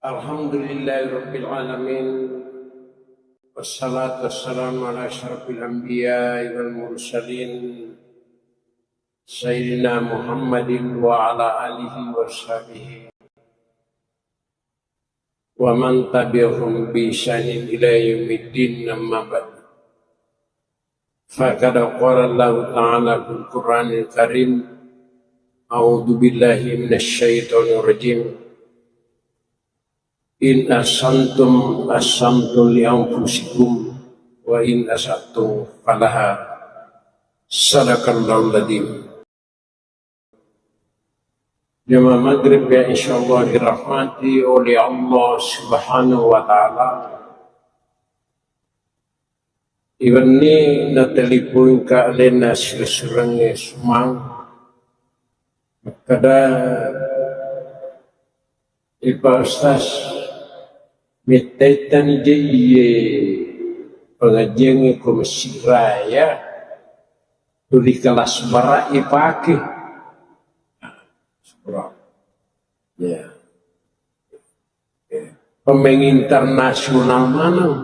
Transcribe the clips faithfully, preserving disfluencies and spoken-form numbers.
Alhamdulillahirabbil alamin. Wassalatu wassalamu ala asyrafil anbiya'i wal mursalin, sayyidina Muhammadin wa ala alihi wa sahbihi wa man tabi'ahum bi ihsanin ila yaumiddin, amma ba'd. Faqad qala Allahu ta'ala fil Qur'anil Karim, a'udzu billahi minasy syaithanir rajim. In ahsantum ahsantum li anfusikum wa in asa'tum falaha. Sadaqallahul adzim. Jamaah maghrib yang insyaallah dirahmati oleh Allah Subhanahu wa Ta'ala. Iwenni natelepon ka alena sireng-sirengnge Sumang. Makkeda, "Eh, Pak Ustaz, metta-ettani je iye pengajiangnge ko Mesir Raya, tuli kelas bara ipake." Ya. Pemain internasional maneng.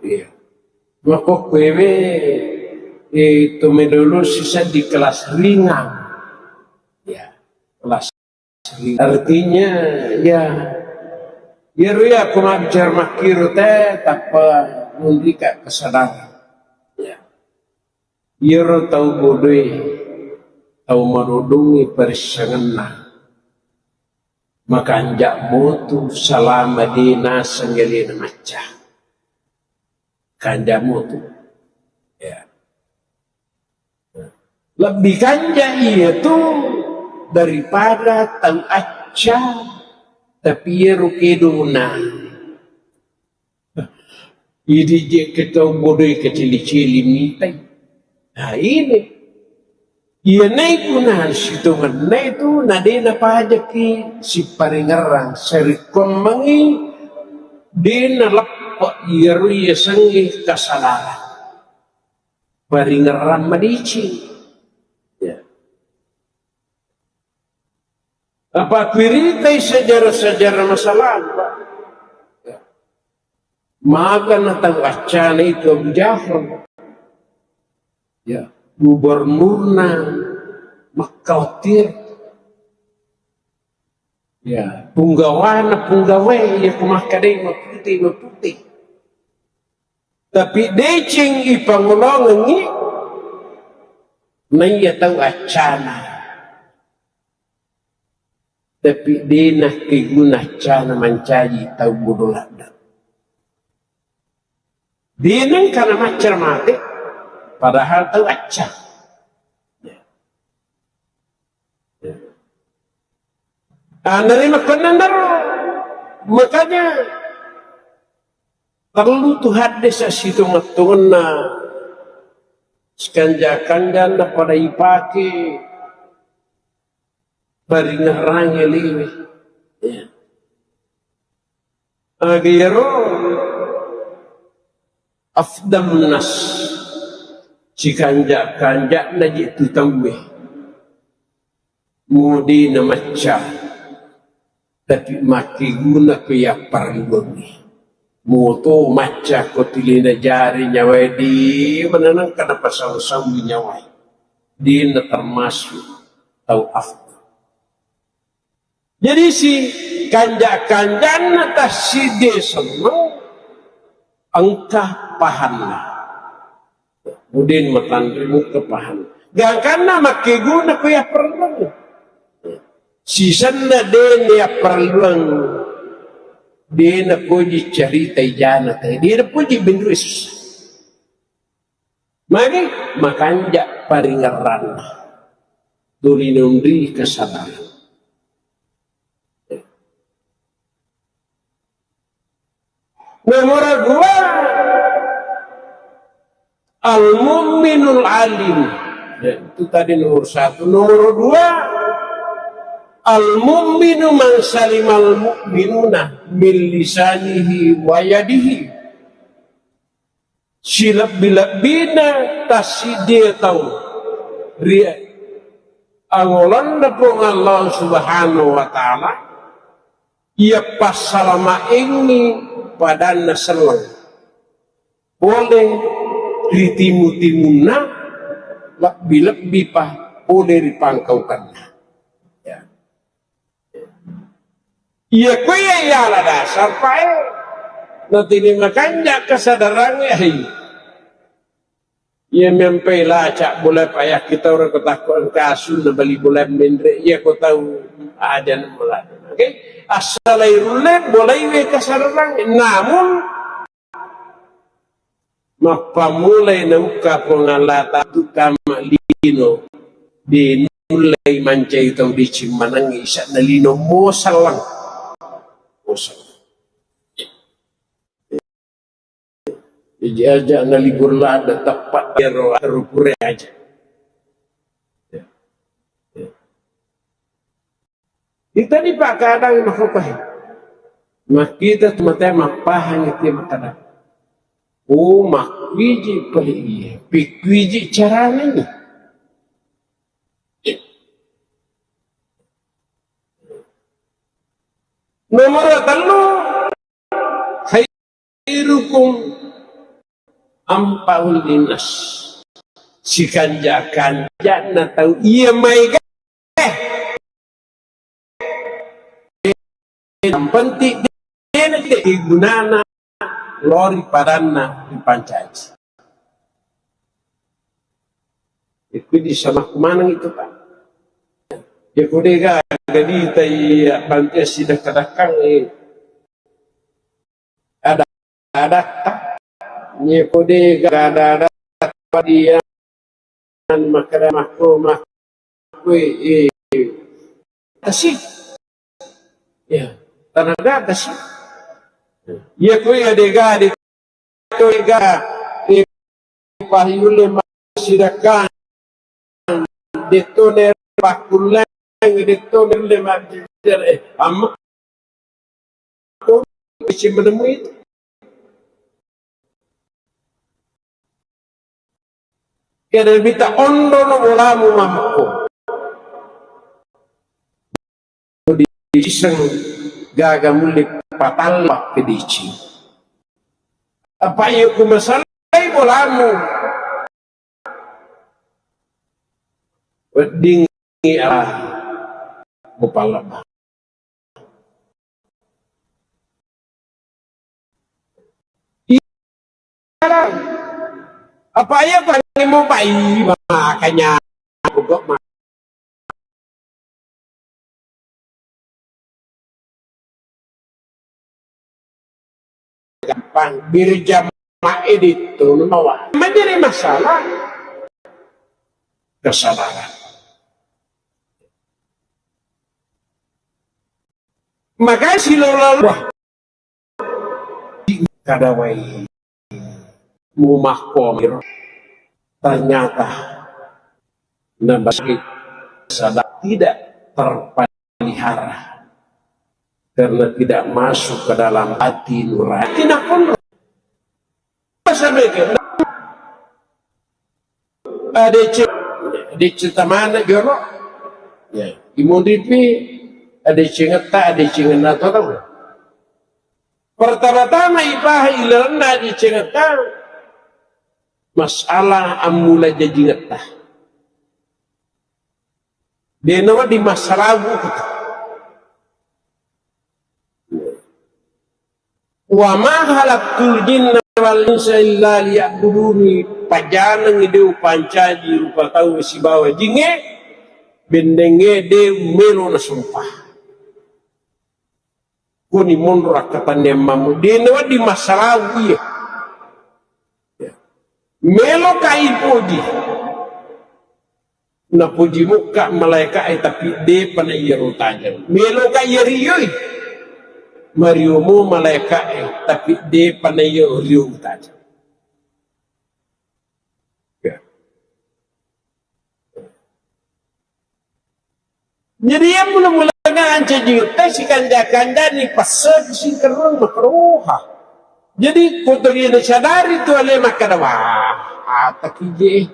Iya. Mako kuewe, eh, itu melulu sisa di kelas ringan. Ya, kelas ringan. Artinya, ya, ya, ru ya, aku mau bicara makiru teh, tappa mundika kesadaran. Ya. Iyaro tau bodoe, tau madodongngi parissengenna, makanja motu salama de naseng alena macca. Kanja motu. Ya. Lebbi kanja iyatu daripada tau acca, tapi iyaro kedona. Idi je ke tau bodoe kecili-cili mitai. Nah, ini. Iya naiku na sitongenna itu na de napajaki siparingerrang, sarikkommengi de naleppe iyaro iya sengi kasalaran. Paringerrang madeceng. Ya. Apa kuiritai sejarah-sejarah masa lalu, Pak? Ya. Maka na tau accana itu Abu Jahal. Ya, gubernurna Makkah waktu itu. Ya, punggawana punggawae, ya, kumakkadai mapute, mapute. Tapi deceng ipangolongengi, naiya tau accana. Tapi de nakkeguna accana mancaji tau bodo ladde. De nengka namacca mate, padahal tau acca. Anare makkonnanaro, makanya perlu tu haddesa sitonget-tongenna, sikanja-kanjanna pada ipake paringerrange liwe. Ya. Aga iyaro afdalun nas, sikanja-kanja'na je tu tauwe. Mode na macca, tapi makkeguna ko yapparelluangngi. Moto macca ko tuli najari nyawae, de mananengka napasau-sau nyawae. De na termasuk tau afdal. Jadi si kanja-kanjanna tassiddi senneng engka pahanna. Mudin matanre muka pahanna. Gangkanna makkeguna ko yapparelluang. Sisenna de na yapparelluang. De na koji carita ijana te. De na koji benru susah. Magi makanja paringerranna. Tuli naunri kesadaran. Nomor dua, al-mu'minul alim. Ya, itu tadi nomor satu. Nomor dua, al-mu'minu man salimal mu'minuna min lisanihi wa yadihi. Silebbi-lebbina tassiddi tau ri angolonna Puang Allah Subhanahu wa Ta'ala, Iya passalamaengngi padanna selleng pole ri timu-timunna, lebbi-lebbi pa pole ri pangkaukenna. Ya. Iya, ko iya, iya, ala dasar pae. Natini makanja kesadarangnge, hei. Iya mempai laca bola payah kita orang ketakut engka asu na bali bola menre. Iya ko tau aja na melada. Oke? Assalai rulle bolai we kesadarangnge. Namun, mappamulai naukka Puang Allah Ta'ala tu kama lino, de nullei mancai tau deceng manengngi, isa na lino mosalleng. Mosalleng. Jadi aja na libur lada tepat ero rupure aja. Ya. Ya. Itani pakkadang makkopae. Makkita tu mate mappahang itu makkada. Oh, makkuiji pale iya. Pikkuiji carana ini. Nomor tellu, khairukum anfa'uhum linnas. Sikanja-kanjana tau iya maega. Yang penting de na gunana lori padanna ripancaji. Itu di sama kumanang itu, Pak. Ya, kode ga gadi tai bantu sida kadakang, eh. Ada, ada, ye kode ga ada, ada, dia makkada makko, makko, eh, eh. Tasi. Ya, tanaga tasi. Ya, ko ya dega, de, to dega, eh, pahiyulle ma-, sidakkang, detto ne pakkulleng, detto ne le ma-, eh, amma. Ko isi menemui itu. Kede mita ondono bolamu mammakko. Diseng gaga mulle patalla kedicing. Apa iya ku masalai bolamu? Weddingngi ala mupallebba. Apa iya ku angin mau pai makanya pokok ma-, gampang, berjamaah itu nawa. Menjadi masalah kesabaran. Maka silola wah, kada wai mumakkomiro. Ternyata nabasaki sada tidak terpelihara karena tidak masuk ke dalam hati nurani. Tidak pun ada ce-, ada cetamana jolo. Ya, imodipi ada cengeta, ada cengenna tolong. Pertama-tama ipaha ilalenna decengetta masalah ammula jajingetta. Dena wedding massalabu kita. Wa ma khalaqtul jinna wal insa illa liya'buduni, pajaneng de upancaji rupa tau sibawa jinge, bendenge de melo nasompa. Koni monro akkatanniang mammu, de nawedding massalabu iya. Meloka ipoji. Napoji mukka malaeka e, tapi depa na iyaro tajeng. Meloka iya riyoi. Mariomo malaeka e, tapi depa na iyaro riyo tajeng. Ya. Jadi, yang mula-mula nganca jingetta sikanja-kanjani pesseki singkerrung makroha. Jadi, kotori nasadari tu ale makkada, wah, ata kije.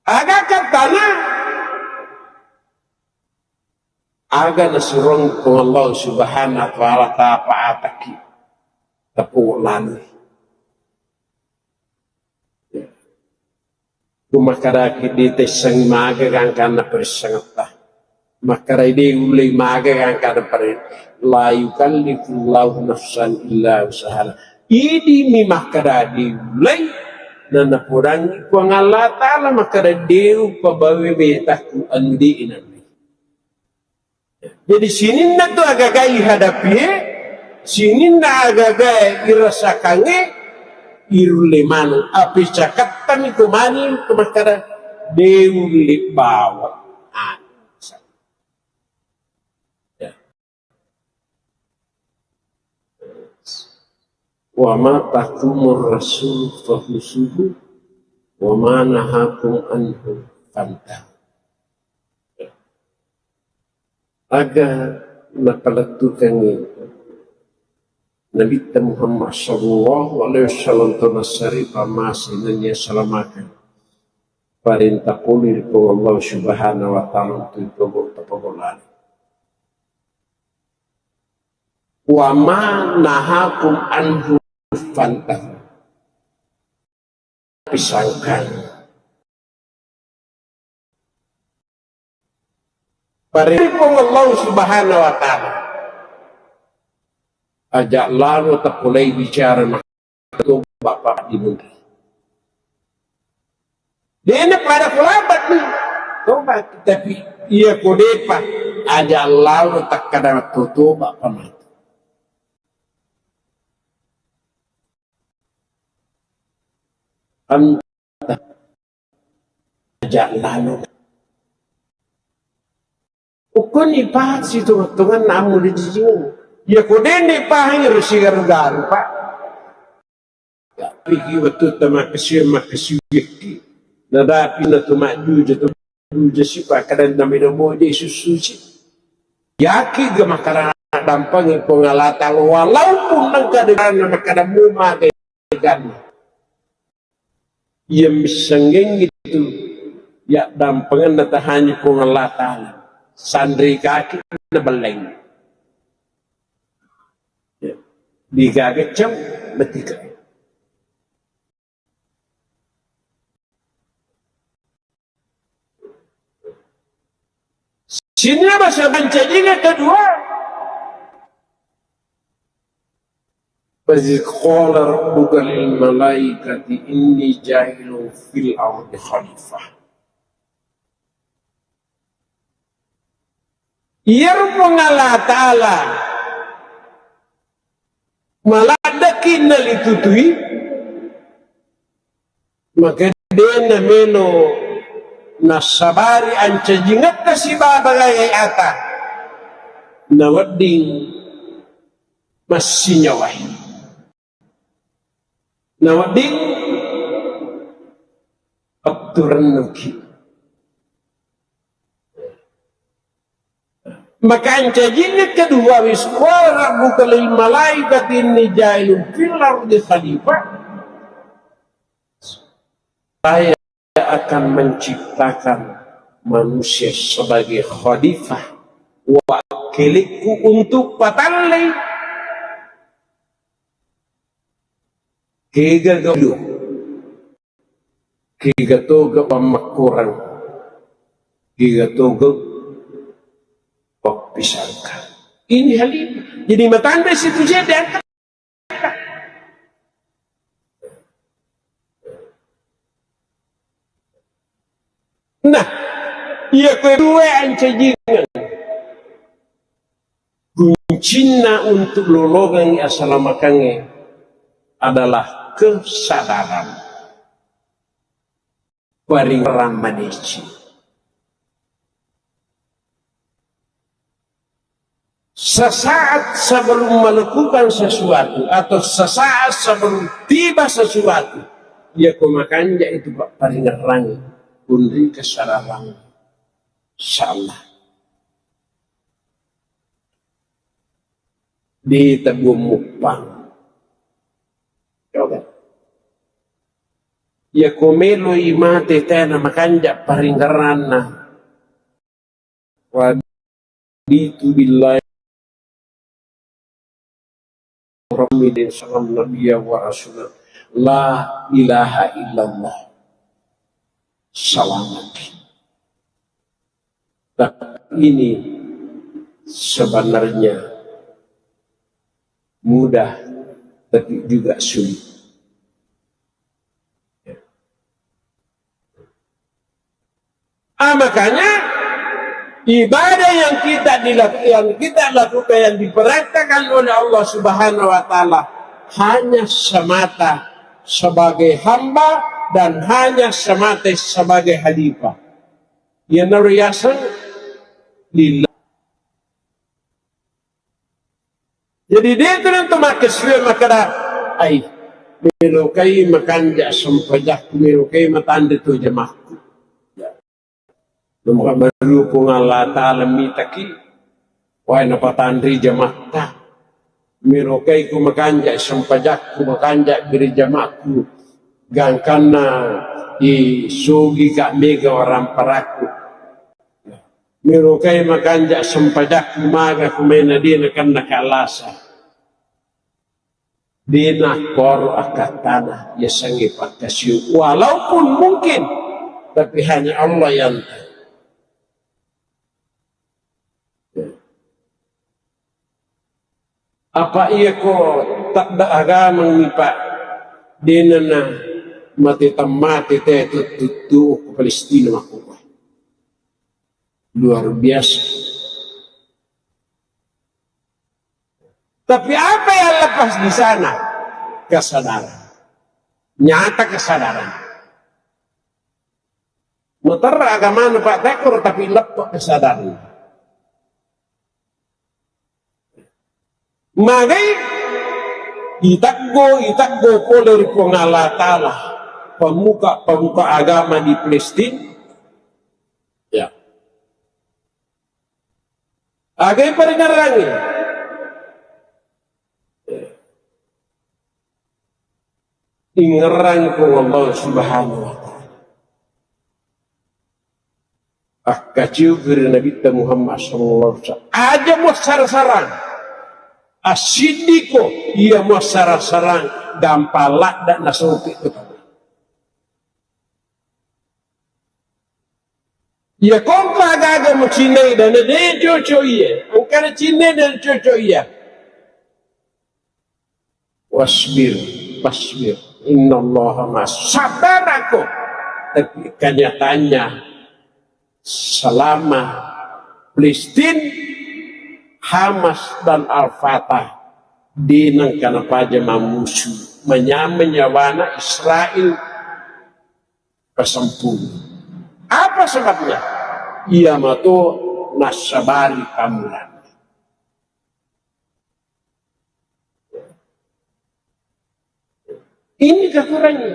Aga tana. Aga nasurong Puang Allah Subhanahu wa Ta'ala, tapa ataki, tapo lani. Ku makkedaki ditessangi maga gangkanna parissengetta. Makkeda de ullei maga gangkanna pare-, la yukallifullahu nafsan illa usahaha. Idi mi makkeda de ullei, nanapodangi Puang Allah Ta'ala makkeda de upabawe betakku anu de inanre. Jadi sininna tu agaga ihadapi e, sininna agaga irasakangnge, irulle maneng. Api cakattami ko mani ko makkeda, de ulle bawang. Ah. Ya. Wa ma atakumur rasul fakhuzuhu wa ma nahakum anhu fantahu. Aga napalettukengngi Nabitta Muhammad sallallahu alaihi wasallam to nassari pammase nennia salamakeng parenta pole ri Puang Allah Subhanahu wa Ta'ala untuk ipago-, tapagolani. Wa ma nahakum anhu fantahu. Pisangkan. Paripong Allah Subhanahu wa Ta'ala. Aja lalo tapolei bicara makkutoba Pak di menteri. Dena pada kulabat nih. Tobat, tapi iya kodepa aja lalo takkada toba pamatu. Anta aja lalo. Ukkoni pahang sitonga-tonganna ammu rijijingeng. Iya ko dende pahang ero sigaru-garu, Pak. Tapi ki wettu ta makkasiwi-, makkasiwikki. Nadapi na tu majjuja tu. Jasi pakkadanna melo moje sussusi. Yaki ga makkada dampangi Puang Allah Ta'ala, walaupun nengka deganna makkada muma deganna. Iya missengengi tu ya dampangenna tahanyi Puang Allah Ta'ala. Sanri kaki na belleng. Ya. Digaga cau betika. Sininna bahasa mancajinga kedua. Wa idz qala rabbuka lil malaikati inni ja'ilun fil ardi khalifah. Iyaro Puang Allah Ta'ala maladdeki nalitutui, maka de namelo nassabari ancajingetta sibawa bagae ata, nawedding massinyawahi. Nawedding petturennuki. Maka ancajinna kedua, wa idz qala rabbuka lil malaikati inni ja'ilun fil ardi khalifah. Saya akan menciptakan manusia sebagai khalifah, wakkilikku untuk patallei. Kega gaudo, kega toga pammakkorang, kega toga pappisangka. Ini khalifah. Jadi matanda situ saja diangkat. Nah, iya koe dua ancajingeng. Kuncinna untuk lolongengngi asalamakengnge adalah kesadaran. Paringerrang madeceng. Sesaat sebelum melakukan sesuatu atau sesaat sebelum tiba sesuatu, iya ko makanja itu, Pak, paringerrang, kunri kesadaran. Insyaallah. Di tabuang muppang. Coba. Iya ko meloi mate tena makanja paringeranna. Raditu billahi Muhammadin sallallahu nabiyya wa rasula. La ilaha illallah. Selamat. Tapi ini sebenarnya mudah, tapi juga sulit. Ah, makanya ibadah yang kita dilak-, yang kita lakukan, yang diperintahkan oleh Allah Subhanahu wa Ta'ala, hanya semata sebagai hamba dan hanya semata sebagai khalifah. Yang riaseng lillah. Jadi, de' tu nang to makkasiwe makkeda, "Ai, melokai makanja sempajakku, melokai matanre to jamakku." Nomor baru Puang Allah Ta'ala mitaki, wai napatanre jamatta. Melokai ku makanja sempajakku, makanja biri jamakku, gangkanna i sugi ka mega waramparakku. Melokai makanja sempajakku maga kumaina de' nakenna kalasa. De' nakkoro akkattana, yasengnge pakkasiwi. Walaupun mungkin, tapi hanya Allah yang tahu. Apa iya ko tadda agamang ni, Pak? Denana mate tammate te tuttu ko Palestina makkuwa. Luar biasa. Tapi apa yang lepas di sana? Kesadaran. Nyata kesadaran. Muterra agamana Pak Tekor, tapi leppa kesadaran. Magai iteggo, iteggo pole ri Puang Allah Ta'ala, pemuka-pemuka agama di Palestina. Ya. Agai paringerrangi. Ingerrang ko Allah Subhanahu wa Ta'ala. Akkaciupi ri Nabitta Muhammad sallallahu alaihi wasallam. Aja muassara-sarang. Assiddiko iya muassara-sarang, gampang ladda nasopi ko tau. Iya kompa aga-aga mucinnai dana de coco iya. Engkana cinnai dana coco iya. Wasbir, fasbir. Innallaha ma'as. Sabarako. Tapi kenyataannya selama Palestina, Hamas dan Al-Fatah de nengka napaja mammusu, manyameng nyawana Israel pasempung. Apa sebabnya? Iya mato nassabari pammulana. Ini kekurangan.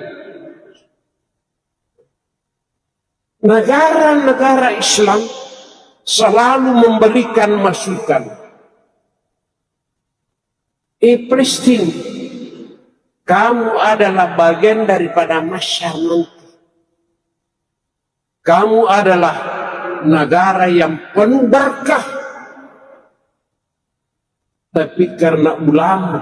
Negara-negara Islam selalu memberikan masukan. Eh, Palestina, kamu adalah bagian daripada masyarakat nanti. Kamu adalah negara yang penuh berkah. Tapi karena ulama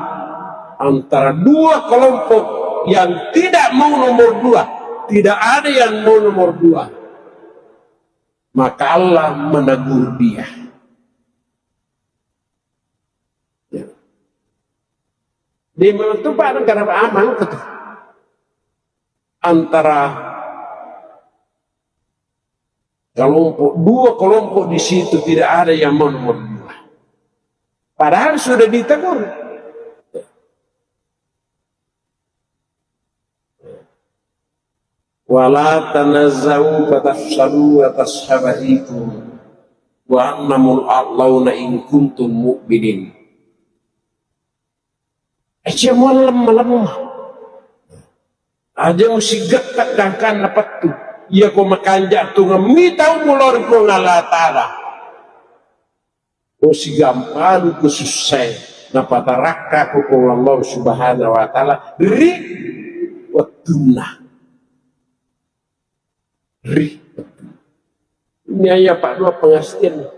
antara dua kelompok yang tidak mau nomor dua, tidak ada yang mau nomor dua, maka Allah menegur dia. Ya. Di mana tuh Pak, negara aman tuh. Antara kelompok, dua kelompok di situ tidak ada yang mau nomor dua. Padahal sudah ditegur. Wala tanazau fatafshalu wa tashaba rikum wa antumul a'launa in kuntum mu'minin. Aja muallemma-lemma. Aja musigetta gangkanna pettu. Iya ko makanja tungeng mitau mulori Puang Allah Ta'ala. Ko sigampalu ko sussae, napatarakka ko Puang Allah Subhanahu wa Ta'ala ri wettunna. Ri. Ini aya paddua pengertian.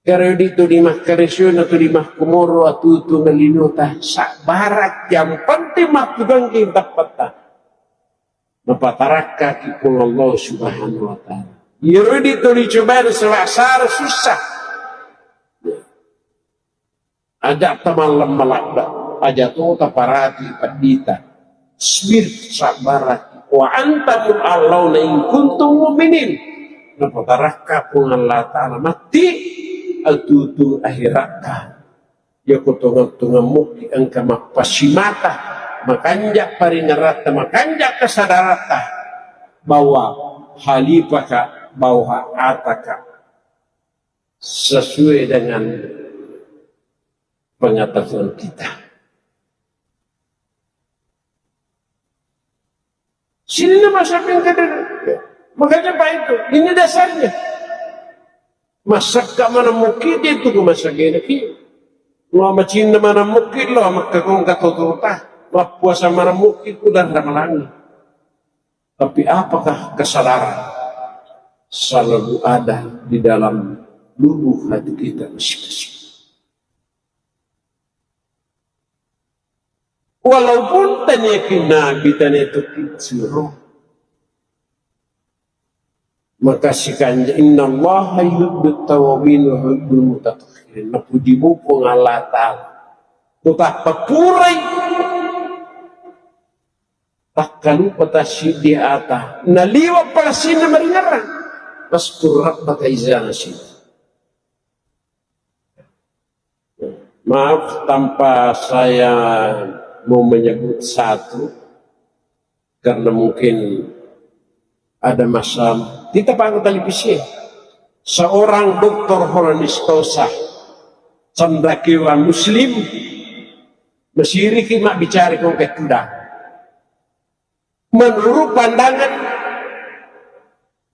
Kero di tu di makkaresona tu di makkumoro atutu ngalinota sabbarak yang penting makkugangki tappetta. Napatarakkaki Puang Allah Subhanahu wa Ta'ala. Iyaro di tu dicobai sewasara susah. Aja tamalleng maladda, aja to taparati peddita. Sbir, sabbaraki. Wa antamul a'launa in kuntum mu'minin. Napatarakka Puang Allah Ta'ala matti atutu akhiratta. Yako tongeng-tongeng mukki engka mappasimata, makanja paringerratta, makanja kesadaratta bahwa halipaka, bahwa ataka. Sesuai dengan pengetahuan kita. Sini nama siapa yang kata? Makanya Pak itu, ini dasarnya. Masakka mana mukki dia tu masakka ki. Lo macinna mana mukki lo makka kong kata tuta. Lo puasa mana mukki ku dan ramalangi. Tapi apakah kesadaran selalu ada di dalam lubuk hati kita masing-masing? Walaupun taniaki nabi tania tukki suro. Maka sikanja innallaha yuhibbut tawwabin wa yuhibbul mutatahhirin. Napuji mupo Allah Ta'ala. Kutappa purai takkalupa tassiddi ata. Naliwa palasinna maringerrang. Waskur rabbaka iza nasita. Maaf, tanpa saya mau menyebut satu, karena mungkin ada masalah. Kita panggil televisi. Seorang doktor Holanistosa, cendekiawa Muslim, mesiriki mabbicara kong ke tudang. Menurut pandangan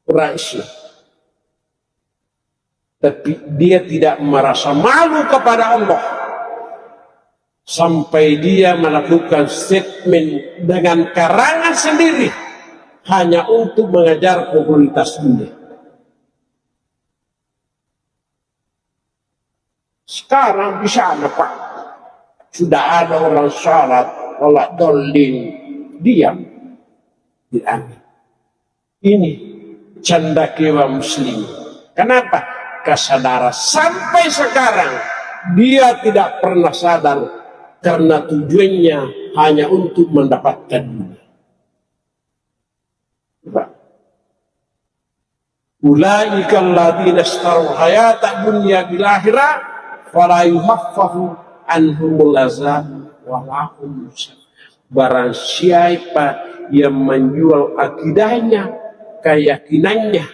Quraisy. Tapi dia tidak merasa malu kepada Allah sampai dia melakukan statement dengan karangan sendiri hanya untuk mengejar popularitas dunia. Sekarang di sana, Pak, sudah ada orang salat, wala dolin, diam. Diambil. Ini cendekiawa Muslim. Kenapa? Kesadaran sampai sekarang dia tidak pernah sadar karena tujuannya hanya untuk mendapatkan dunia. Pak. Ulaika alladzina istarul hayata dunya bil akhirah fala yukhaffafu anhumul azab wa lahum yunzarun. Barang siapa yang menjual akidahnya, keyakinannya,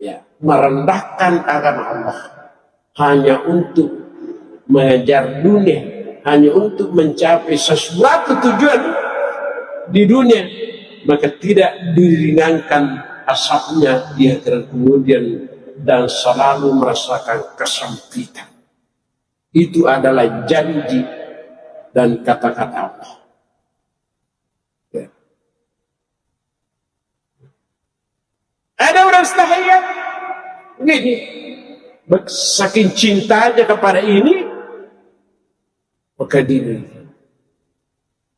ya, merendahkan agama Allah hanya untuk mengejar dunia, hanya untuk mencapai sesuatu tujuan di dunia, maka tidak diringankan azabnya di akhirat kemudian dan selalu merasakan kesempitan. Itu adalah janji dan kata-kata Allah. Ya. Ada orang setahaya, ini, saking cintanya kepada ini, maka diri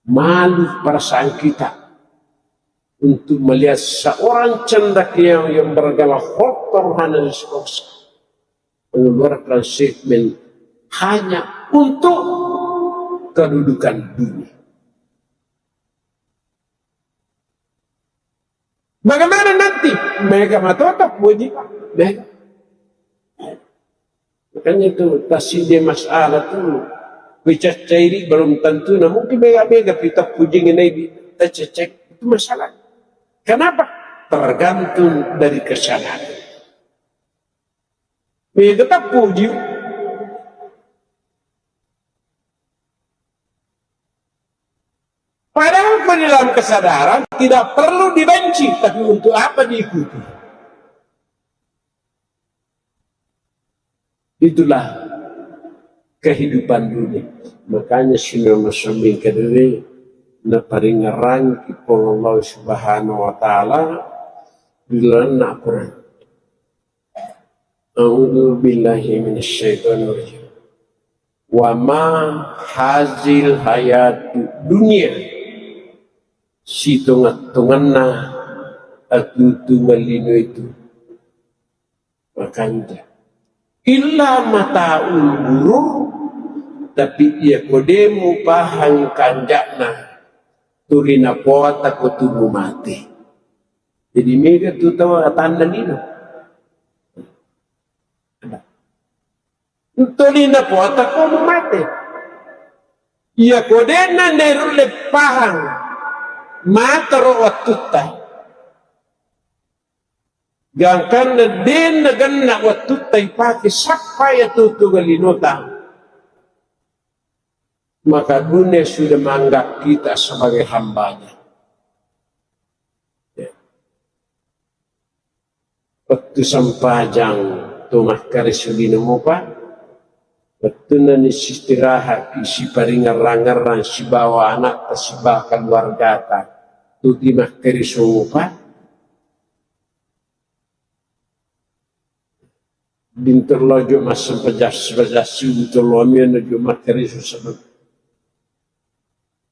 malu perasaan kita untuk melihat seorang cendekiawa yang, yang beragama Doktor Holanistosa mengeluarkan statement hanya untuk kedudukan dunia. Bagaimana nanti? Mega matota puji, Pak. Mega. Makanya itu, tasidi masalah tu, bicaccairi belum tentu, nah mungkin mega-mega kita puji ngenai di, tacecek. Itu masalah. Kenapa? Tergantung dari kesadaran. Mega tak puji. Padahal di dalam kesadaran tidak perlu dibenci, tapi untuk apa diikuti? Itulah kehidupan dunia. Makanya sino masambing kedere naparingerang ki Puang Allah Subhanahu wa Ta'ala, ri lalenna Al-Quran. A'udzu billahi minasyaitonir rajim. Wa ma hazil hayatu dunya, sitonga-tonganna atuo-tuongeng lino itu makanja. Illa mata'ul ghurur, tapi iya ko de' mupahang kanja'na, tuli napoatako tu mumate. Jadi mega tu tau atanna lino. Tuli napoatako mumate. Iya ko de' nanarulle pahang mataro wattutta. Gangkanna de' nagenna wattutta ipake sappai atuo-tuongeng linota, maka dunia sudah menganggap kita sebagai hambanya. Ya. Wettu sempajang tu makkareso lino mopa, wettunna ni istirahat, siparingerrang-ngerrang sibawa anakta, sibawa keluargata, tu ti makkareso mopa. Dintello jo massempajang-sempajang, dintello miono jo makkareso sebelum.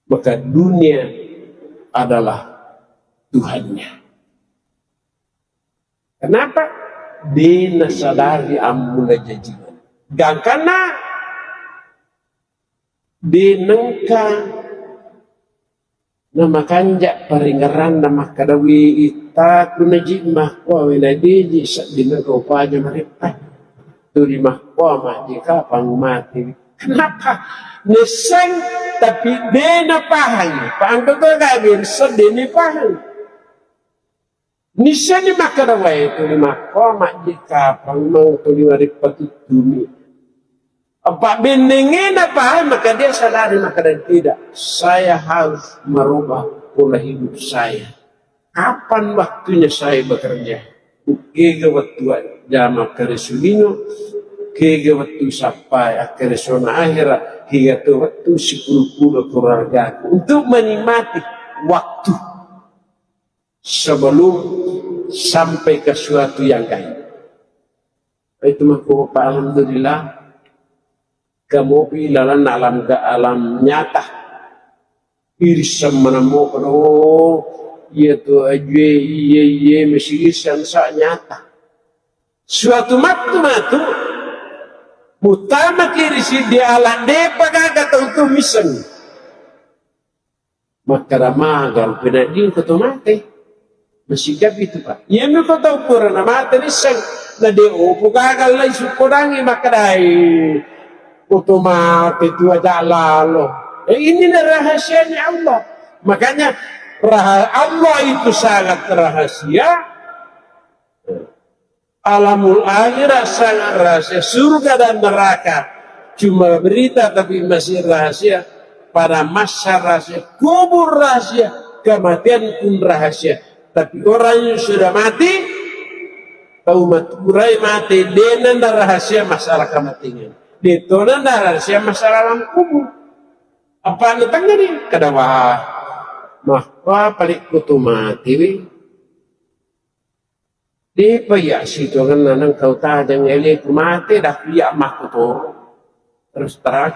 Maka dunia adalah Tuhannya. Kenapa? De' nasadari ammula jajinna. Gangkanna de' nengka namakanja paringerranna makkeda, "Wi, ittaku naji makkoa, we nadeji sedding nengka upaja mareppa." Tuli makkoa majji kapang mati. Kenapa? Nisseng, tapi de' napahangi. Pahang to gaga, nisseng de' napahangi. Nisseng ni makkeda, "Wae, tuli makkoa majji kapang, mau tuli mareppa tuttumi." Apa bennengnge napahang, maka dia sadari makkeda, "Tidak, saya harus merubah pola hidup saya." Kapan waktunya saya bekerja? Kega wettu jama makkareso lino, kega wettu sappai akkaresona ahera, kega to wettu sipuru-puru keluargaku untuk menikmati waktu sebelum sampai ke suatu yang gaib. Itu mako, alhamdulillah, kamopi lalang alam ga-, alam nyata. Irisseng maneng mo kono, oh, iya tu ajue, iya, iya, mesi irisseng sa nyata. Suatu mattu matu, muttama ki ri siddi ala de'pa gaga tau tu misseng. Makkeda, "Maga rupa nadding ko to mate." Masigapi tu, Pak. Iyami ko tau pura na mate risseng, na de' opo gaga lai sukkodangi makkedai, "Ko to mate tu aja lalo." Eh, ini na rahasianya Allah. Makanya raha-, Allah itu sangat rahasia. Alamul akhirat sangat rahasia, surga dan neraka cuma berita tapi masih rahasia. Pada masa rahasia, kubur rahasia, kematian pun rahasia. Tapi orang yang sudah mati, tau maturai mati, de' nanda rahasia masalah kematian. De' to nanda rahasia masalah alam kubur. Apa anu tengah ni? Kada wah. Mah, wah, paling kutu mati, wi. De'pa iya sitongenna nengka utajeng eleku mate, dah iya makkutoro. Terus terang.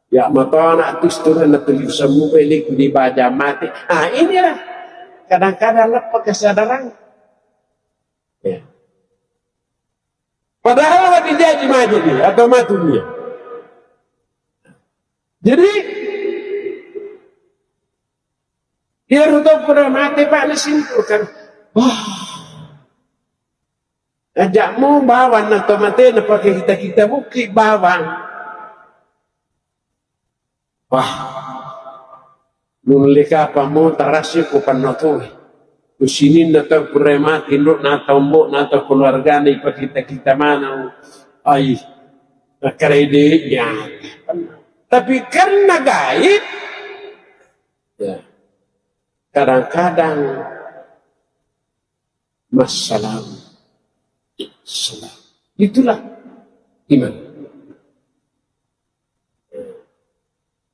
Ya matona tu sitongenna tuli semua eleku di baja mate. Ah, inilah. Kadang-kadang leppa kesadaran. Ya. Padahal lagi jaji maju dia atau matu dia. Jadi, iyaro tau pura mate, Pak, nasimpulkan, "Wah, aja'mu bawang na to mate na pake kita-kita bukki bawang." Wah, nulle kapang mo tarassi ko pannotoe. Ku sininna tau pura mate, ndo na tau mbo na tau keluargana ipakita-kita maneng. Ai, nakarede nyata. Tapi karena gaib, ya, kadang-kadang masalah. Salah. Itulah iman.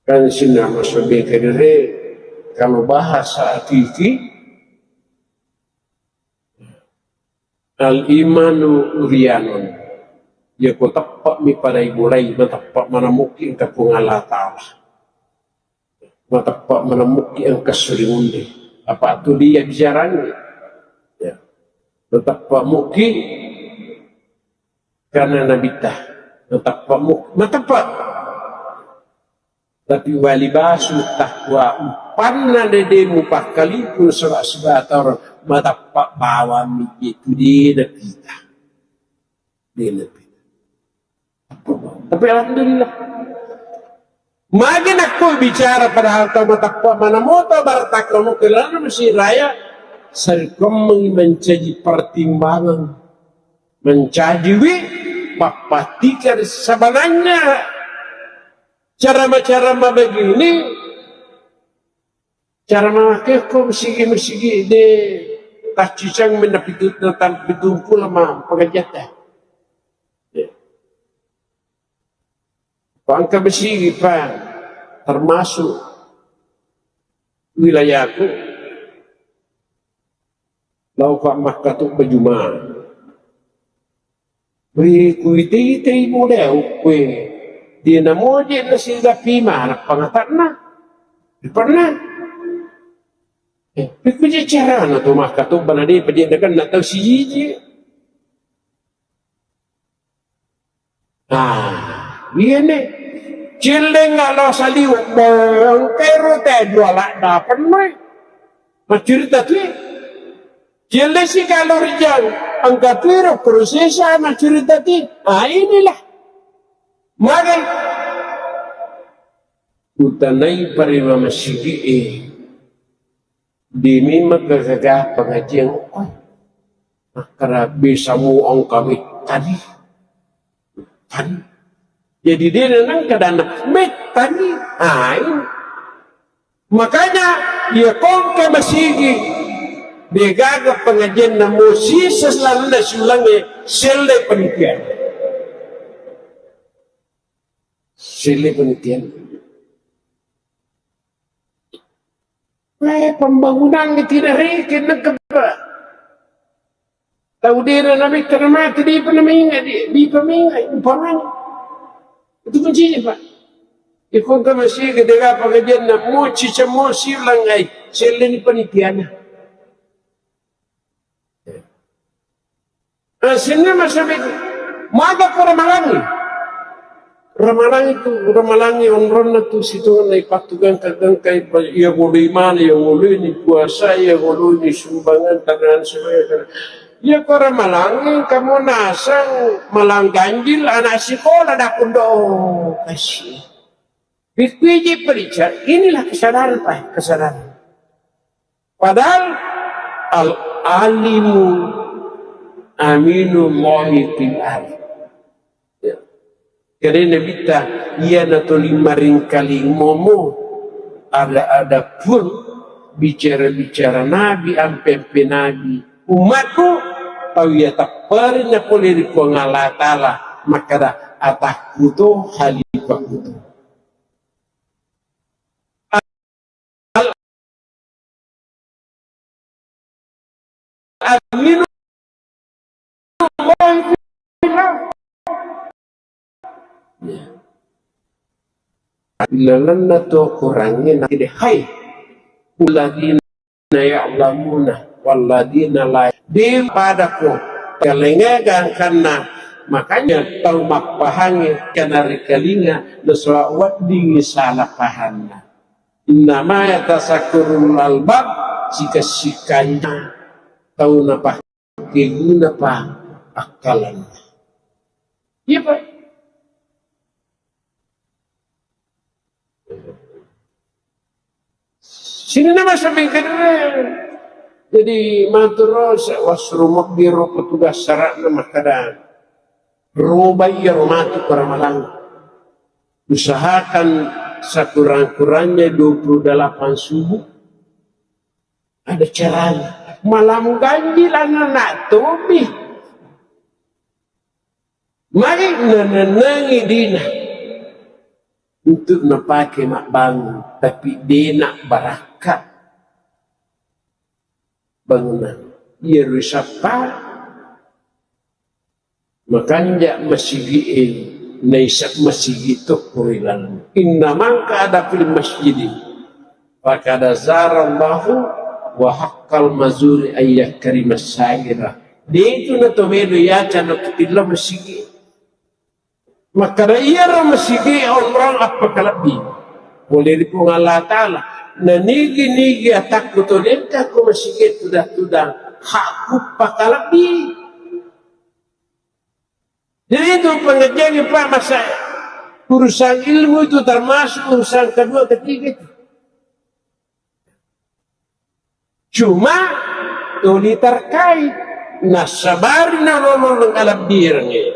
Kan sininna masobe kedere, kalau bahasa hakiki, Al-imanu uryanun. Yako teppe'mi pada ibulai, mateppe' manamukki engka Puang Allah Ta'ala. Mateppe' manamukki engka suri munde. Apa tu dia bicaranya? Ya. Mateppe' mukki karena Nabitta. Mateppe' muk-, mateppe'. Tapi wali basu takwa, panna dede mupakkalipun sura-, suratoro, mateppe' bawammi tu dena kita. Dena kita. Tapi alhamdulillah. Magi nakko bicara padahal tau mateppe' mana moto barataka mo kelana masih raya, sarikommengi mencaji pertimbangan. Mencaji wi, pappatikar sebenarnya cara-cara begini, cara memakai ko mesigi-mesigi de taccicang mendapitu tentang pitung puluh ma pengajian teh. Ya. Ko engka mesigi pa termasuk wilayahku, lauka makkatubba Juma. Wi, kuite-itei boleh ukkue. Dia namoje nasiga pima anak pangatakna. Pernah. Eh, pikkuji carana tu makkatubba na de pede na tau siji. Ah, iyane. Celleng lao saliweng, bengkero te dua ladda pennoi. Maccurita tu. Celleng si kalau rijang, engka tu ro prosesa maccurita tu. Ah, inilah. Magai. Utanai parima masigi e. Demi magaga pengajian, oh, makkara besamu engka mettani. Tani. Jadi dia nang kadana mettani. Ain. Makanya ia kongke masigi degaga pengajian namo sisa selanna siulange selle penelitian. Selle penelitian. Eh, pembangunan tidak reken nengkeba. Tau dera na metta na mate, dipa na mainga, di, dipa mainga, umpamanya. Itu kuncinya, Pak. Ikon ka masih gede apa gajian na moci cemosi ulang ai. Selle ni penelitiannya. Eh, senna masabe maga ko ramalangi. Ramalangi tu, ramalangi onronna tu sitongenna ipattu gangka-gangkai, iya goloi mane, iya goloi ni puasa, iya goloi ni sumbangan, tangan sebagai tangan. Iya ko ramalangi kamu nasang malang ganjil anak sekolah dakundo kasi. Bikuiji pelicar, inilah kesadaran, Pak, kesadaran. Padahal al-alimu aminullahi fil ard. Ya. Jadi Nabitta, iya natoli maringkaling momo, ada-ada pun bicara-bicara Nabi, ampe-ampe Nabi. Umatku, tau iya tapparinna pole ri Puang Allah Ta'ala, makkada atakkuto, halipakkuto. Aminu. Ilalenna to Korangnge na de hai. Ulladina ya'lamuna walladina la. De padako kalengega angkanna. Makanya tau mappahangnge kana ri kalinga nasaba weddingngi salah pahanna. Innama yatazakkarul albab, sika-sikanya tau napakkeguna pa akkalanna. Iya, Pak. Sini nama sampai kedua. Jadi maturo wasrumok biro petugas syarat nama kada. Roba iya romatu ko ramalang. Usahakan sekurang-kurangnya dua puluh delapan subuh ada caranya. Malam ganjil anak tomi. Mari nanenangi dina untuk napake mabbangun, tapi dena barakka. Bangunan. Iya risappa, Makanja masigi'e, naisa masigi tokko ri laleng. Inna man qa'ada fil masjidi faqad zarallahu wa haqqal mazuri an yakrima saira. De' tu natomelo yaca nakutillo masigi. Makkada iyaro masigi onrong appakalebbi. Pole ri Puang Allah Ta'ala. Na nigi-nigi atakku to de' engka ko masigi tudang-tudang. Hakku pakalebbi. Jadi itu pengertiannya, Pak, masa urusan ilmu itu termasuk urusan kedua, ketiga itu. Cuma tuli terkait, nasabari nolong alebbirengnge,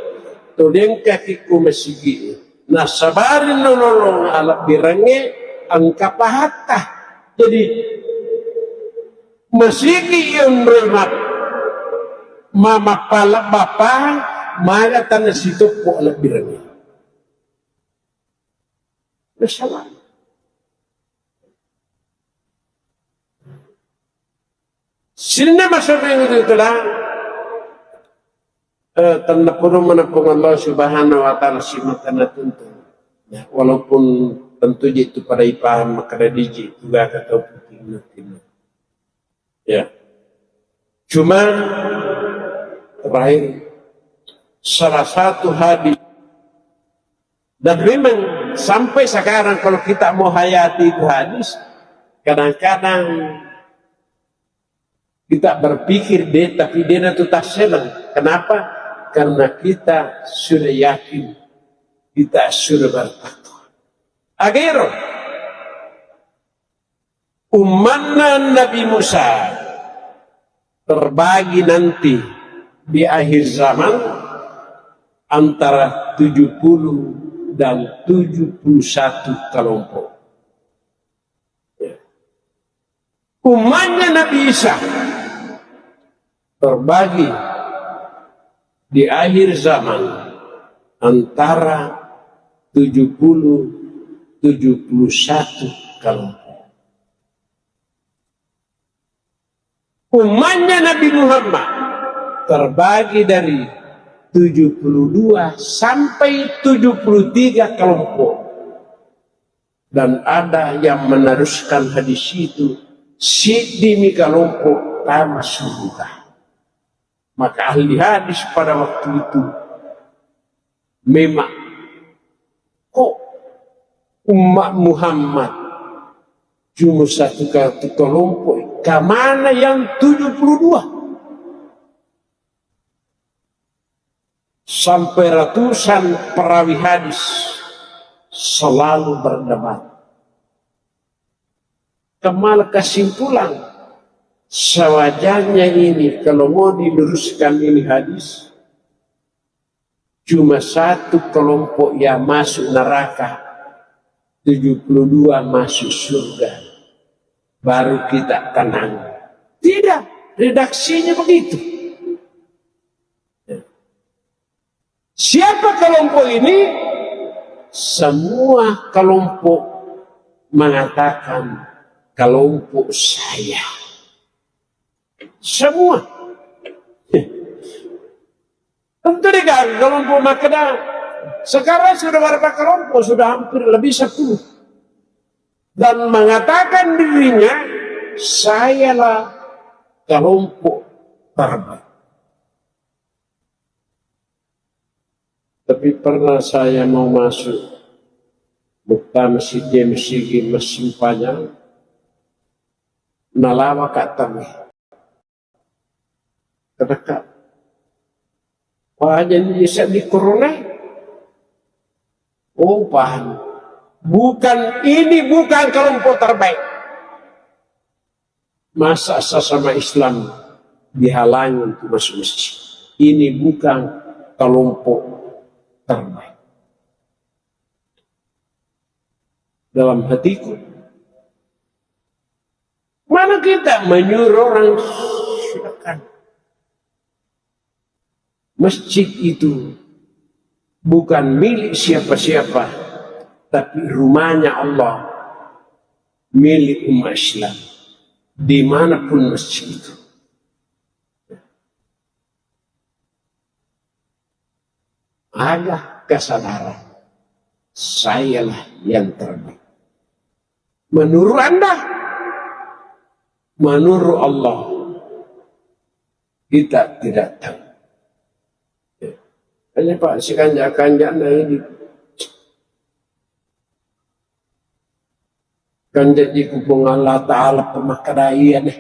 tuli engkaki ku masigi, nasabari nolong alebbirengnge engka pahatta. Jadi masigi yonroi ma-, ma-, mappalebba pahang, maga tanna sitoppo alebbirengnge. Masalah. Sininna masoreng itu telah, eh, tennapodo manapung Allah Subhanahu wa Ta'ala simata natuntu. Ya, walaupun tentu je itu pada ipaham makkada diji itu gak atau putih. Ya. Cuma terakhir, salah satu hadis, dan memang sampai sekarang kalau kita mau hayati itu hadis, kadang-kadang kita berpikir deh, tapi dia itu tak senang. Kenapa? Karena kita sudah yakin, kita sudah bertakwa. Agero. Ummanna Nabi Musa terbagi nanti di akhir zaman antara tujuh puluh dan tujuh puluh satu kelompok. Ummanna Nabi Isa terbagi di akhir zaman antara tujuh puluh, tujuh puluh satu kelompok. Umatnya Nabi Muhammad terbagi dari tujuh puluh dua sampai tujuh puluh tiga kelompok. Dan ada yang meneruskan hadis itu, siddimi kelompok tama surga. Maka ahli hadis pada waktu itu memang, kok umat Muhammad cuma satu, satu kelompok, kemana yang tujuh puluh dua? Sampai ratusan perawi hadis selalu berdebat. Kemal kesimpulan, sewajarnya ini kalau mau diluruskan ini hadis, cuma satu kelompok yang masuk neraka, tujuh puluh dua masuk surga. Baru kita tenang. Tidak, redaksinya begitu. Siapa kelompok ini? Semua kelompok mengatakan kelompok saya. Semua. Tentu dikagak kelompok makkeda. Sekarang sudah berapa kelompok? Sudah hampir lebih sepuluh. Dan mengatakan dirinya, sayalah kelompok terbaik. Tapi pernah saya mau masuk, mukta masjid, masjid, masjid panjang, nalawa kak tami. Kedekka. Paja ni seddi corona. Oh, paham. Bukan, ini bukan kelompok terbaik. Masa sesama Islam dihalangi untuk masuk masjid? Ini bukan kelompok terbaik. Dalam hatiku, mana kita menyuruh orang silakan. Masjid itu bukan milik siapa-siapa, tapi rumahnya Allah, milik umat Islam, dimanapun masjid itu. Aga kesadaran? Sayalah yang terbaik. Menurut Anda, menurut Allah, kita tidak tahu. Hanya Pak, sikanja-kanjana ini. Kan jadi ku Puang Allah Ta'ala pemakkadaiya deh.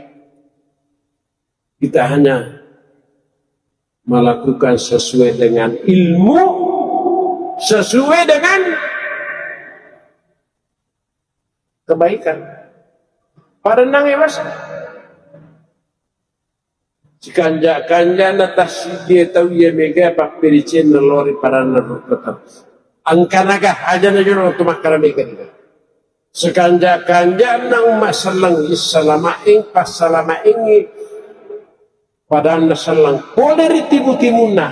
Kita hanya melakukan sesuai dengan ilmu, sesuai dengan kebaikan. Pada nang ewasa. Sikanja-kanjana tassiddie tau iya mega pappedecenna lao ri padanna rupa tau. Angkanaga ajana jolo tu makkada mega niga. Sikanja-kanjana umma selleng, issalamaeng, passalamaengngi padanna selleng pole ri timu-timunna.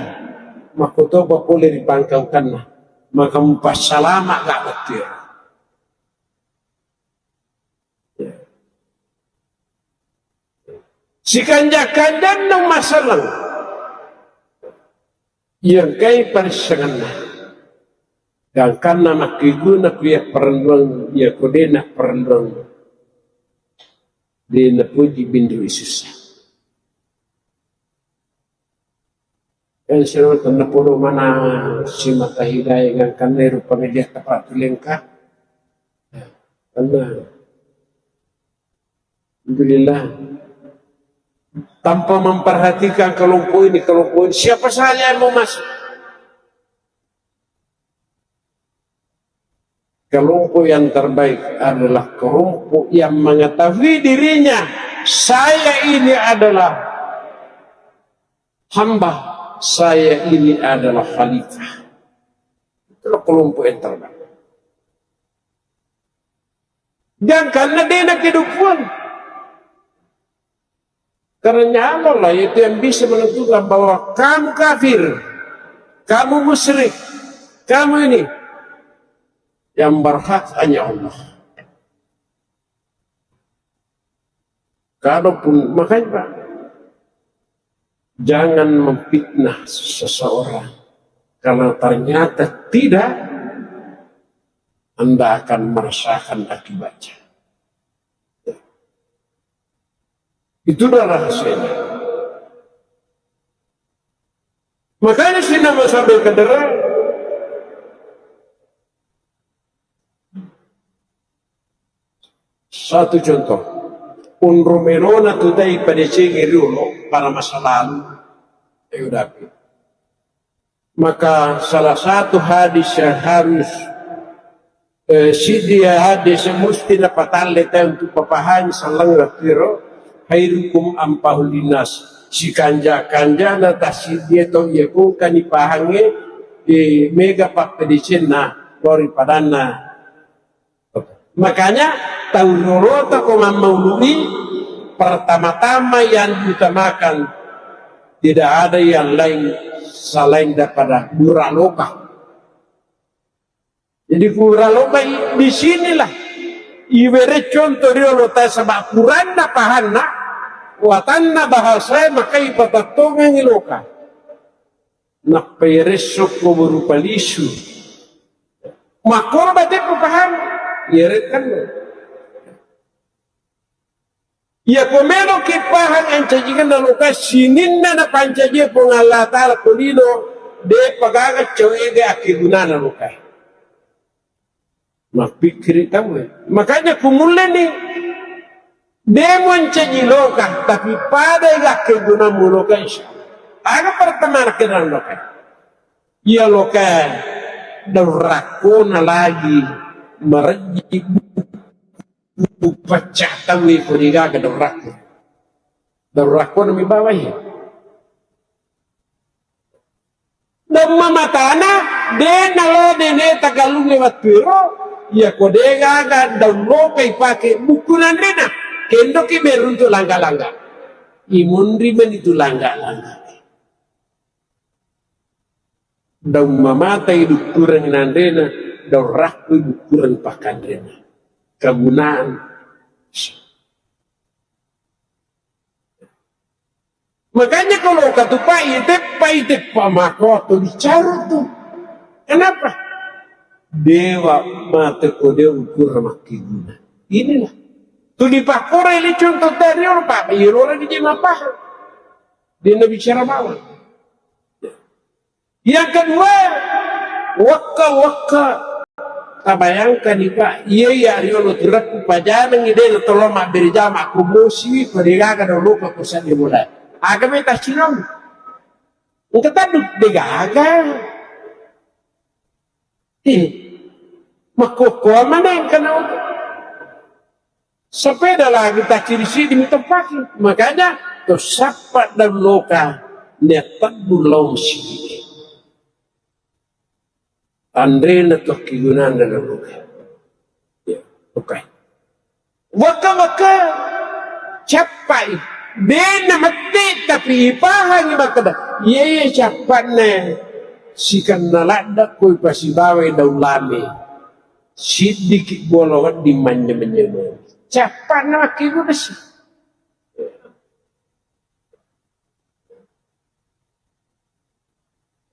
Makkutoba pole ri pangkaukanna. Maka mupassalama ga bettuero. Sikanja-kanjanna umma selleng. Iya engkai parissengenna. Gangkanna makkeguna ku iya parelluang, iya ko de' naparelluang. De' napoji binru isussa. Kan siro tenna podo mana simata hidayah gangkanna ero pengajian tempat lengkap. Karena Alhamdulillah. Tanpa memperhatikan kelompok ini, kelompok ini, siapa saja yang mau masuk. Kelompok yang terbaik adalah kelompok yang mengetahui dirinya, saya ini adalah hamba, saya ini adalah khalifah. Itulah kelompok yang terbaik. Gangkanna de' nakedupuang. Karena Allah lah itu yang bisa menentukan bahwa kamu kafir, kamu musyrik, kamu ini. Yang berhak hanya Allah. Kalaupun, makanya Pak, jangan memfitnah seseorang. Kalau ternyata tidak, Anda akan merasakan akibatnya. Itu dah rahasianya. Makanya sih nama sampai ke derang. Satu contoh, onro melona tu tai padecengi riolo pada masa lalu, eh, udah. Maka salah satu hadis yang harus, eh, siddi hadis yang mesti napatalle tau untuk papahami sallang rapiro, khairukum anfa'uhum linnas. Sikanja-kanjana tasiddi tau iya kongkani pahangnge, eh, mega pappedecenna lori padanna. Makanya, tau riolota ko mammaului, pertama-tama yang diutamakan, tidak ada yang lain selain daripada murah loka. Jadi, murah loka i-, di sinilah iwere contoh riolota, sebab kuranna pahanna, watanna bahasa, maka ipatattongengi loka. Nappa iyaresso ko berupa lisu. Makkoro bateppu pahang, iyarekkan. Iya ko meloki pahang ancajikenna loka sininna napancajie Puang Allah Ta'ala ko lino, de'pa gaga cawega akkegunana loka. Mappikkiri tauwe. Makanya kumulleni, de' muancaji loka, tapi pada i gakkegunammu loka, insya Allah. Aga pertama kenal loka? Iya loka daun rakkona lagi marejji buku pecah tauwe ko degaga daun rakko. Daun rakkona mi bawai. Daun mamatana, de' nalo nene tagalungnge wattuero, iya ko degaga daun loka ipake buku nanrena, kendoki beruntu langga-langga. Imunri meni tu langga-langga. Daun mamata idukkureng nanrena, daun rakko idukkureng pakanrena. Kegunaan. Makanya kalau katupai teppai teppa makoto bicara tu. Kenapa? Dewa mate ko de ukur makkiguna. Inilah. Tuli pakkorai le contoh tadi orang Pak, iya orang di jema paham. Dia nabi bicara bawang. Yang kedua, wakka-wakka. Tabayangkan ni Pak, iya iya riolo turakku pajanang ide tolong mabbere jama ko bosi ko degaga dolo ko kusa di mulai. Aga me tacinong. Engka tadu degaga. Eh, makkokkoa maneng kana sepeda lagi tacciri-ciri mi teppaki. Makanya to sappa dan loka nia teddu lao masigi. Tanrena to kigunana dan loka. Ya, oke. Wekka-wekka cappai. Dena mette tapi ipahangi makkeda, iye cappanna sikenna ladde ko ipasibawai daun lame. Siddiki bola wedding manynya-manynya. Cappanna makkibudesi.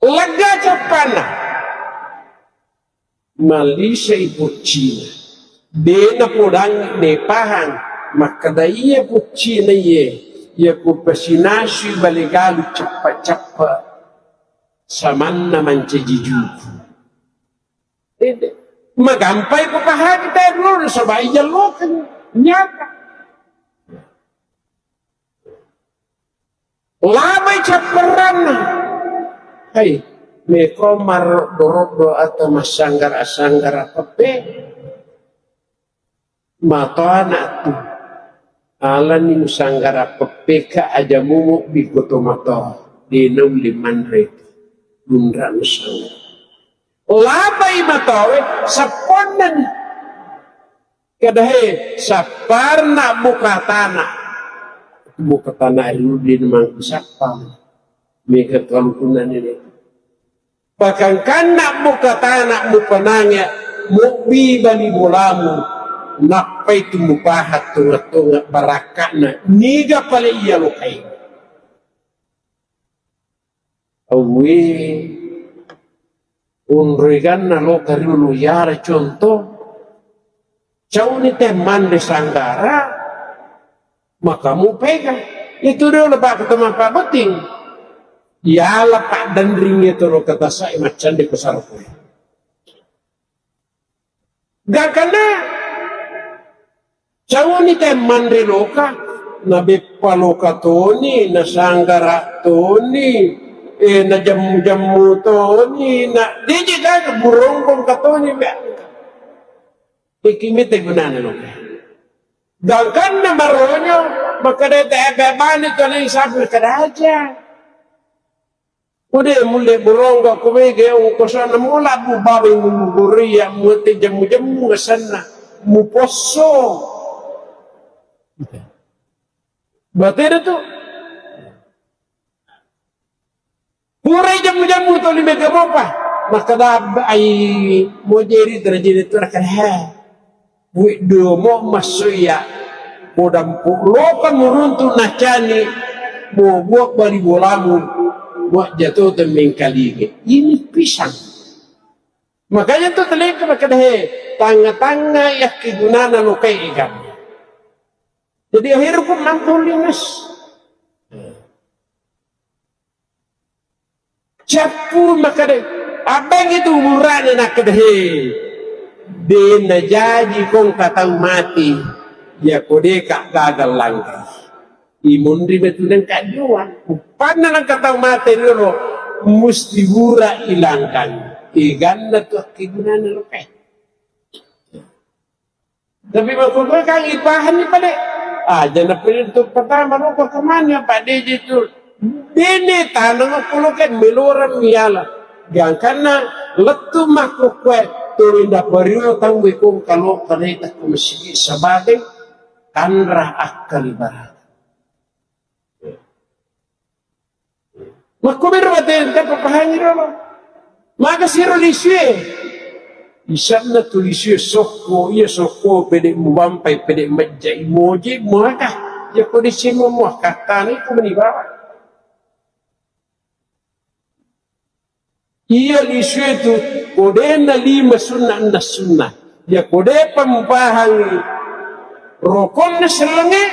Lega cappanna. Malisai boccina. De napodangi, de pahang. Makkeda iya boccina iye, iya ko pasinasui bale galu cappa-cappa. Samanna mancaji juku. Ede. Magampai ko pahangi tae dulu, nasaba iya lokeng. Nyata. Labai capperanna. Hai, meko maroddo-roddo atau massanggara-sanggara peppe. Matoana tu. Alani musanggara peppeka aja mumu bikoto mato. Dena uli manre. Lunra musanggara. Labai matowe, sapponnani. Kedahe sapparna buka tanah. Buka tanah ri udin mangku sappa. Mega kalukunna nene. Pakangkanna buka tanah mupanange mubbi bali bolamu. Nappai tu mupahat tonga-tonga barakka'na. Niga pale iya lokai. Awwe, onroiganna loka riolo yara contoh, cauni te manre sanggara, maka mupega. Itu riolo pakatama pabotting. Yala paddanring itu loka tasai maccande pesarapure. Gangkanna cauni te manre loka, na beppa loka toni, na sanggara toni, eh, na jammu-jammu toni, na deje gaga buronggong ka toni, be. Iki mite gunana loka. Gangkanna maronyo, makkeda te ebe bani toni sapi kada aja. Ude mulle burongga ko mege ongkosona mola bu babai mumuguriya muate jemmu-jemmu asenna muposso. Batena tu. Purai jemmu-jemmu toli mega mopa. Makkeda ai mojeri terjadi tu rakan ha. Weddomo massoiya, podampo loka muruntu nacani, mo buat bali bolamu, buat jatuh temmengkalinge. Ini pisang. Makanya tu teleke makkeda he, tangnga-tangnga yakkegunana lokai egam. Jadi akhirku mampu linas. Cappuru makkeda, abbangi tu umurana nakkeda, he, de najaji kongka tau mati, yako deka gagal langkai. Imunri betu dengka jua. Uppanna nangka tau mate riolo, musti bura ilangkang. Iganna tu akkigunana lokai. Tapi makkukue kan ipahanni pale. Aja na pale tu pertama roko kemana Pak D J tu. Bene tanang aku lo kan meloran miala. Gangkanna lettu makkukue tu inda pario tau wekong kalo kane takku masigi sebagai tanra akal ibarat. Makkomero batenta papahangi rolo. Maga siro lisue. Isanna tu lisue sokko, iya sokko pede mubampai, pede majjai moje muaka. Iya ko disi mua kattana iko meni bawa. Iya lisu itu, ko de'na lima sunna, enna sunna. Ya ko de'pa mupahangi rokonna sellengnge,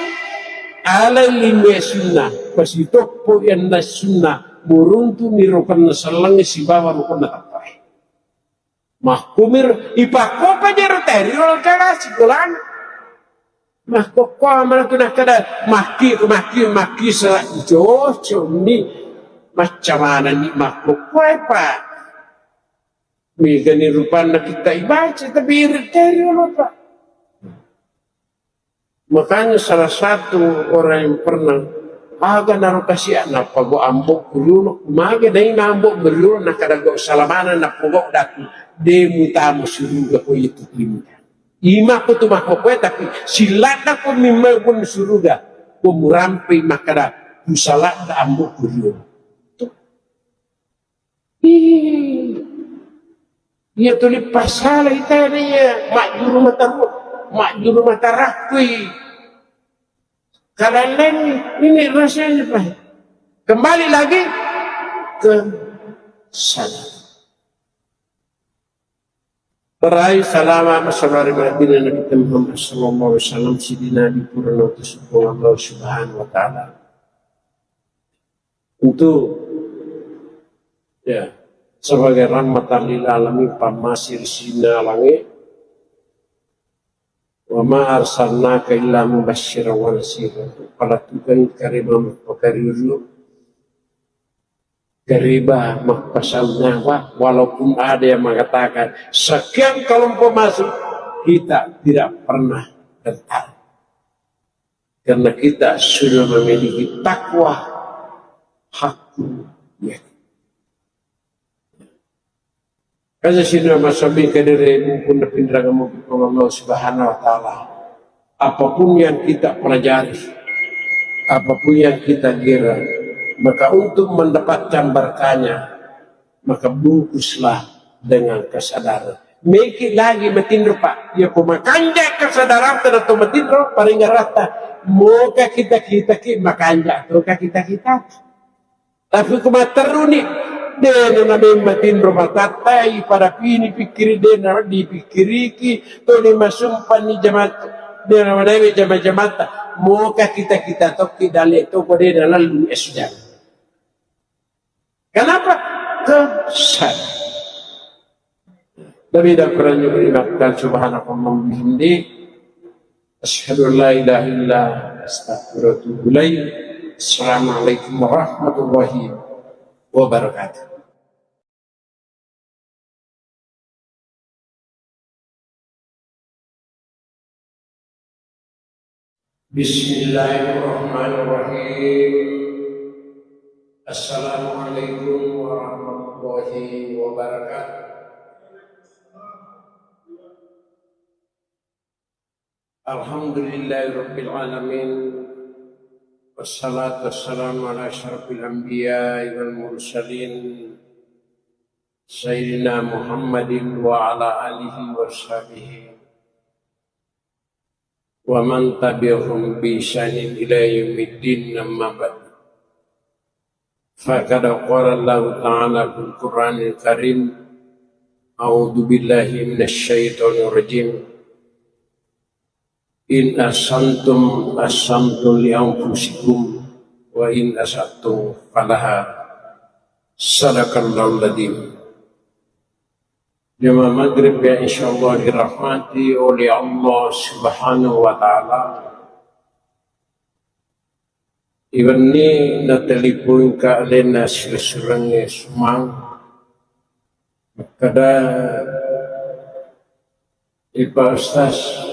ala lima sunna, pasitoppo enna sunna, muruntu mi rokonna sellengnge sibawa rokonna tappae. Mahkumir, ipakkopa jero teri ro kala sikolana. Makkokkoa manatu nakkeda, makki, makki, makki sala joco ni. Macca manenni makkokkoe, Pak. Megani rupanna kitta ibaca, tapi irit teri olo, Pak. Makanya salah satu orang yang pernah, aga naro kasi nappa go ambo riolo, mage dai na ambo riolo, nakkeda go salamana nappa go daku, de mutama suruga ko itu klinika. Imakko tu makkokkoe, tapi siladda ko mimma pun suruga, ko murampe makkeda, ku saladda ambo ku riolo. Tuh. Ih. Iya tuli pasala itana iya, majjuru mata ru-, majjuru mata rakkui. Kadalleng ini rasanya, Pak. Kembali lagi ke sana. Para salama masalawat ri Nabi Muhammad sallallahu alaihi wasallam, siddi Nabi purana utus Allah Subhanahu wa Ta'ala. Untuk, ya, sebagai rahmatan lil alamin, pammase ri sininna alangnge, wa ma arsalnaka illa mubasysyiran wa nadhira, untuk palettukengngi kareba mappakaririo, kareba mappasau nyawa, walaupun ada yang mengatakan sekian kelompok masuk, kita tidak pernah gentar. Karena kita sudah memiliki takwa, hakku yakin. Kaja sini masabi kadere mumpun pinrang mumpun Allah Subhanahu wa Ta'ala. Apapun yang kita pelajari, apapun yang kita gira, maka untuk mendapatkan berkahnya, maka bungkuslah dengan kesadaran. Meki lagi matinro, Pak. Ya ko makanja kesadaran tena to matinro, paling rata. Moka kita kita ki makanja to ka kita kita. Tapi ko matteruni, de na memang matinro matattai pada pini pikiri de na dipikkiriki, to ni masumpani jamaat, de na manawi jama-jamaata. Moka kita kita tokki dale to ko de na lalu esujang. Kenapa? Kesal. Nabi dan Quran juga dimaafkan. Subhanakallahumma bihamdi. Asyhadu an la ilaha illa anta, astaghfiruka wa atubu ilaik. Assalamualaikum warahmatullahi wabarakatuh. Bismillahirrahmanirrahim. Assalamualaikum warahmatullahi wabarakatuh. Alhamdulillahirabbil alamin. Wassalatu wassalamu ala asyrafil anbiya'i wal mursalin, sayyidina Muhammadin wa ala alihi wa sahbihi wa man tabi'ahum bi ihsanin ila yaumiddin, amma ba'du. Faqad qala Allahu ta'ala fil Qur'anil Karim, a'udzu billahi minasy syaithanir rajim. In ahsantum ahsantum li anfusikum wa in asa'tum falaha. Sadaqallahul adzim. Jamaah maghrib yang insyaallah dirahmati oleh Allah Subhanahu wa Ta'ala. Iwenni nateleponka alenna sila-silangnge Sumang. Makkeda, "Eh, Pak Ustaz,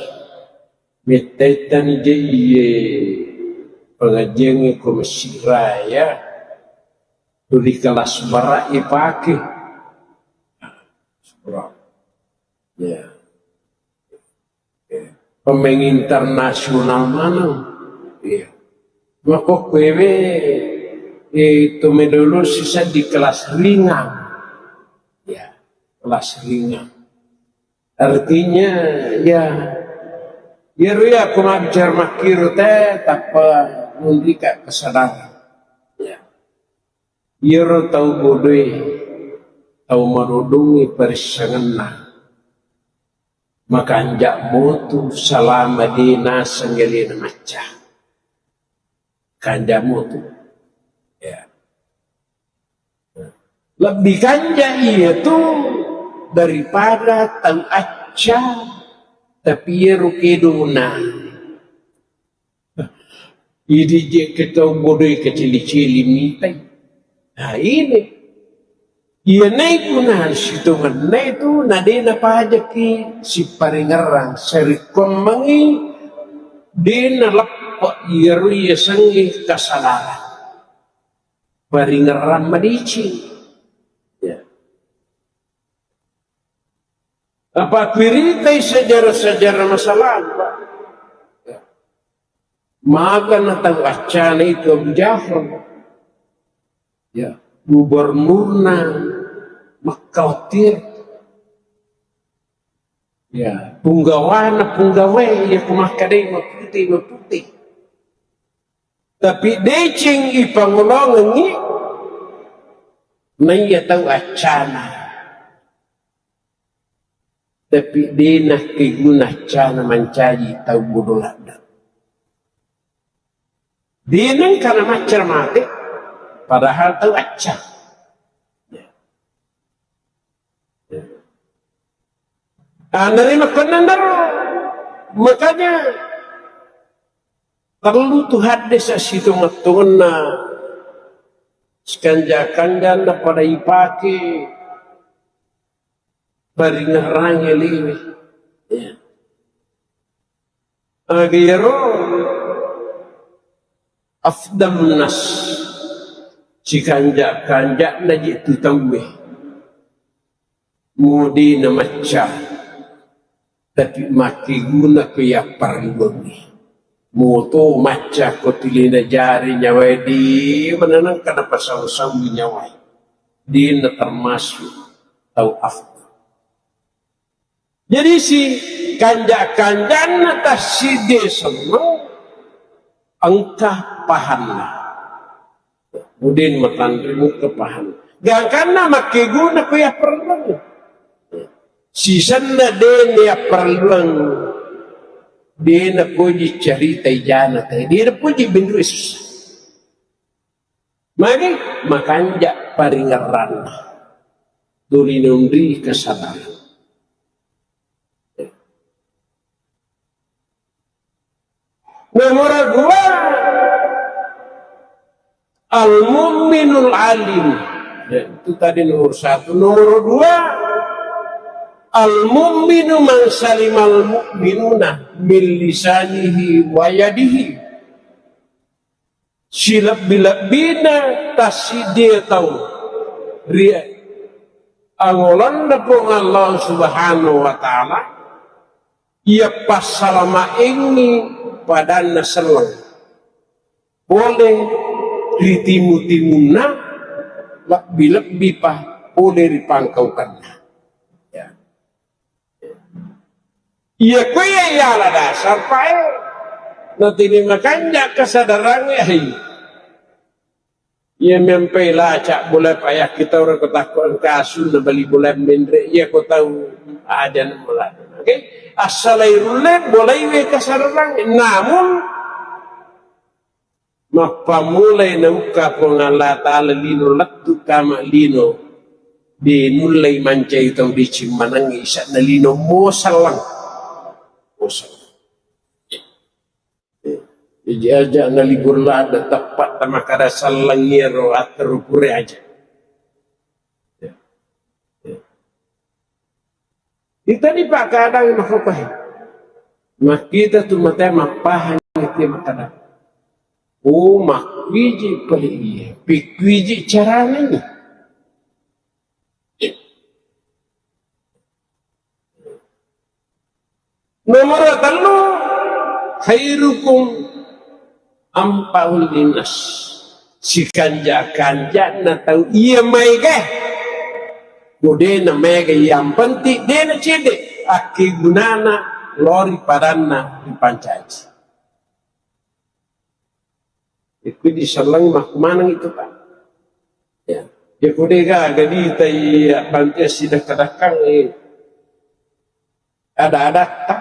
mettaittani je iye pengajiangnge ko Mesir Raya, tuli kelas bara ipake." Ya. Pemain internasional maneng. Iya. Makkokkoe we, eh, to medolo sisa di kelas ringan. Ya, kelas ringan. Artinya, ya, iyaro ya, ko mabbicara makkiro te, tappa nunrika kesadaran. Ya. Iyaro tau bodoe, tau marudungngi parissengenna. Makanja' motu salama de' naseng alena macca. Kanja' motu. Ya. Lebbi kanja' iyatu daripada tau acca, tapi iyaro kedona. Idi je ke tau bodoi kecili-cili mitai. Nah, ini. Iya nai guna sitongenna itu na de' napajaki siparingerrang, sarekkuammengngi de' naleppe' iyaro yasengnge kasadaran. Paringerrang madeceng. Ya. Apa kuiritai sejarah-sejarah masa lalu, Pak. Ya. Magana tau accana itu Abu Jahal. Ya, gubernurna Makkah waktu itu. Ya, punggawana punggawa, ya, ku makkadai mapute, mapute. Tapi deceng ipangolongengngi, naiya tau accana. Tapi de' nakkeguna accana mancaji tau bodo ladde'. De' nengka namacca mate, padahal tau acca. Anarima kennanaro. Makanya perlu tu hadis sitonget-tongenna, sekanja-kanjana pada ipake paringerrangnge liwe. Ya. Aga iyaro afdalun nas, sikanja-kanja'na je tu tauwe. Mudina macca, tapi makkeguna ko yapparelluangngi. Moto macca ko tilina jari nyawae di mananang kana pasau-sau nyawae. Dina termasuk tau afdal. Jadi si kanja-kanjanna tassiddi semmeng engka pahanna. Mudin matanri muka pahanna. Gangkanna makkeguna ko yapparelluang. Sisenna dena yapparelluang. Dena koji carita ijana te. Dena koji benru susah. Magi makanja paringerranna. Tuli nonri kesadaran. Nomor dua, al-mu'minul alim. Ya, itu tadi nomor satu. Nomor dua, al-mu'minu man salimal mu'minuna min lisanihi wa yadihi. Silebbi-lebbina tassiddi tau ri angolonna Puang Allah Subhanahu wa Ta'ala, iya passalamaengngi padanna selleng pole ri timu-timunna, lebbi-lebbi pa pole ri pangkaukenna. Ya. Iya, kuya iyala dasar pae. Natini makanja kesadarangnge, hei. Iya mempai lacak bola payah kita orang ko takko engka asunna bali bola menre. Iya ko tau aja mulai. Oke, assalai rulle bolai we kesadarangnge. Namun Mappamulai naukka Puang Allah Ta'ala lino lettu kama lino, de nullei mancai tau deceng manengngi ise'na lino moselleng. Moselleng. Jaji aja na libur ladde teppa tamakkada selleng iyaro atteru pura aja. Itani pakkadangngi makkopae. Makkita tu matae mappahang te makkada. Oh, makkuiji pale iye. Pikkuiji carana ni. Nomor tellu, khairukum anfa'uhu linnas. Sikanja-kanjana tau iya maega. Ko de na maega, yang penting de na cede akkegunana lao ri padanna ripancaji. Ikku di selleng makkumaneng itu, Pak. Ya. Iyako de gaga ditai abbantu sidakka-dakkang, eh, ada-adatta.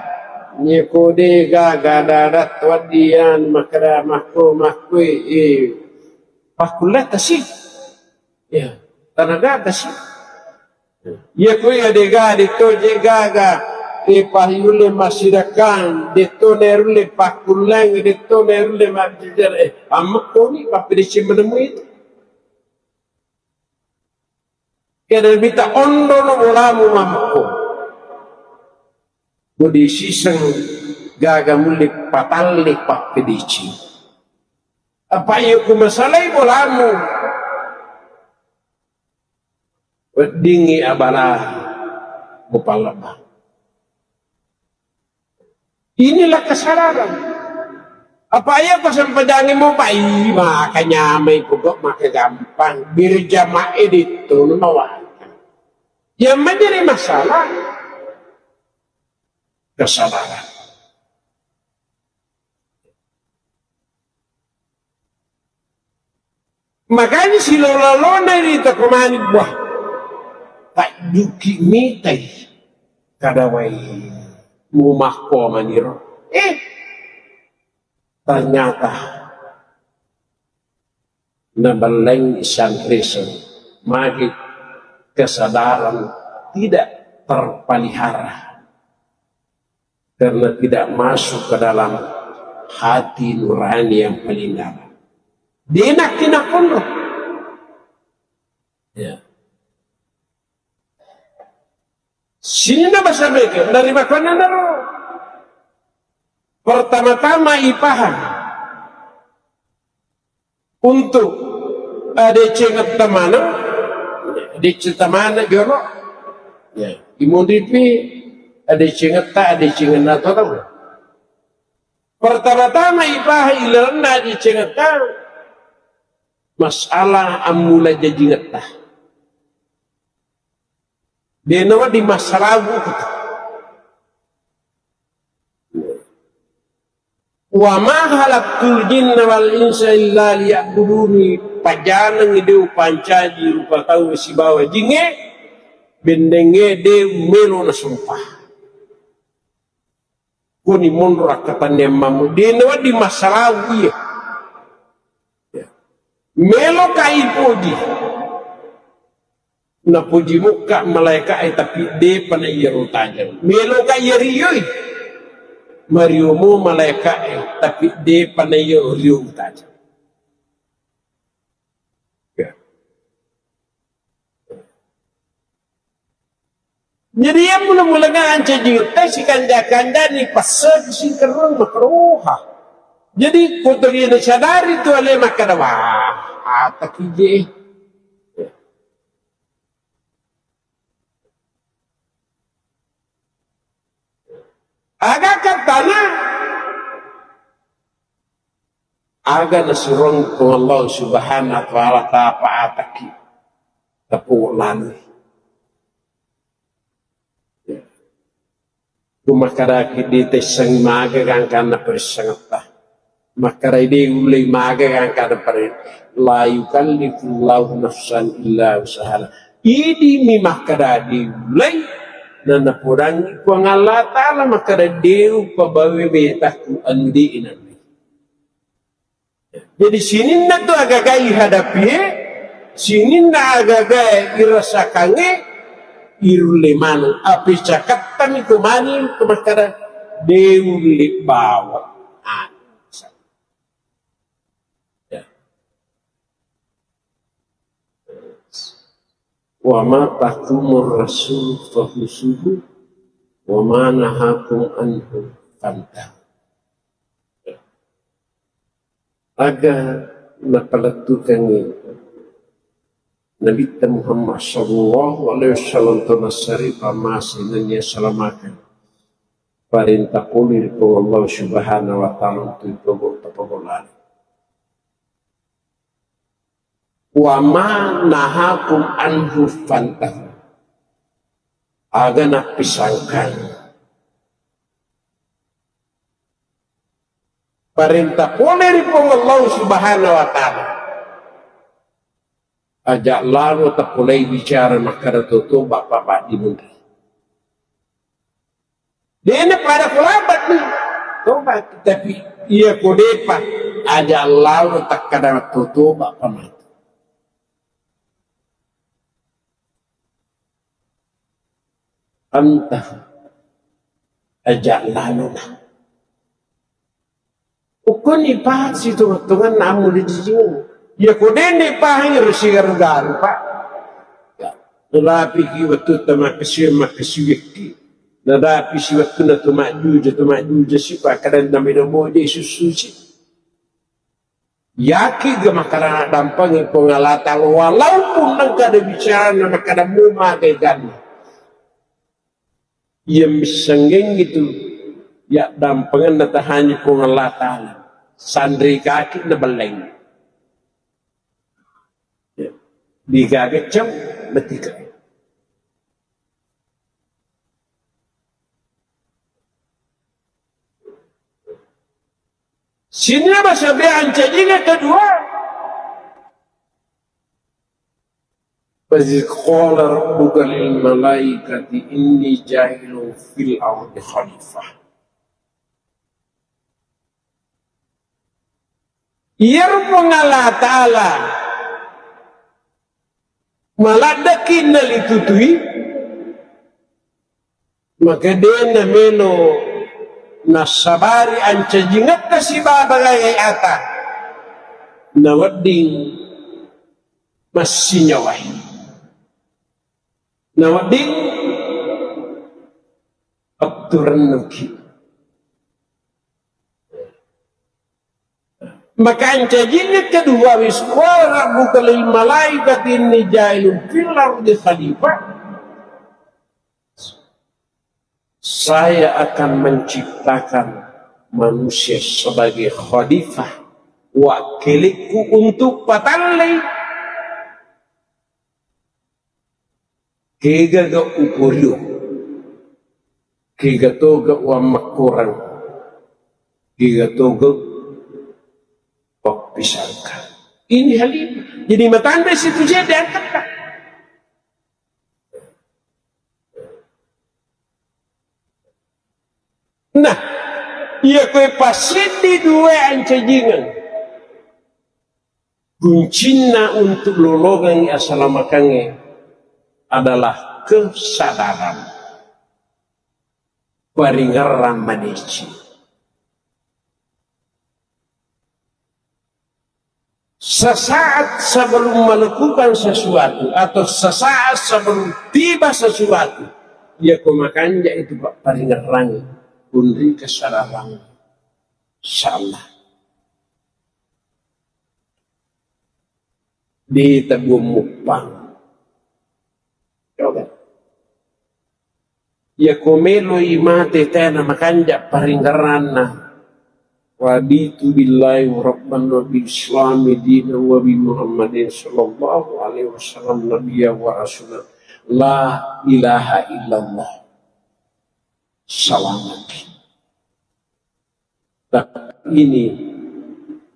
Iyako de gaga ada-adatta waddian makkada makko, makko, eh, pakkulletta si. Ya, tanagata si. Iyako iya de gaga de to je gaga, eh, payulle masidakkang, de to nerulle pakkulleng, de to nerulle mabbicara, eh, ammekkoni pappedeceng menemui itu. Kena mita ondono bolamu mammekko. Kodi siseng gaga mulle patalle pappedeceng. Apa iya ku masalai bolamu? Weddingngi abala mupallebba. Inilah kesadaran. Apa iya ko sempajangi mo bai, maka nyamai pokok maka gampang. Berjamaah itu mawakil. Yang menjadi masalah kesadaran. Makanya silola-lona ri toko mani, wah, tajjuki mitai kadawai mumakko maniro. Eh, ternyata nabelleng sanrisen magi kesadaran tidak terpelihara. Karena tidak masuk ke dalam hati nurani yang paling dalam. Denak kinakonro. Ya. Sininna bahasa meke, dari makanya naro. Pertama-tama ipaham. Untuk adecengetta maneng, adecengetta maneng jolo. Ya, imonripi adecengetta, adecengenna to tau. Pertama-tama ipaha ilalenna adecengetta masalah ammula jajingetta. Denawa di masalah buku. Wa ma khalaqtul jinna wal insa illa liya'buduni, pajaneng de upancaji rupa tau sibawa jinge, bennenge de melo nasompa. Koni monro akkatanniang mammu, de nawedding masalah iye. Meloka ipoji. Napoji mukka malaeka e, tapi depa na iyaro tajeng. Meloka iya rioi. Mariomo malaeka e, tapi depa na iyaro rio tajeng. Ya. Jadi, yang mula-mula nganca jingetta sikanja-kanja ni passeng singkerrung makroha. Jadi, kotori na sadari tu ale makkada, wah, ataki je. Aga kattana, aga nasurong Puang Allah Subhanahu wa Ta'ala tapa ataki, tapo lani. Kumakadaki ditessangi maga gangkanna perissangetta. Makkedai de ullei maga gangkanna pare-, la yukallifullahu nafsan illa usahaha. Idi mi makkeda de ullei, nanapodangi Puang Allah Ta'ala makkeda de upabawe betakku andi inanni. Jadi sininna tu agaga ihadapi e, sininna agaga irasakangnge, irulle maneng. Api cakattami ko mani ko makkada, de ulle bawang. Ah, ya. Wa ma atakumur rasul fakhuzuhu, wa ma nahakum anhu fantahu. Aga napalettukengngi Nabitta Muhammad sallallahu alaihi wasallam to nassari pammase nennia salamakeng. Parenta pole ri Puang Allah Subhanahu wa Ta'ala untuk ipogo-, tapogolari. Wa ma nahakum anhu fantahu. Aga nappisangkang. Parenta pole ri Puang Allah Subhanahu wa Ta'ala. Aja lalo tapolei bicara makkada to toba, Pak, Pak, di munri. Dena pada kolabat ni. Toba, tapi iya ko depa, aja lalo takkada to toba, Pak, mati. Anta aja lalo na. Ukkoni pahang sitonga-tonganna ammu dijijingeng. Iya ko dende pahang ero sigaru-garu, Pak. Ya, nalapiki wettutta makkasiwi-, makkasiwekki. Nadapi si wettunna to majjuja, to majjuja si pakkadanna melo moja sussusi. Yakin ga makkada dampeng Puang Allah Ta'ala, walaupun engka ada bicara makkada mu magai ganna. Iya missenggengngi tu, ya, dampengenna tahanyi Puang Allah Ta'ala. Sanri kaki na belleng. Ya. Digaga cem, betika. Sini apa sebab ancajinga kedua? Wa idz qala rabbuka lil malaikati inni ja'ilun fil ardi khalifah. Iyaro Puang Allah Ta'ala maladdeki nalitutui, maka de namelo nassabari ancajingetta sibawa bagae ata, nawedding massinyawae. Nawedding patturennuki. Maka ancajinna kedua, wa idz qala rabbuka lil malaikati inni ja'ilun fil ardi khalifah. Saya akan menciptakan manusia sebagai khalifah, wakkilikku untuk patallei. Kegaga uporio, kega toga uammakkorang, kega toga pappisangka. Ini halimah. Jadi matandai situ je diangkatta. Nah, iya koe passiddi dua ancajingeng. Kuncinna untuk lolongengngi asalamakengnge adalah kesadaran. Paringerrang madeceng. Sesaat sebelum melakukan sesuatu atau sesaat sebelum tiba sesuatu, iya ko makanja itu, Pak, paringerrang, kunri kesadaran. Insyaallah. Di tabuang muppang. Coba. Iya ko meloi mate tena makanja paringerranna. Raditu billahi rabban wa bil islami dinan wa bi Muhammadin sallallahu alaihi wasallam nabiyya wa rasula. La ilaha illallah. Selamat. Tapi ini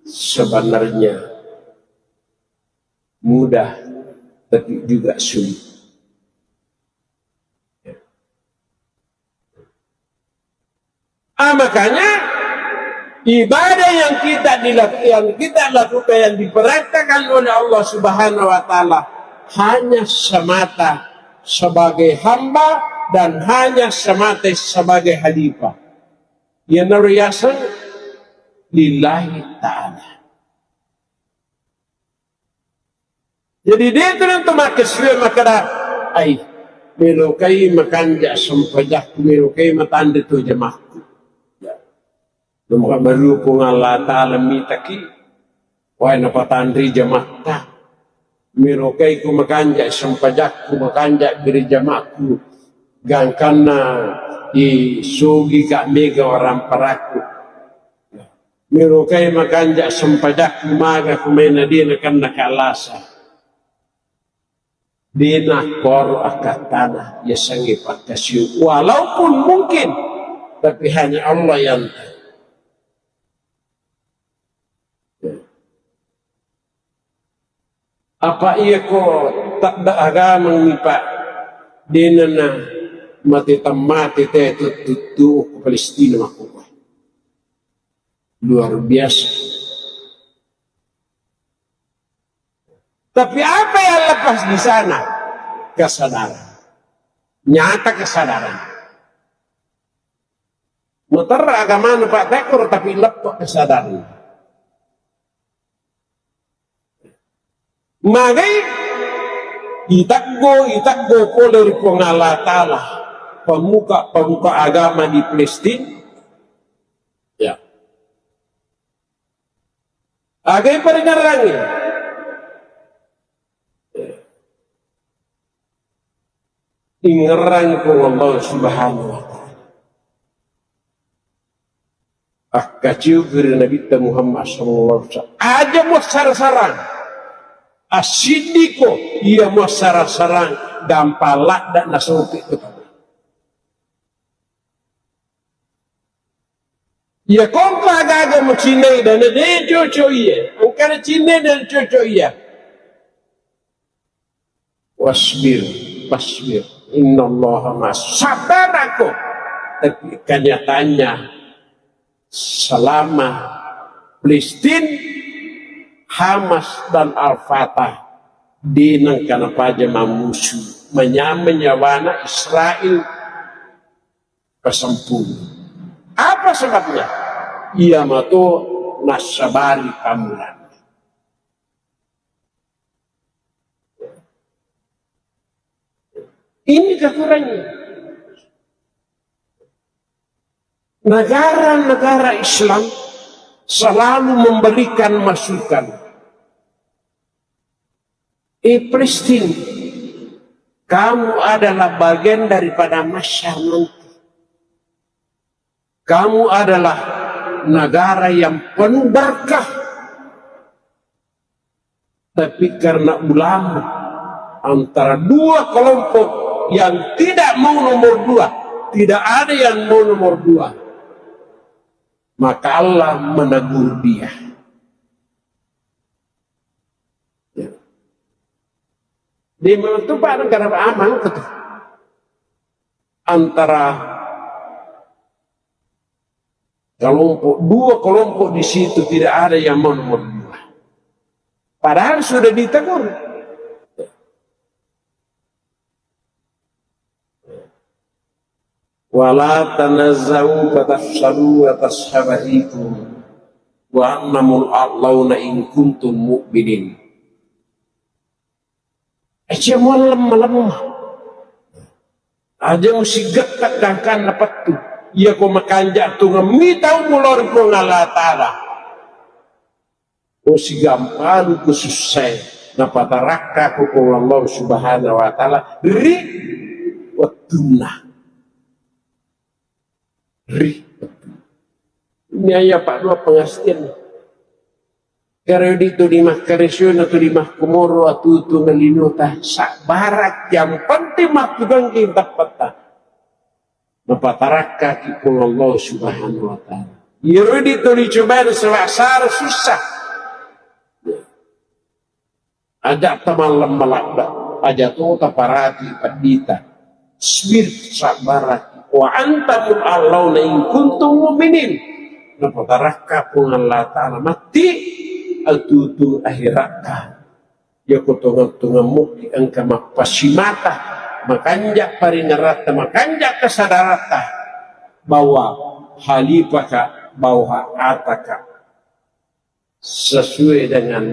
sebenarnya mudah, tapi juga sulit. Ah, makanya ibadah yang kita dilak-, yang kita lakukan, yang diperintahkan oleh Allah Subhanahu wa Ta'ala, hanya semata sebagai hamba dan hanya semata sebagai khalifah. Iyanaro yaseng lillahi ta'ala. Jadi, de' tu nonto makkasiwiang makkeda, "Ai, melokai makanja sempajakku, melokai matanre to jamakku." Ya. Nomor baru Puang Allah Ta'ala mitaki, wae napatanre jamatta. Melokai ku makanja sempajakku, makanja bere jamakku, gangkanna isogi ka mega waramparakku. Melokai makanja sempajakku maga ku mena de' nakenna kalasa. De' nakkoro akkattana yasengnge pakkasiwiang. Walaupun mungkin, tapi hanya Allah yang tahu. Apa iya ko tadda agamang ni, Pak? Denana mate tammate te tuttu ko Palestina makkuko. Luar biasa. Tapi apa yang lepas di sana? Kesadaran. Nyata kesadaran. Muterra agamana Pak Tekor, tapi leppe' kesadaran. Magai iteggo, iteggo pole ri Puang Allah Ta'ala, pemuka-pemuka agama di Palestina. Ya. Agai paringerrangi. Ingerrangi Puang Allah Subhanahu wa Ta'ala. Akkaciupi ri Nabitta Muhammad sallallahu alaihi wasallam. Aja muassara-sarang. Assiddiko iya muassara-sarang, gampang ladda nasopi ko tau. Iya kongka gaga mucinai dana de coco iya. Engkana cinai dana coco iya. Wasbir, fasbir. Innallaha ma'as. Sabar aku. Tapi kenyataannya selama Palestina, Hamas dan Al-Fatah, dinang kana paja mamusu, manyameng nyawana Israel, pasempung. Apa sebabnya? Iya mato nassabari pamulan. Ini kekurangan. Negara-negara Islam selalu memberikan masukan. Eh, Palestina, kamu adalah bagian daripada masyarakat. Kamu adalah negara yang penuh berkah. Tapi karena ulama antara dua kelompok yang tidak mau nomor dua, tidak ada yang mau nomor dua, maka Allah menegur dia. Ya. Di mana tuh Pak, negara aman tuh. Antara kelompok, dua kelompok di situ tidak ada yang mau nomor dua. Padahal sudah ditegur. Wala tanazau fatafshalu wa tazhaba rihukum wa antumul a'launa in kuntum mu'minin. Aja muallemma-lemma. Aja musigetta gangkanna pettu. Iya ko makanja' tungeng mitau mulori Puang Allah Ta'ala. Ko sigampalu ko sussae, napatarakka ko Puang Allah Subhanahu wa Ta'ala ri wettunna. Ri. Ini aya paddua pengertian. Kare di tu di makkaresuna tu di makkumoro atutu nalinota sabbarak, yang penting makkugangking tappetta. Napatarakkaki Puang Allah Subhanahu wa Ta'ala. Iyaro di tu dicobai sewasara susah. Aja' tamallemma ladda, aja' to taparati peddita. Sbir, sabbaraki. Wa antumul a'launa in kuntum mu'minin. Napatarakka Puang Allah Ta'ala matti atutu akhiratta. Yako tongeng-tongeng mukki engka mappasimata, makanja' paringeratta, makanja' kesadaratta bahwa halipaka, bahwa ataka. Sesuai dengan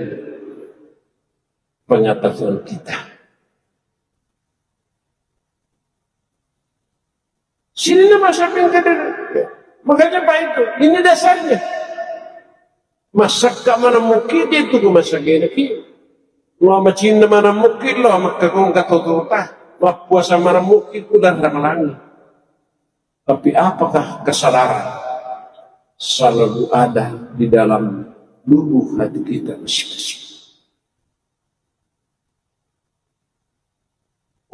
pengetahuan kita. Sininna masa pengkadar. Makanya Pak itu, ini dasarnya. Masakka mana mukki itu ke masa gena ki. Lo macinna mana mukki lo makkakong katotota. Mappuasa mana mukki kudan ramalangi. Tapi apakah kesadaran selalu ada di dalam lubuk hati kita masing-masing?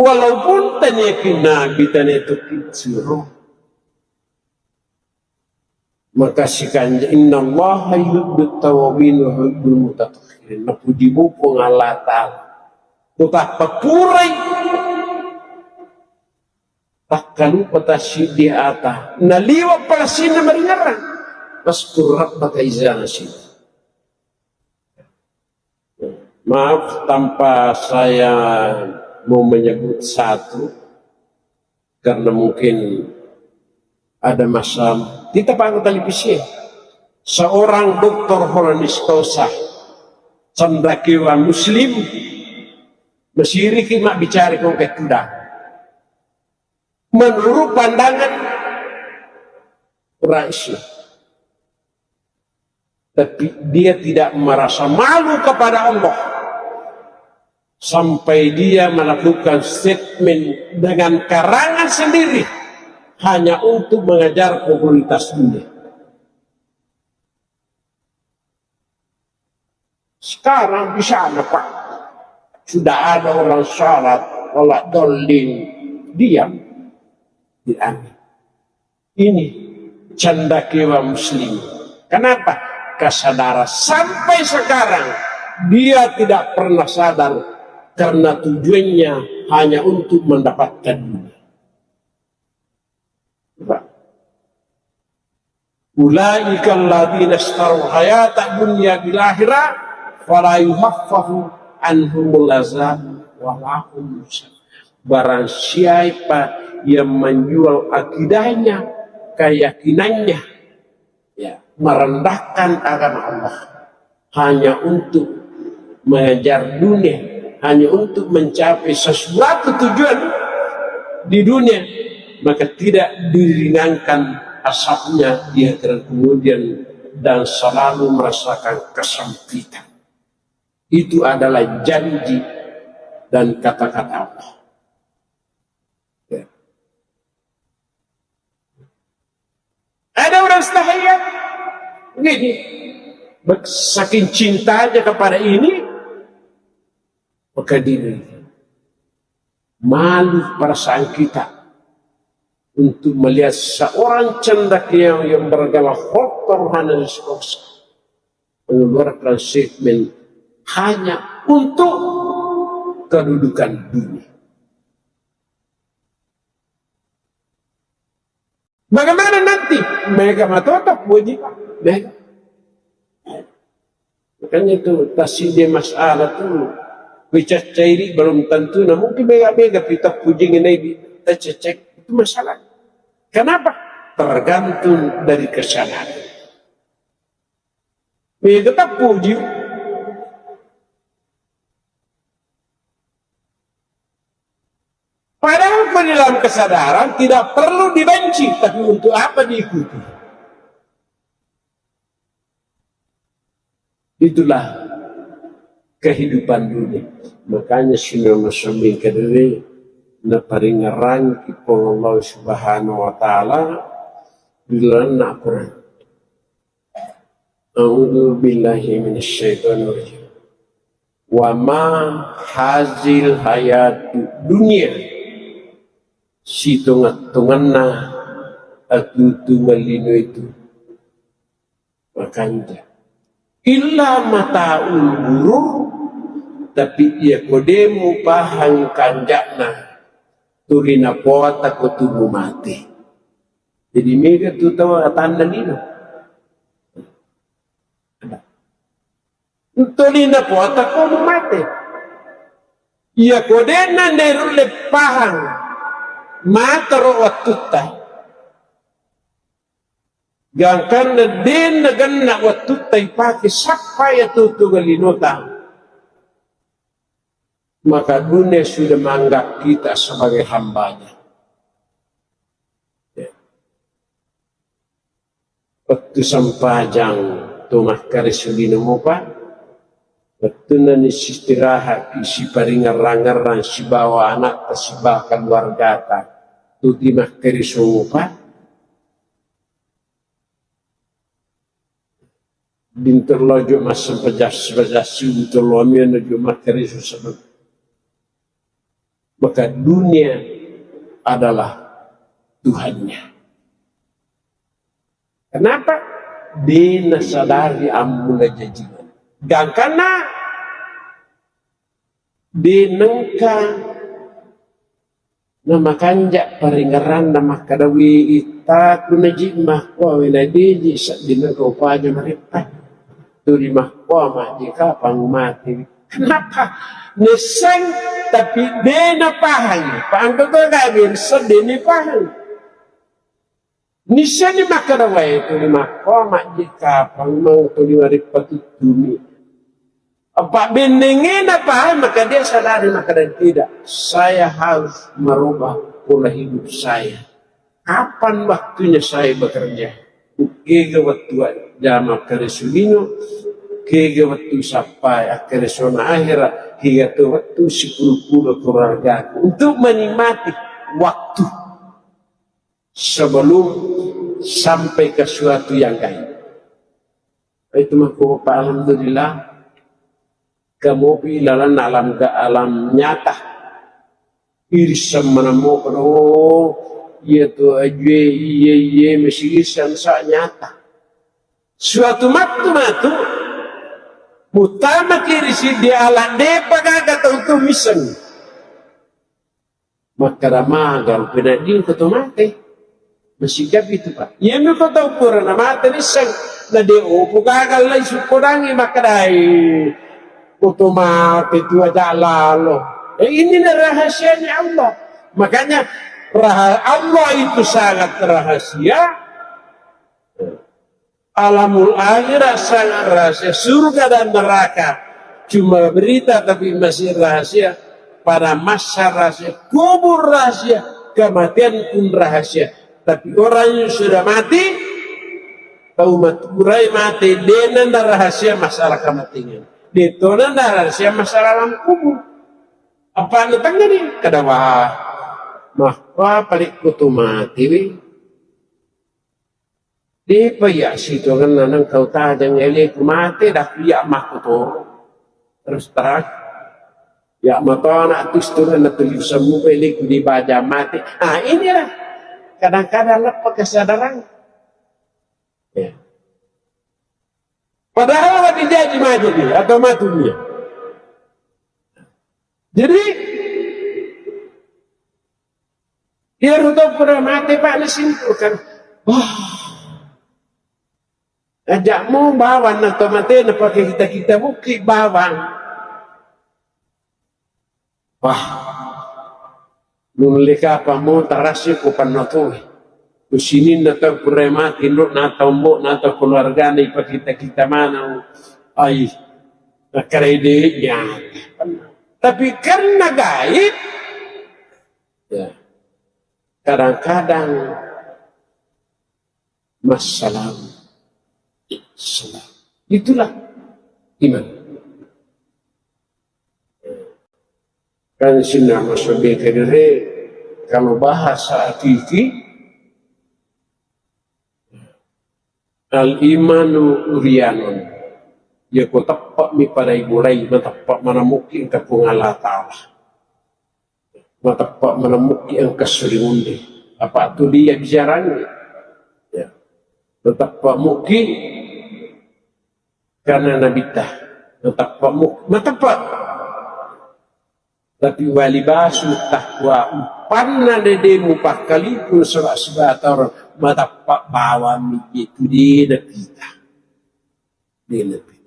Walaupun taniaki nabi, taniaki suro, Maka sikanja, "Innallaha yuhibbut tawwabin wa yuhibbul mutatahhirin." Napuji mupo Allah Ta'ala. Utappa purai takkalupa tassiddi ata. Naliwa palasinna maringerang. Waskur rabbaka iza nasit. Maaf, tanpa saya mau menyebut satu, karena mungkin ada masalah. Kita panggil televisi. Seorang doktor honoris causa, cendekiawa muslim, masiriki mabbicara kong ke tudang. Menurut pandangan Quraisy. Tapi dia tidak merasa malu kepada Allah sampai dia melakukan statement dengan karangan sendiri hanya untuk mengejar popularitas dunia. Sekarang di sana, Pak, sudah ada orang sholat, sholat dolin, diam. Diam. Ini cendekiawa muslim. Kenapa? Kesadaran sampai sekarang dia tidak pernah sadar karena tujuannya hanya untuk mendapatkan dunia. Pak. Ulaika alladzina istarul hayata dunya bil akhirah fala yukhaffafu anhumul azab wa lahum yunzarun. Barang siapa yang menjual akidahnya, keyakinannya, ya, merendahkan agama Allah hanya untuk mengejar dunia, hanya untuk mencapai sesuatu tujuan di dunia, maka tidak diringankan asapnya di akhirat kemudian dan selalu merasakan kesempitan. Itu adalah janji dan kata-kata Allah. Ya. Ada orang setahayat. Ini. Saking cintanya kepada ini, maka diri. Malu perasaan kita untuk melihat seorang cendekiawa yang bernama Doktor Honoris Causa mengeluarkan statement hanya untuk kedudukan dunia. Bagaimana nanti? Mega matota puji, Pak. Mega. Makanya itu, tasidi masalah tu, kucaccairi belum tentu, nah mungkin mega-mega kita puji ngenai di, tacecek. Itu masalah. Kenapa? Tergantung dari kesadaran. Mega tapuji. Padahal di dalam kesadaran tidak perlu dibenci, tapi untuk apa diikuti? Itulah kehidupan dunia. Makanya sining massambing kedere naparingerang ki Puang Allah Subhanahu wa Ta'ala di dalam Al-Quran. A'udzu billahi minasyaitonir rajim. Wa ma hazil hayatud dunya, sitonget-tongenna atuo-tuongeng lino itu, makanja, illa mataul ghurur, tapi iya ko de mupahang kanja'na, tuli napoatako tu mumate. Jadi mega tu tau atanna lino. Tuli napoatako mumate. Iya ko de na nerulle pahang matero wattutta. Gangkanna de nagenna wattutta ipake sappai atuo-tuongeng linota. Maka dunia sudah menganggap kita sebagai hambanya. Ya. Wettu sempajang tu makkaresu lino mupa, wettunna ni istirahat, siparingerrang-ngerrang sibawa anakta, sibawa keluargata, tu ti makkaresu mupa. Dintello jo massempajang-sempajang, dintello miono jo makkaresu sebelum. Maka dunia adalah Tuhannya. Kenapa? De' nasadari ammula jaji. Gangkanna de' nengka namakanja' paringerranna makkeda, "Wi, ittaku naji makkuawe nadeji sedding nengka upaja mareppa. Tuli makkuama je kapang mati." Kenapa? Nisseng, tapi de' napahang. Pahang kau tu kami, nisseng de' napahang. Nisseng ni makkeda, "Wae, tuli makkuama je kapang mau tuli mareppa tuttumi." Apa bennengena pahang, maka dia sadari, maka dia tidak. Saya harus merubah pola hidup saya. Kapan waktunya saya bekerja? Kega wettu jama kare sulino, kega wettu sappai akkare sona akhirat, kega tu wettu sipulu-pulu keluargaku untuk menikmati waktu sebelum sampai ke suatu yang gaib. Itu mako pa alhamdulillah, kamopi lalang alam ga-, alam nyata. Irisseng manammo kono, oh, iya tu ajue, iya, iya, mesi irisseng sa nyata. Suatu mattu matu, mutama kiri si di ala depa gaga tau tu miseng. Makkeda maga rupa nadding ko to mate. Masigapi tu, Pak. Iyami ko tau pura na mate nisseng. Na de opo gaga lai sukkodangi makkedai. Ko to mate tu aja lalo. Eh, ini na rahasianya Allah. Makanya raha-, Allah itu sangat rahasia. Alamul akhirat sangat rahasia, surga dan neraka cuma berita tapi masih rahasia. Pada masa rahasia, kubur rahasia, kematian pun rahasia. Tapi orang yang sudah mati, tau maturai mati, dena nda rahasia masalah kematian. Detona nda rahasia masalah alam kubur. Apa anu tengah ni? Kada wah. Mah, wah, paling kutu mati, wi. Depa iya sitongenna nengka utajang eleku mate, daku iya makkutoro. Terus terang. Iya matona tu sitongenna tuli semmuka eleku di baja mate. Ah, inilah. Kadang-kadang leppa kesadaran. Ya. Padahal lagi jaji maju dia atau matu dia. Jadi, iyaro tau pura mate, Pak, nasimpulkan, wah, ajakmu bawang na to mate na pakai kita-kita bukki bawang. Wah, nulle kapang mo tarassi ko panna toe. Ko sininna tau pura mate, ndo na tau mbo na tau keluargana ipakita-kita maneng. Ai, nakarede nyata. Tapi karena gaib, ya, kadang-kadang massalam. Salam. Itulah iman. Kan sininna masobe kedere, kalau bahasa hakiki, al-imanu uryanun. Ya ko teppa mi pada ibulai, mateppa manamukki engka Puang Allah Ta'ala. Mateppa manamukki engka suri munde. Apa tu dia bicaranya? Ya. Mateppa mukki karena nabitta. Mateppa muk-, mateppa. Tapi wali basu takwa, upanna dede mupakkalipun sura-sura toro, mateppa bawang miji tu dena kita. Dena kita.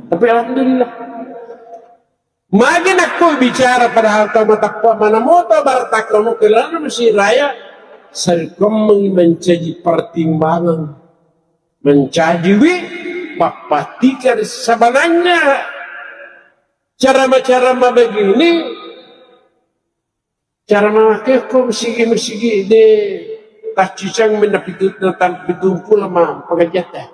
Tapi alhamdulillah. Magi nakko bicara padahal tau mateppa manamo tau bartakkamu kelana masih raya, sarikommengi mencaji pertimbangan. Mencaji wi, pappatikan sebenarnya cara-cara begini, cara memakai ko mesigi-mesigi de taccicang mendapitu tentang pitungku lama pengajian teh.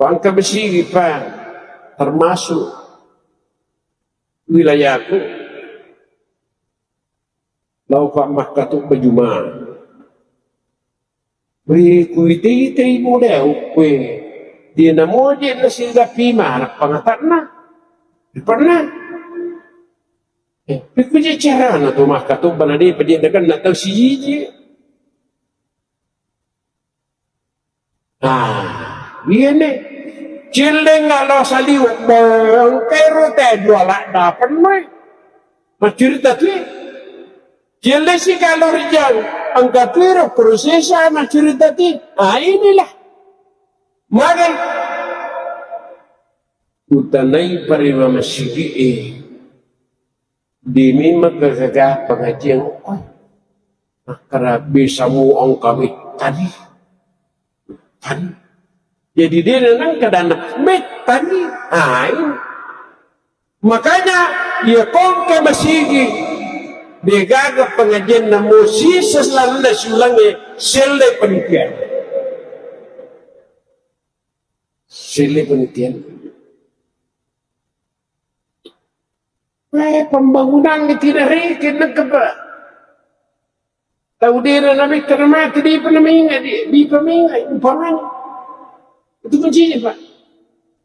Pangka mesigi pa termasuk wilayahku. Lauka makkatu bajuma. Ri kuitei-tei model kue. Dia namoje nasiga pima anak pangatakna. Pernah. Pikkuji carana tu makkatobba na de' paje' nakenna tau siji. Ah, iyene. Celleng alo saliweng, bengkero te dua ladda pennoi. Maccurita tu. Celleng si kalo rijang, engka tu ro prosesa maccurita tu. Ah, inilah. Maka utanai parewa masigi'e. De' memang gaga-gaga pengajian, oh, makkada besamu engka mettani. Mettani. Jadi de' nengka dana mettani. Ah, ini. Makanya, iya kongke masigi, de' gaga pengajianna mo sisa lalenna siulangnge, selle penelitian. Selle penelitian. Eh, pembangunan di tidak reken nengka, Pak. Tau dera nabi karena mati di pernah mengingat, di, di pemingat, umpamanya. Itu kuncinya, Pak.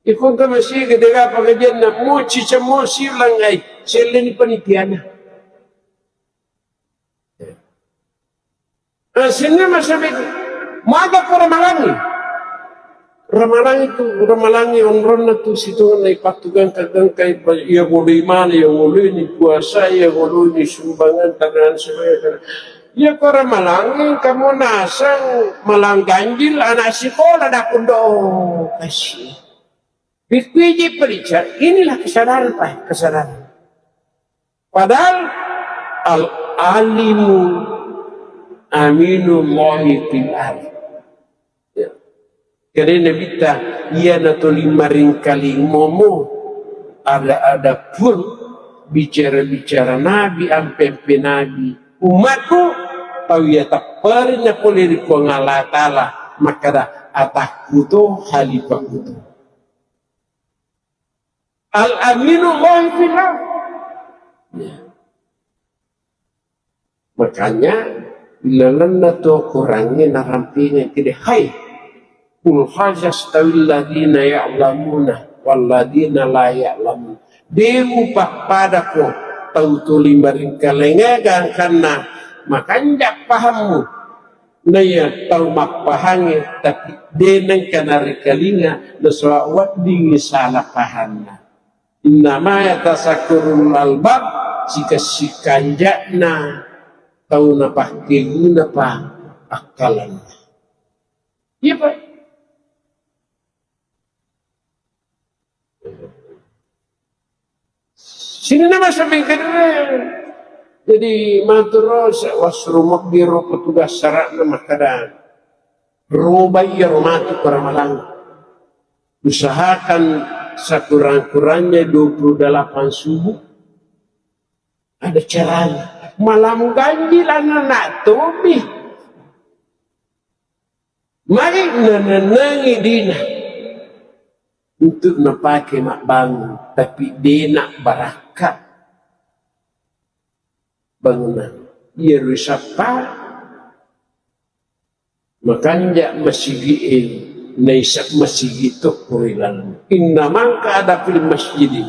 Ikon ke masih gede apa kajian na moci cemosi ulang ai, selle ni penelitiannya. Eh, sininna masabe, maka ko ramalangi. Ramalangi tu, ramalangi onronna tu sitongenna ipattu gangka-gangkai, iya goloi mana, iya goloi ni puasa, iya goloi ni sumbangan, tangan semuanya. Iya ko ramalangi, kamu nasang malang ganjil anak sekolah dah kundo kasi. Bikuiji perica, inilah kesadaran, Pak, kesadaran. Padahal al-alimu aminullahi fil ard. Ya. Karena Nabitta, iya na tuli maringkaling momo, ada-ada pun bicara-bicara Nabi, ampe-ampe Nabi. Umatku, tau iya tapperi na pole ri Puang Allah Ta'ala, makkada atakkuto, halifakuto. Al-aminu Allahi fil ard. Ya. Makanya, ilalenna tu Al-Qurannya narampinga kede, hai, qul hal yastawil ladina ya'lamuna wal ladina la ya'lamun. De' upappadako tau tuli maringkalinga gangkanna makanja' pahammu. Naiya tau mappahangnge, tapi de' nengka narikalinga, nasaba weddingngi sala pahanna. Innama yatazakkarul albab, sika-sikanja'na tau napakkeguna pa akkalanna. Iya, Pak. Sininna masa mengkene. Jadi, maturo se-, wasrumabbi ro petugas sara'na makkada, robai iyaro matu ko ramalang. Usahakan sekurang-kurangnya dua puluh delapan subuh ada caranya. Malam ganjil anak-anak tomi. Magi nanennengi dina untuk napake mabbangung, tapi dena barakka bangunan. Iya risappa makanja masigi e, naisa masigi tokko ri laleng. Inna mangka ada fil masjidi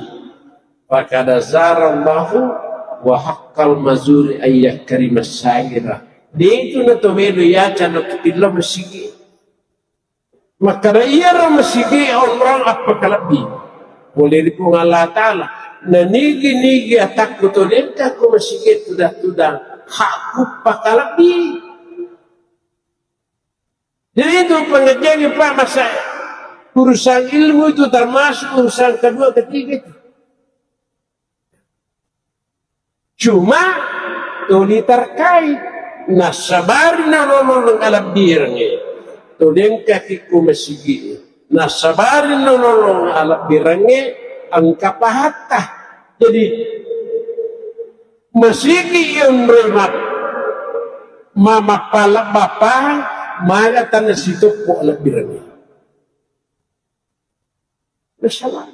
Fakada zarallahu wa haqqal mazuri ayyakarimas saira. De itu na to melo yaca no kitilla masigi. Makkada iyaro masigi onrong appakalebbi. Pole ri Puang Allah Ta'ala. Na nigi-nigi atakku to dengka ko masigi tudang-tudang. Hakku pakalebbi. Jadi itu pengertiannya, Pak, masa urusan ilmu itu termasuk urusan kedua, ketiga itu. Cuma tuli terkait. Nasabari nolong alebbirengnge. Tuli engka kikku masigi. Nasabari nolong alebbirengnge engka pahatta. Jadi, masigi yonroi map-, ma-, mappalebba pahang, maga tanna sitoppo lebbirengnge. Masalah.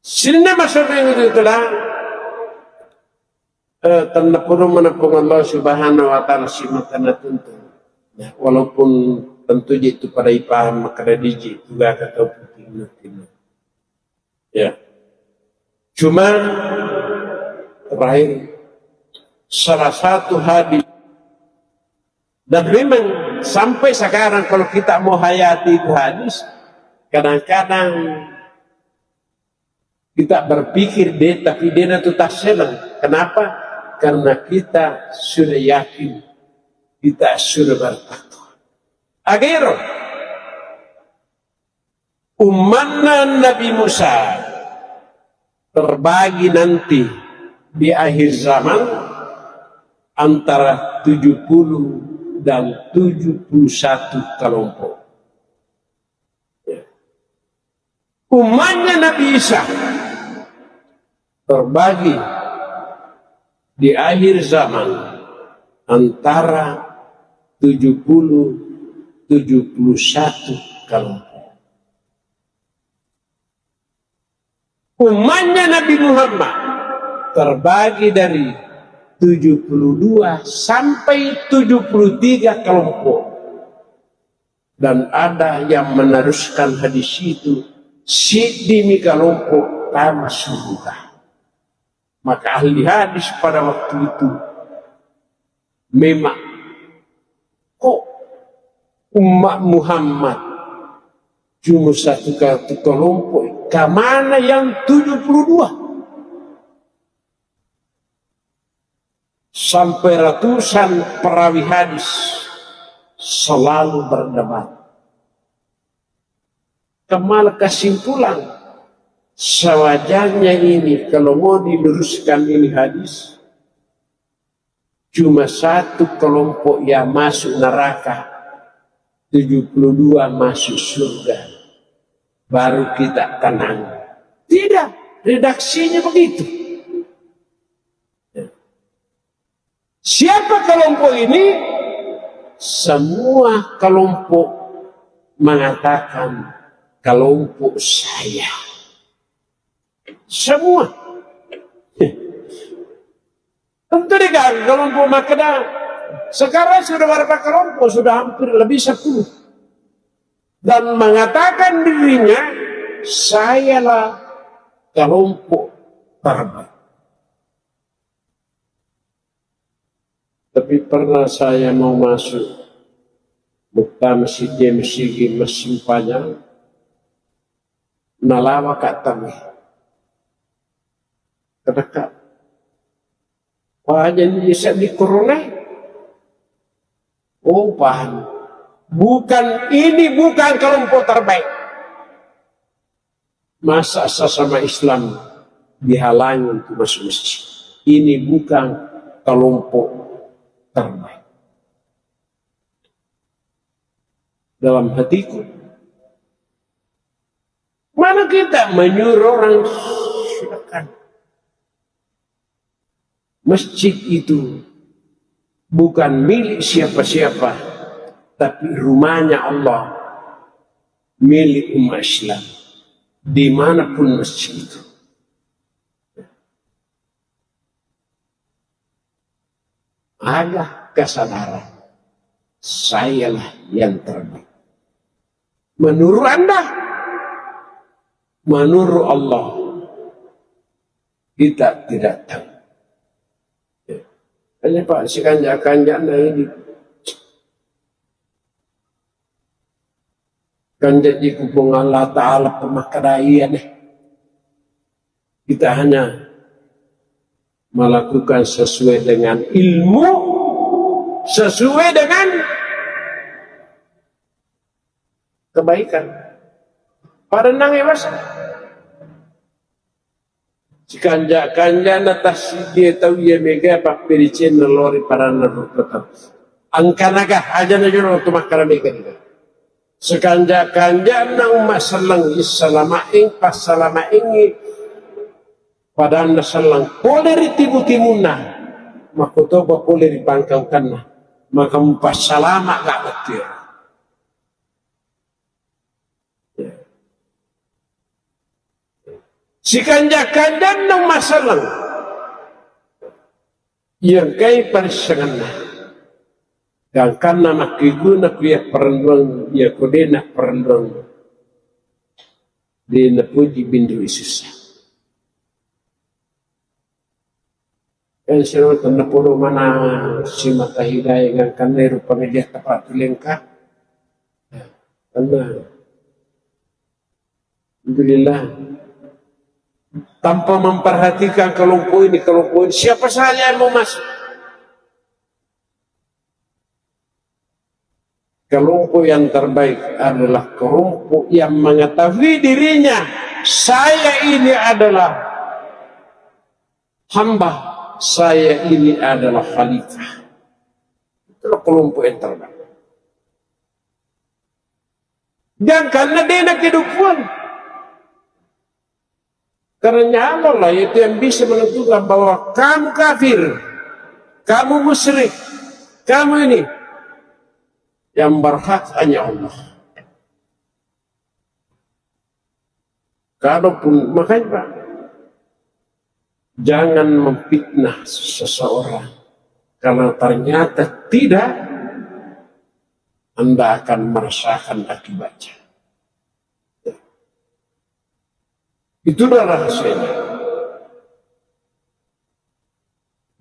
Sininna masoreng itu telah, eh, tennapodo maneng Puang Allah Subhanahu wa Ta'ala simata natuntu. Ya, walaupun tentu je itu pada ipaham makkada diji itu gaga tau putih natinna. Ya. Cuma terakhir, salah satu hadis, dan memang sampai sekarang kalau kita mau hayati itu hadis, kadang-kadang kita berpikir deh, tapi dia itu tak senang. Kenapa? Karena kita sudah yakin, kita sudah bertakwa. Agero, umatnya Nabi Musa terbagi nanti di akhir zaman antara tujuh puluh dan tujuh puluh satu kelompok. Umatnya Nabi Isa terbagi di akhir zaman antara tujuh puluh, tujuh puluh satu kelompok. Umatnya Nabi Muhammad terbagi dari tujuh puluh dua sampai tujuh puluh tiga kelompok. Dan ada yang meneruskan hadis itu, siddi mi kelompok tama surga. Maka ahli hadis pada waktu itu memang, kok umat Muhammad cuma satu, satu kelompok, kemana yang tujuh puluh dua? Sampai ratusan perawi hadis selalu berdebat. Kemana kesimpulan? Sewajarnya ini, kalau mau diluruskan ini hadis, cuma satu kelompok yang masuk neraka, tujuh puluh dua masuk surga. Baru kita tenang. Tidak, redaksinya begitu. Siapa kelompok ini? Semua kelompok mengatakan kelompok saya. Semua. Tentu degaga kelompok makkeda, sekarang sudah berapa kelompok? Sudah hampir lebih sepuluh. Dan mengatakan dirinya, sayalah kelompok terbaik. Tapi pernah saya mau masuk mukta masjid, masjid, masjid panjang, nalawa ka tami. Kedeka. Paja ni bisa di corona. Oh, paham. Bukan, ini bukan kelompok terbaik. Masa sesama Islam dihalangi untuk masuk masjid? Ini bukan kelompok terbaik. Dalam hatiku, mana kita menyuruh orang, silakan. Masjid itu bukan milik siapa-siapa, tapi rumahnya Allah, milik umat Islam, dimanapun masjid itu. Ada kesadaran, sayalah yang terbaik. Menurut Anda, menurut Allah, kita tidak tahu. Hanya, Pak, si kanja-kanja na ini. Kan jadi ku Puang Allah Ta'ala pemakkeda iya deh. Kita hanya melakukan sesuai dengan ilmu, sesuai dengan kebaikan. Pada nang ewasa. Sikanja-kanja na tassidie tau iya mega pappedecenna lori paranna rupa tau. Angkanaga aja na jolo tu makkara mega niga. Sikanja-kanja na umma selleng issalamaeng passalamaengi padanna selleng pole ri timu-timunna, makkotopa pole ri pangkaukanna, maka mupassalama ga bettuero. Sikanja-kanjanna umma selleng iya engkai parissengenna. Gangkanna makkeguna ku iya parenduang, iya ko de na parenduang. de napoji binrui sussa. Kan siro tennapodo mana simata hidayah gangkanna ero pengajian tapatulengka. Karena Alhamdulillah. Tanpa memperhatikan kelompok ini, kelompok ini, siapa saja yang mau masuk. Kelompok yang terbaik adalah kelompok yang mengetahui dirinya, saya ini adalah hamba, saya ini adalah khalifah. Itulah kelompok yang terbaik. Gangkanna de nakedo Puang. Karena nyamanlah itu yang bisa menentukan bahwa kamu kafir, kamu musyrik, kamu ini. Yang berhak hanya Allah. Kalaupun, makanya, Pak, jangan memfitnah seseorang. Kalau ternyata tidak, Anda akan merasakan akibatnya. Itulah rahasianya.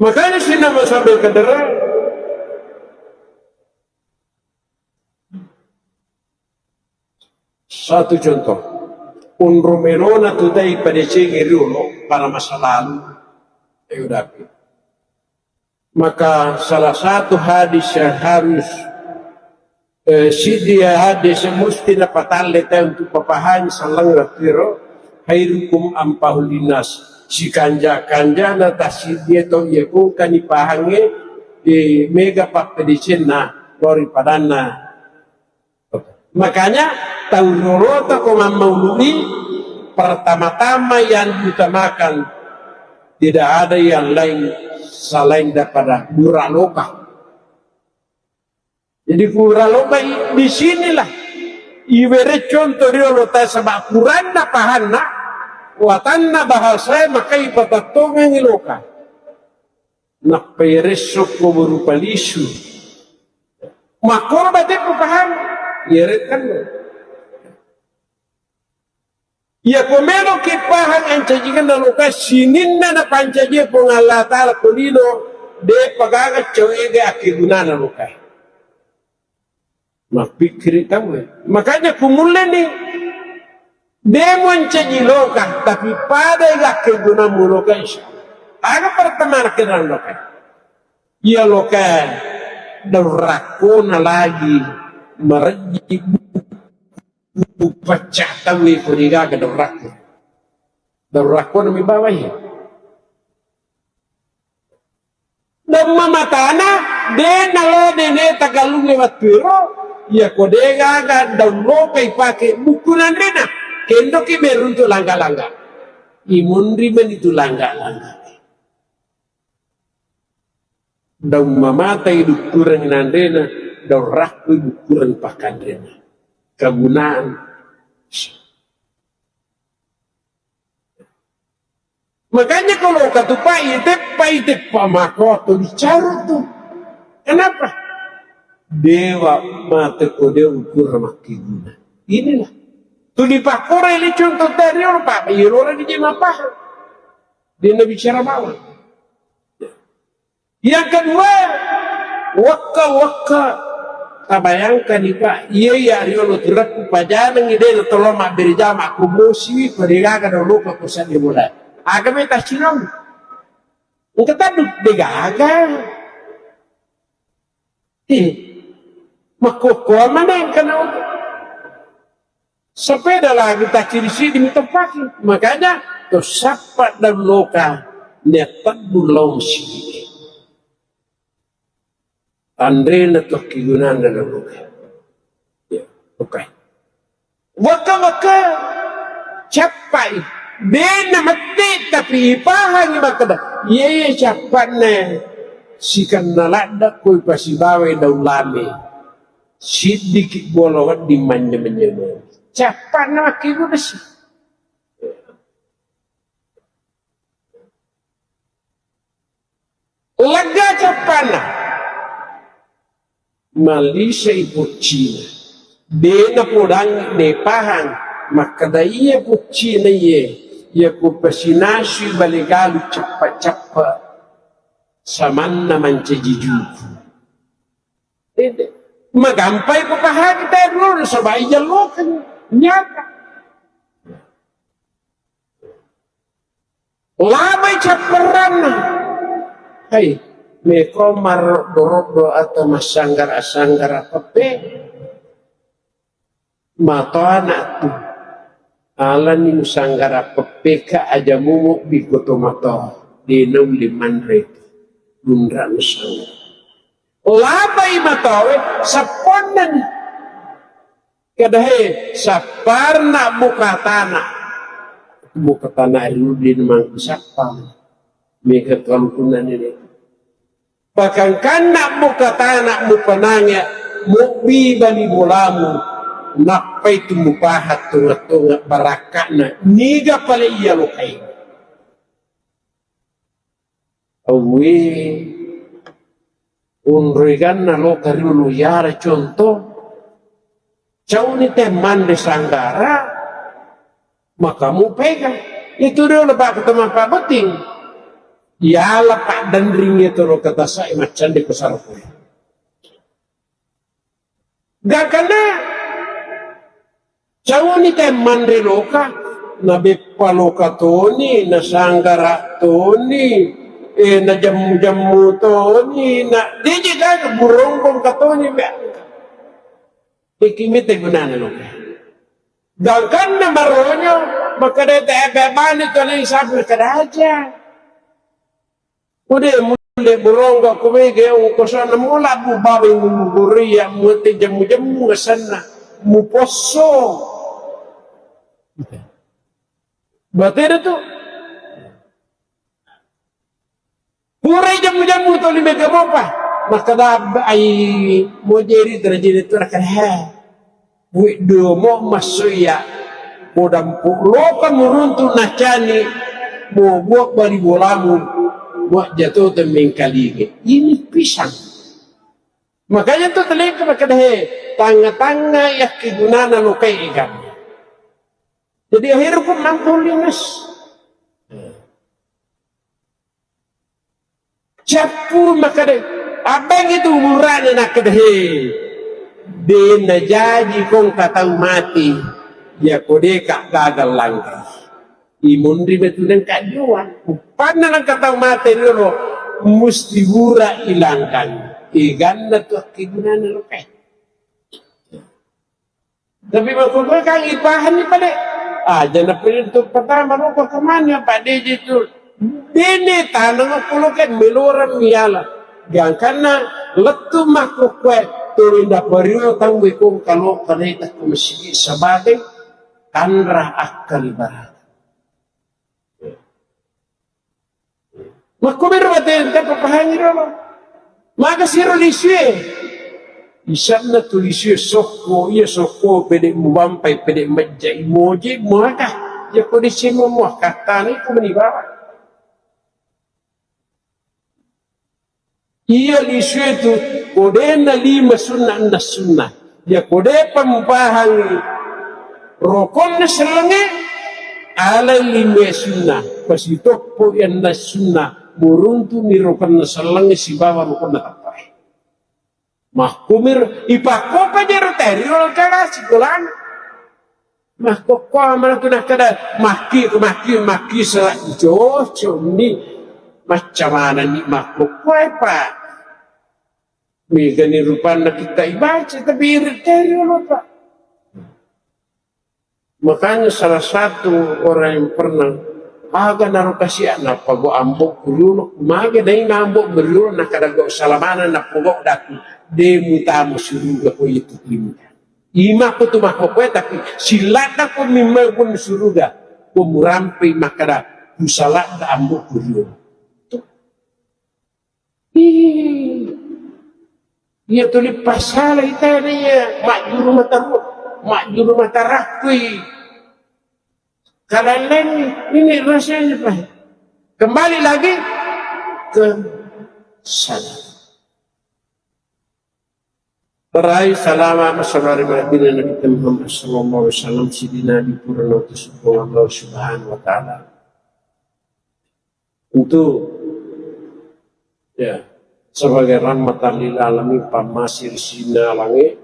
Makanya sih nama sampai ke derang. Satu contoh, onro melona tu tai padecengi riolo pada masa lalu, eh, udah. Maka salah satu hadis yang harus, eh, siddi hadis yang mesti napatalle tau untuk papahami sallang rattiro, khairukum anfa'uhu linnas. Sikanja-kanjana tasiddi to iya kongkani pahange, eh, mega pappedecenna lori padanna. Makanya, tau riolota ko mammauludi, pertama-tama yang diutamakan tidak ada yang lain selain daripada murah loka. Jadi murah loka i-, di sinilah iwere contoh riolota sebab kuranna pahanna, watanna bahasa maka ipatattongengi loka. Nappa iyaresso ko berupa lisu. Makkoro bate paham. Iyarekan. Iya ko melo ki paham ancajikan na loka sininna na pancaji Puang Allah Ta'ala ko lino de pagaga cewega akkegunana loka. Mappikkiri tauwe. Makanya kumulleni, de muancaji loka, tapi pada i gakkegunammu loka, insya Allah. Aga pertama kenal loka. Iya loka, daun rakkona lagi marejji buku pecah tauwe ko degaga daun rakko. Daun rakkona mi bawai. Daung mamatana, de nalo nene tagalungnge wettuero, iya ko de gaga daung loka ipake bukku nanrena, kendoki meruntu langga-langga. Imunri meni tu langga-langga. Daung mamata idukkureng nanrena, daung rakku idukkureng pakanrena. Kegunaan. Makanya kalau katupai teppai teppa mako tu dicaru tu. Kenapa? Dewa mate ko dewa ukur makkiguna. Inilah. Tu dipakorai le contoh tadi orang pak, iya orang di jema paham. Dia nabi bicara bawang. Yang kedua, wekka-wekka. Tabayangkani, Pak, iya, iya, riolo turakku pajanengi de tolong mabbere jama ko bosiwi ko degaga dolo ko kusa di bola. Aga me tacinau. Engka tadu degaga. Eh, makkokkoa maneng kana. Sepeda lagi tacciri-ciri mi toppaki. Makanya to sappa daun loka nia teddu lao sigi. Anrena to akkigunana daun loka. Ya, oke. Wekka-wekka cappai. Dena mette tapi ipahangi makkeda. Iya iya cappanna sikenna ladda koi pasibawai daun lame. Siddiki bola wedding manynyameng-nyameng. Cappanna makkeguna si. Lega cappanna. Malisai poccina. De napodangi, de pahang. Makkeda iya kuccina iye, iya ku pasinasui bale galu cappa-cappa samanna mancaji juku. Magampai ku pahagi tae dulu nasaba ijallokeng nyata. Labai capperanna. Hai, meko marroddo-roddo atau massanggara-sanggara peppe. Matoana tu. Alani musanggara peppeka aja mumubbi koto matoa. De naulle manre tu. Lunra musanggara. Labai matoawe sapponnani. Kada he, sapparna bukatana. Bukatana ri uddin mangku sappa. Mega kalukunna nene. Pakangkanna bukatana mupanange mubbi bali bolamu. Nappai tu mupaha tonga-tonga barakka'na. Niga pale iya lokai. Awwe, unroiganna loka riolo yara contoh. Cauni te manre sanggara, maka mupega. Itu riolo baka temapa betting. Yala paddanring itu ro katasai maccande pesarapure. Gakana cauni te manre loka, na beppa loka toni, na sanggara toni, eh, na jammu-jammu toni, na deje gaga burongkong katoni be. Iki mite gunana loka. Gangkanna maronyo, makkedai te ebe bani toni sapi kada aja. Kode mulle burongga ko mega ongkosona mola bu babai muburiya muate jemmu-jemmu asenna muposso. Batena tu. Purai jemmu-jemmu toli mega mopa. Makkeda ai mojeri terjadi tu rakan he. Weddomo massoiya, ko dampo loka muruntu nacani, mo buak bali bolamu, buak jato temmengkalinge. Ini pisang. Makanya tu teleke makkeda he, tangnga-tangnga yakkegunana lokai egan. Jadi akhirnya pun mampu linus. Cappuru makkeda, abbaingngi tu umurana nakkeda, he, de najaji kongka tau mati, yako deka gagal langkai. Imunri metu nengka jua. Uppanna nengka tau mati riolo, musti bura ilangkang. Iganna tu akkegunana lokai. Tapi makkukue kan ipahanni pale. Aja na pale tu pertama lo kemana Pak D J tu. Dene tanang koloke melorang miala. Gangkanna lettu makkukue tu inda pario tau wekong kalo kane takku masigi sebagai tanra akal ibarat. Makkumiro batenta papahangi rolo. Maga siro lisue. Isanna tu lisue sokko, iya sokko pede mubampai, pede majja, imoje, muaka. Iya kode simo muaka, tani ko meni bawang. Iya lisue tu, kodena lima sunna, enna sunna. Iya kode pampahangi rokonna sellengnge, alai lima sunna. Pasitoppo iya enna sunna, muruntu ni rokonna sellengnge sibawa rokonna tappae. Mahkumir, ipakkopa jero teri rol kala sikolana. Makkokkoa manatu nakkeda, makki, makki, makki sala cocok ni. Macca manenni makkokkoe, Pak. Megani rupanna kitta ibaca, tapi irit teri olo, Pak. Makanya salah satu orang yang pernah, aga naro kasiak nappago ambokku riolo, mage dai na ambokku riolo, nakkeda gau salamana nappago daku, de mutama suruga ko itu klinika. Imakko tu makkokkoe, tapi siladda ko mimma pun suruga, ko murampe makkeda, ku saladda ambokku riolo. Tuh. Ih. Iya tuli pasala itana iya majjuru mataru, majjuru matarakkui. Kadang lain ini rasanya, Pak. Kembali lagi ke sana. Marahi salama massalamualaikum Nabi Muhammad sallallahu alaihi wasallam, siddi Nabi purana utus Allah Subhanahu wa Ta'ala. Untuk, ya, sebagai rahmatan lil alamin, pammase ri sininna alangnge.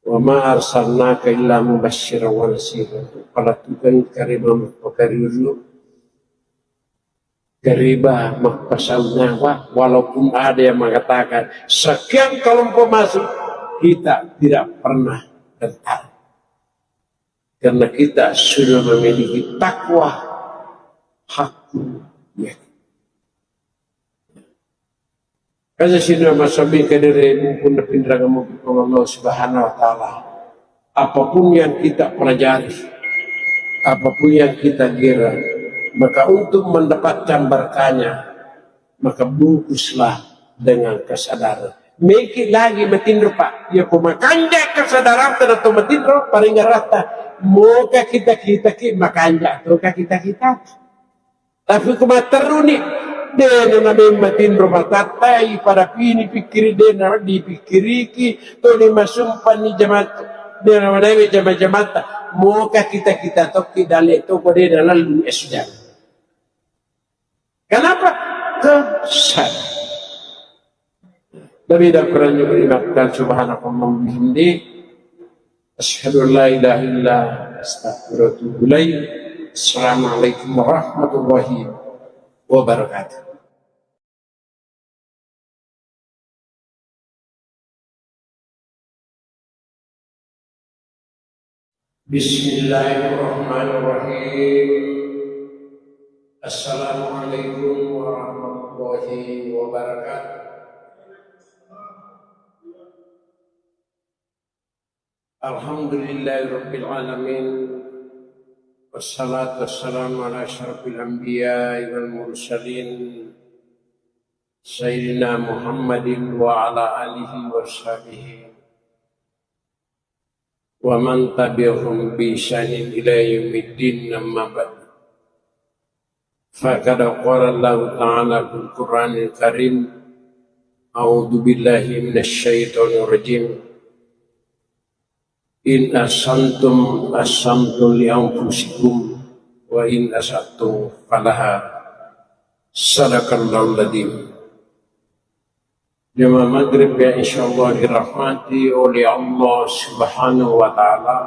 Wa ma arsalnaka illa mubasysyiran wa nadhira. Palettukengngi kareba mappakaririo, kareba mappasau nyawa, walaupun ada yang mengatakan sekian kelompok masuk, kita tidak pernah gentar. Karena kita sudah memiliki takwa, haqqul yakin. Kaja sini masabi kadere mumpun na pinrang mumpun Allah Subhanahu wa Ta'ala. Apapun yang kita pelajari, apapun yang kita gira, maka untuk mendapatkan berkahnya, maka bungkuslah dengan kesadaran. Meki lagi matinro, Pak. Ya, ko makanja kesadaran atau matinro, paling rata. Moka kita, kita ki makanja, to ka kita, kita. Tapi ko matteruni, dena na memang matinro matattai, pada pini pikkiri, dena dipikkiriki, toni masumpani jamaat, dena manawi jama-jamatta, moka kita, kita tokki dalle toko dena lalu esudang. Kenapa? Kesal. Nabi dan Quran juga dimaafkan. Subhanakallahumma bihamdi. Asyhadu an la ilaha illa anta astaghfiruka wa atubu ilaik. Assalamualaikum warahmatullahi wabarakatuh. Bismillahirrahmanirrahim. Assalamualaikum warahmatullahi wabarakatuh. Alhamdulillahirabbil alamin. Wassalatu wassalamu ala asyrafil anbiya'i wal mursalin, Sayyidina Muhammadin wa ala alihi wa sahbihi wa man tabi'ahum bi ihsanin ila yaumiddin, amma ba'du. Faqad qala Allahu ta'ala fil Qur'anil Karim, a'udzu billahi minasy syaithanir rajim. In ahsantum ahsantum li anfusikum wa in asatum falaha. Sadaqallahul adzim. Jamaah maghrib yang insyaallah dirahmati oleh Allah Subhanahu wa Ta'ala.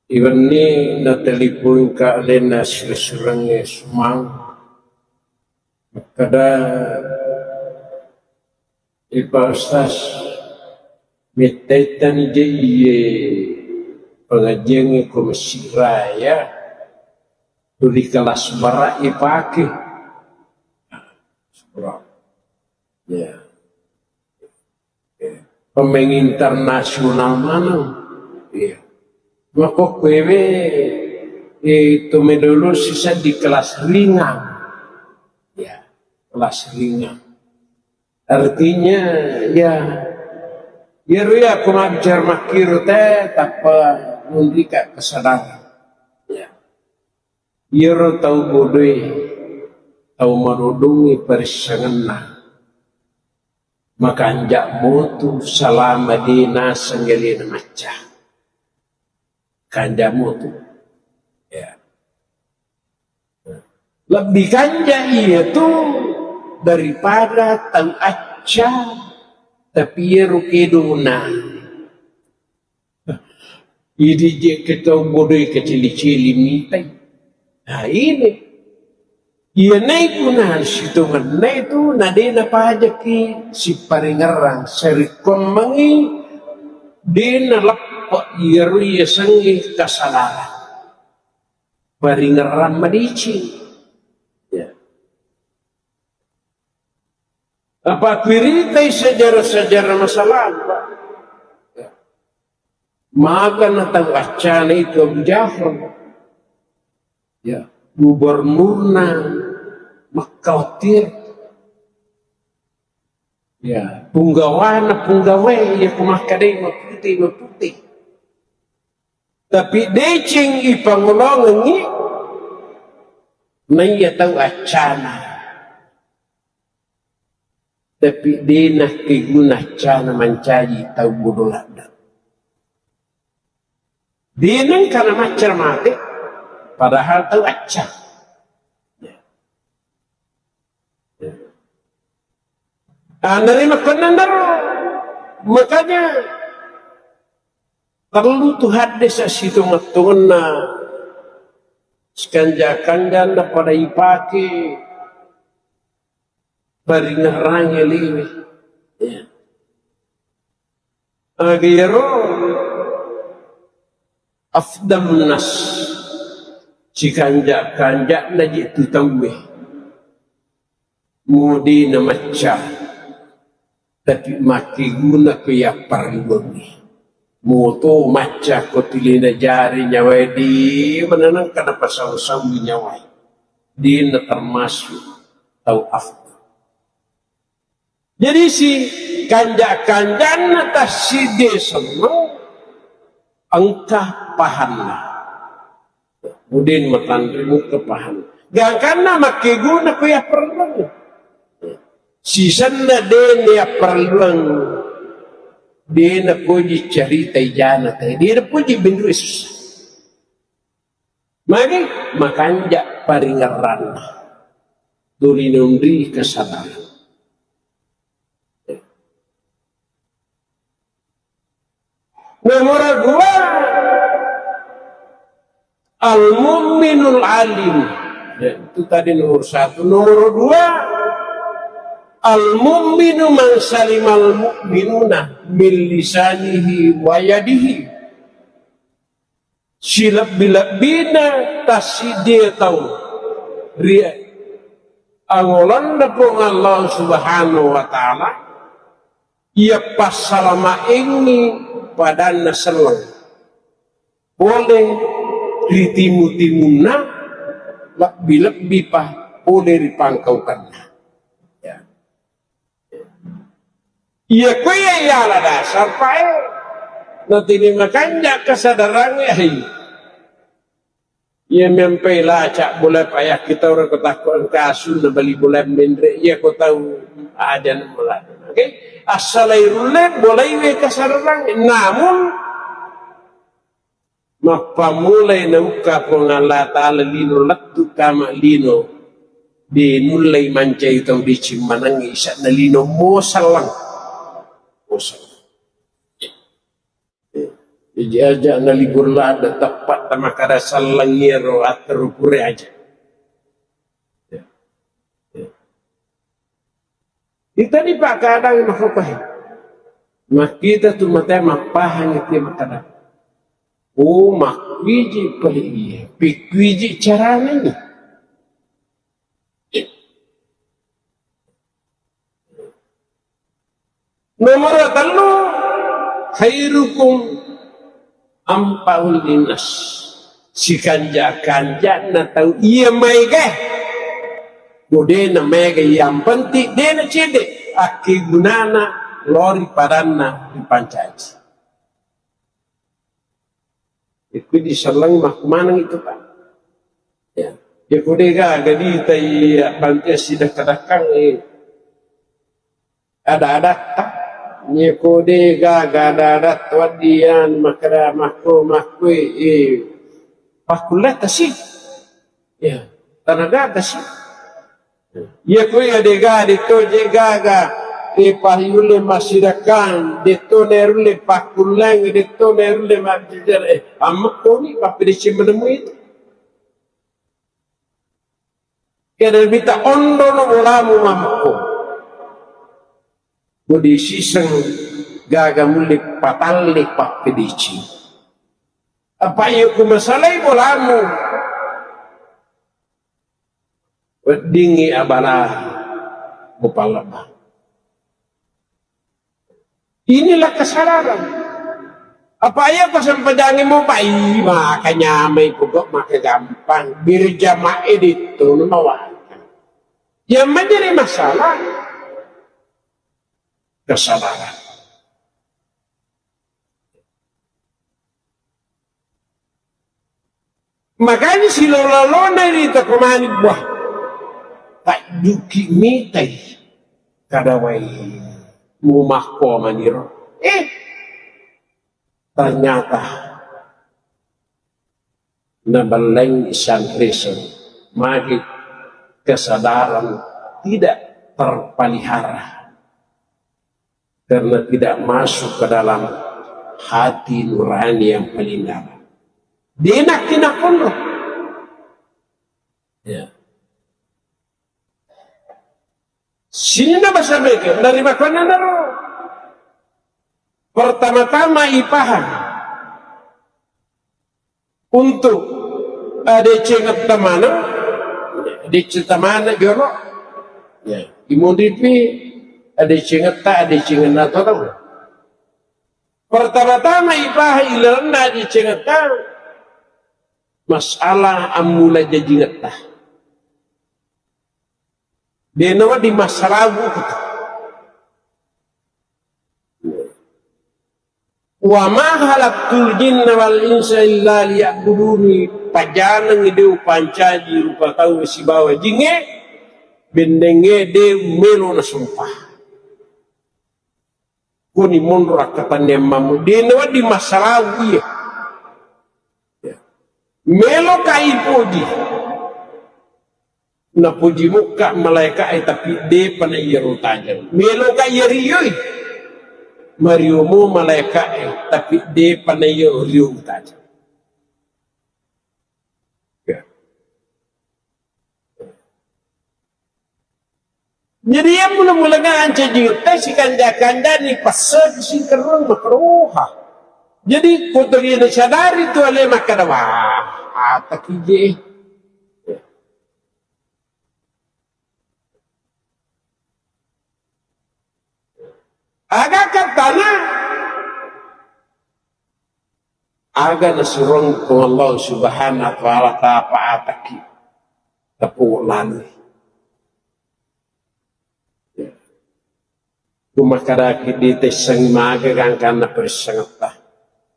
Iwenni natelepon ka alena sireng-sirengnge Sumang. Makkeda, "Eh, Pak Ustaz, mettaittani je iye pengajiangnge ko Mesir Raya, tuli kelas bara ipake." Subhanallah. Ya. Pemain internasional maneng. Iya. Makkokkoe we, eh, to medolo sisa di kelas ringan. Ya, kelas ringan. Artinya, ya, iyaro iya ko mabbicara makkiro te tappa nunrika kesadaran. Ya. Iyaro tau bodoe, tau marodongngi parissengenna, makanja motu salama de naseng alena macca. Kanja motu. Ya. Lebbi kanja iyatu daripada tau acca, tapi iyaro kedona. Idi je ke tau bodoe kecili-cili mitai. Nah, ini. Iya nai guna sitongenna itu, na de napajaki siparingerrang, sarikkommengi de naleppe iyaro yasengnge kasalahan. Paringerrang madeceng. Ya. Apa kuiritai sejarah-sejarah masa lalu, Pak? Ya. Magana tau accana itu Abu Jahal. Ya, gubernurna Makkah waktu itu. Ya, punggawana punggawe, ya, kumakkadai mapute, mapute. Tapi deceng ipangolongengngi, naiya tau accana. Tapi de nakkeguna accana mancaji tau bodo ladde. De nengka namacca mate, padahal tau acca. Anare makkonnanaro, makanya perlu tu haddesa sitonget-tongenna, sekanja-kanjanna pada ipake paringerrange liwe. Ya. Aga iyaro afdalun nas, sikanja-kanja'na je tu tauwe. Mudi namacca, tapi makkeguna ko yapparelluangngi. Moto macca ko tulina jari nyawae di mananangka napasau-saui nyawae. Dina termasuk tau afdal. Jadi si kanja-kanjanna tassidie semmeng engka pahanna. Mudin matanre muka pahanna. Gangkanna makkeguna ko yapparelluang. Sisenna de yapparelluang, de napoji carita ijana te, de napoji benrue sussa. Magi makanja paringerranna. Tuli nonri kesadaran. Nomor dua, al-mu'minul alim. Ya, itu tadi nomor satu. Nomor dua, al-mu'minu man salimal mu'minuna min lisanihi wa yadihi. Silebbi-lebbina tassidie tau ri angolonna Puang Allah Subhanahu wa Ta'ala, iya passalamaengngi padanna selleng pole ri timu-timunna, lebbi-lebbi pa pole ri pangkaukenna. Ya. Iya, ko iya, iya, ala dasar, Pak, eh. Natini makanja kesadaran, eh. Iya, mempai lacak bola payah kita orang ko takko engka asunna bali bola menre. Iya, ko tau aja bola. Oke, assalai rulle bolaiwe kesadaran. Namun, mappamulai naukka Puang Allah Ta'ala lino lettu kama lino, de nullai mancai tau deceng manengngi ise'na lino moselleng. Moselleng. Jadi aja na libur lada tepat tamakkada selleng iyaro atteru pure aja. Itani pakkadangngi makkokoe. Makkita tu mate mappahang itu makkada. Oh, makkuiji pale iya. Pikkuiji carana ini. Nomor tellu, khairukum anfa'ul linnas. Sikanja-kanjana tau iya maega. Ko dena maega, yang penting dena cede akkegunana lori padanna ripancaji. Ikku disallang makkumaneng itu, Pak. Ya. Ya, ko de gaga ditai bantu sidakka-dakkang, eh. Ada-adatta. Iya, ko de gaga ada-adatta, waddian makkada makko, makko, eh, pakkulletta si. Ya, tanaga tasi. Iya, ko iya de gaga, de to je gaga, eh, payulle masidakkang, de to nerulle pakkulleng, de to nerulle majjajar, eh, ammekkoni pappedeceng menemui itu. Kena mita ondono bolamu mammekko. Ko disiseng gaga mulle patalle pappedeceng. Apa iya ku masalai bolamu? Weddingngi abala mupallebba. Inilah kesadaran. Apa iya ko sempajangnge mo, Pak? Ih, maka nyamai pokok maka gampang. Berjamaah itu mawakil. Yang menjadi masalah kesadaran. Makanya silolo-lolona ri toko mani buah. Tajjuki mitai. Kada wai mumakko maniro. Eh, ternyata nabelleng Sanresen magi kesadaran tidak terpelihara karena tidak masuk ke dalam hati nurani yang paling dalam. Dia nak kena kono. Ya. Sininna basa mega, narimakkuannanaro. Pertama-tama ipahang untuk, eh, decengetta maneng, decengetta maneng jolo. Ya, imunripi, eh, decengetta, eh, decengenna tau. Pertama-tama ipahang ilalenna decengetta, masalah ammula jajingetta. De' nawedding massalabu kita. Wa ma khalaqtul jinna wal insa illa liya'buduni, pajaneng de' upancaji rupa tau sibawa jingnge, bendengnge de' melo nasompa. Koni monro akkatenniang mammu, de' nawedding massalabu iya. Ya. Meloka ipoji. Napoji mukka malaeka'e, tapi de'pa na iyaro tajeng. Meloka iya riyoi. Mariomo malaeka'e, tapi de'pa na iyaro rio tajeng. Ya. Jadi, iya mula-mula ancaji tau sikanja-kanjani passepi singkerrung makroha. Jadi, kotori nasadari tu ale makkada, "Wah, ataki je." Aga kattana? Aga nasurong Puang Allah Subhanahu wa Ta'ala, tapa ataki, tapo lani. Ku makkedaki ditessangi maga gangkanna perissengetta.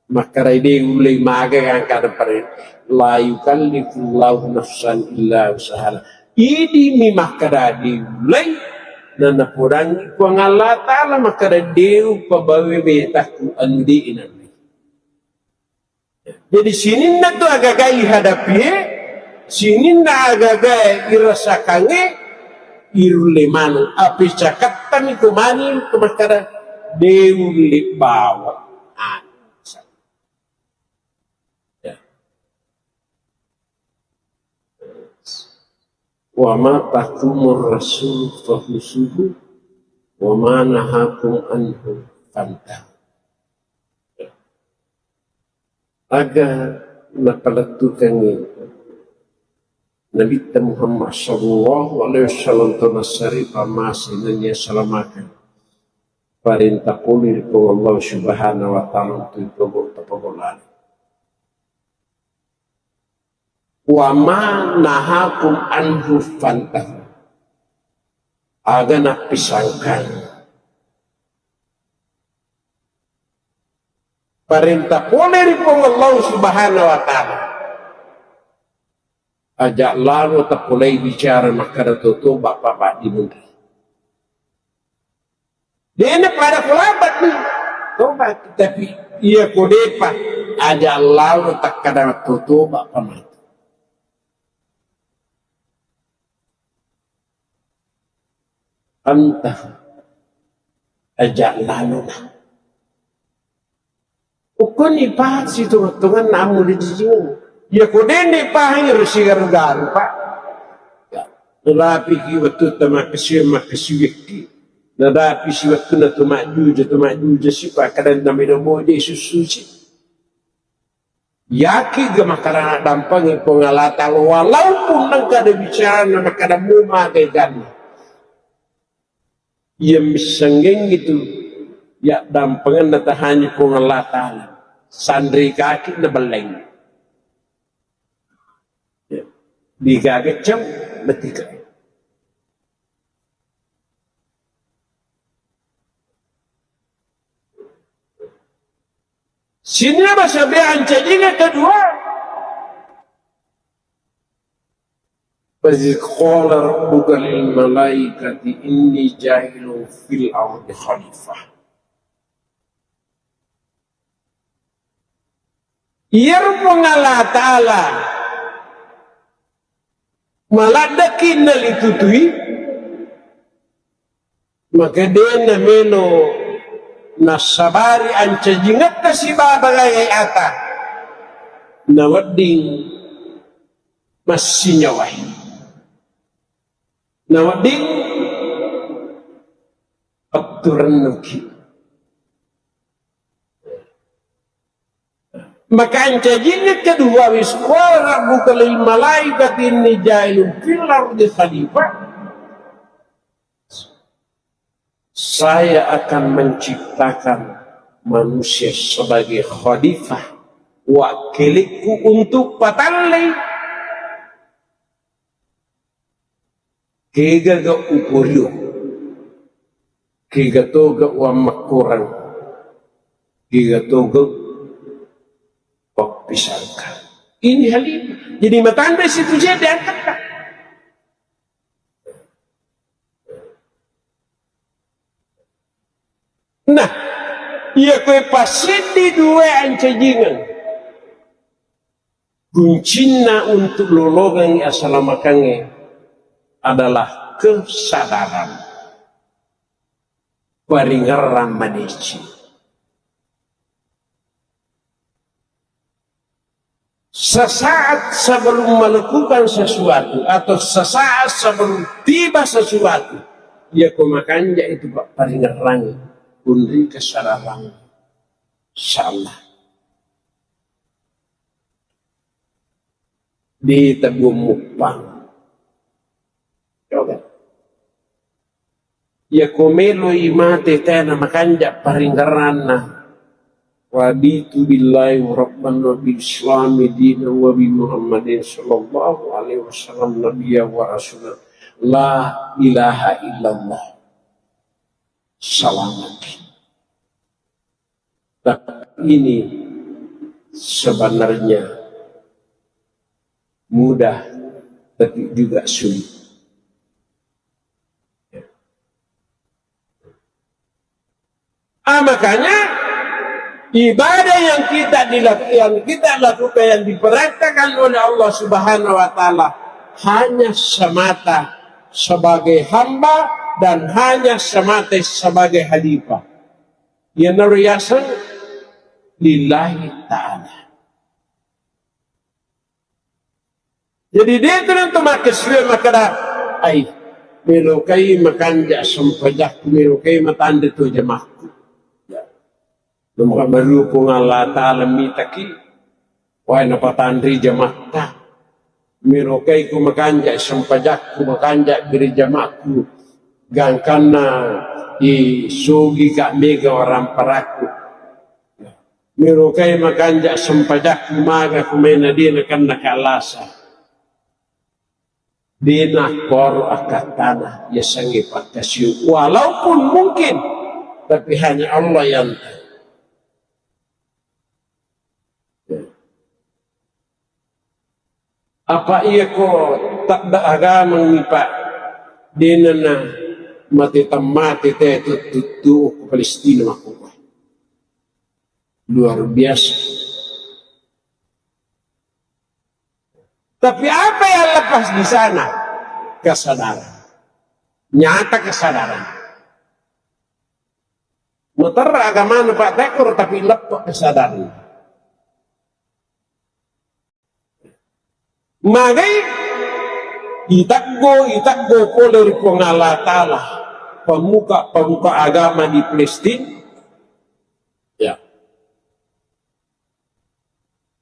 Makkedai de' ullei maga gangkanna pare-, la yukallifullahu nafsan illa usahaha. Idi mi makkeda de' ullei, nanapodangi Puang Allah Ta'ala makkeda de' upabawe betakku anu de' inanni. Jadi sininna tu agaga ihadapie, sininna agaga irasakangnge, irulle maneng. Api cakattami tu mani tu makkada, de' ulle bawang. Ah. Ya. Wa ma atakumur rasul fakhuzuhu wa ma nahakum anhu fantahu. Aga napalettukengngi Nabitta Muhammad sallallahu alaihi wasallam to nassari pammase nennia salamakeng. Parenta pole ri Puang Allah Subhanahu wa Ta'ala untu' ipogo' tapogolari. Wa ma nahakum anhu fantahu. Aga nappisangkang. Parenta pole ri Puang Allah Subhanahu wa Ta'ala. Aja' lalo tapolei bicara makkada totoba' pa baddi munri. De'na pada ko labat ni. Toba', tapi iya ko de'pa, aja' lalo takkada totoba' pa matu. Anta aja' lalona. Ukkoni pahang sitongettongenna ammu dijijingeng. Iya ko de'ni pahang ero sigaru-garu, Pak. Ya, nadapiki wettutta makkasiwi-, makkasiwikki. Nadapisi wettunna to majjuja, to majjuja si, Pak, kadanna melo moja isussusi. Yaki'ga makkada dampengeng Puang Allah Ta'ala, walaupun engka de' bicarana makkada mumma gaeganna. Iya missenggengngi tu, ya dampengenna tahanyi Puang Allah Ta'ala. Sanri kaki na belleng. Ya. Digaga cem, betika. Sininna basa bea ancajinga kedua. Iz qala rabbuka lil malaikati inni ja'ilun fil ardi khalifah. Iyaro Puang Allah Ta'ala maladdeki nalitutui, maka de namelo nassabari ancajingetta sibawa bagae ata, nawedding massinyawai. Nawedding petturennuki. Maka ancajinna kedua, "Wa iz qala rabbuka lil malaikati inni ja'ilun fil ardi khalifah." Saya akan menciptakan manusia sebagai khalifah, wakkilikku untuk patallei. Kega ga uporio, kega toga uammakkorang, kega toga pappisangka. Ini khalifah. Jadi matanda situ je diangkatta. Nah, iya koe passiddi dua ancajingeng. Kuncinna untuk lolongengngi asalamakengnge adalah kesadaran. Paringerrang madeceng. Sesaat sebelum melakukan sesuatu atau sesaat sebelum tiba sesuatu, iya ko makanja itu, Pak, paringerrang, kunri kesadaran. Insyaallah. Di tabuang muppang. Coba. Iya ko meloi mate tena makanja paringerranna. Raditu billahi rabban wa bil islami dinan wa bi Muhammadin sallallahu alaihi wasallam nabiyya wa rasula. La ilaha illallah. Selamat. Tapi ini sebenarnya mudah, tapi juga sulit. Ah, makanya ibadah yang kita dilak-, yang kita lakukan, yang diperintahkan oleh Allah Subhanahu wa Ta'ala, hanya semata sebagai hamba dan hanya semata sebagai khalifah. Iyanaro yaseng lillahi ta'ala. Jadi, de tu nang to makkesue makkeda, "Ai, melokai makanja sempajakku, melokai matanre to jamakku." Ya. Nomor baru Puang Allah Ta'ala mitaki, wae napatanre jamatta. Melokai ku makanja sempajakku, makanja bere jamakku, gangkanna isogi ka mega waramparakku. Melokai makanja sempajakku maga ku maena de nakennaka lasa. De nakkoro akkattana, yasengnge pakkasiu. Walaupun mungkin, tapi hanya Allah yang tahu. Apa iya ko tadda agamang ni, Pak? Denana mate tammate te tuttu ko Palestina makko. Luar biasa. Tapi apa yang lepas di sana? Kesadaran. Nyata kesadaran. Muterra agamana Pak Tekor, tapi leppe' kesadaran. Magai iteggo, iteggo pole ri Puang Allah Ta'ala, pammuka-pammuka agama di Palestina. Ya.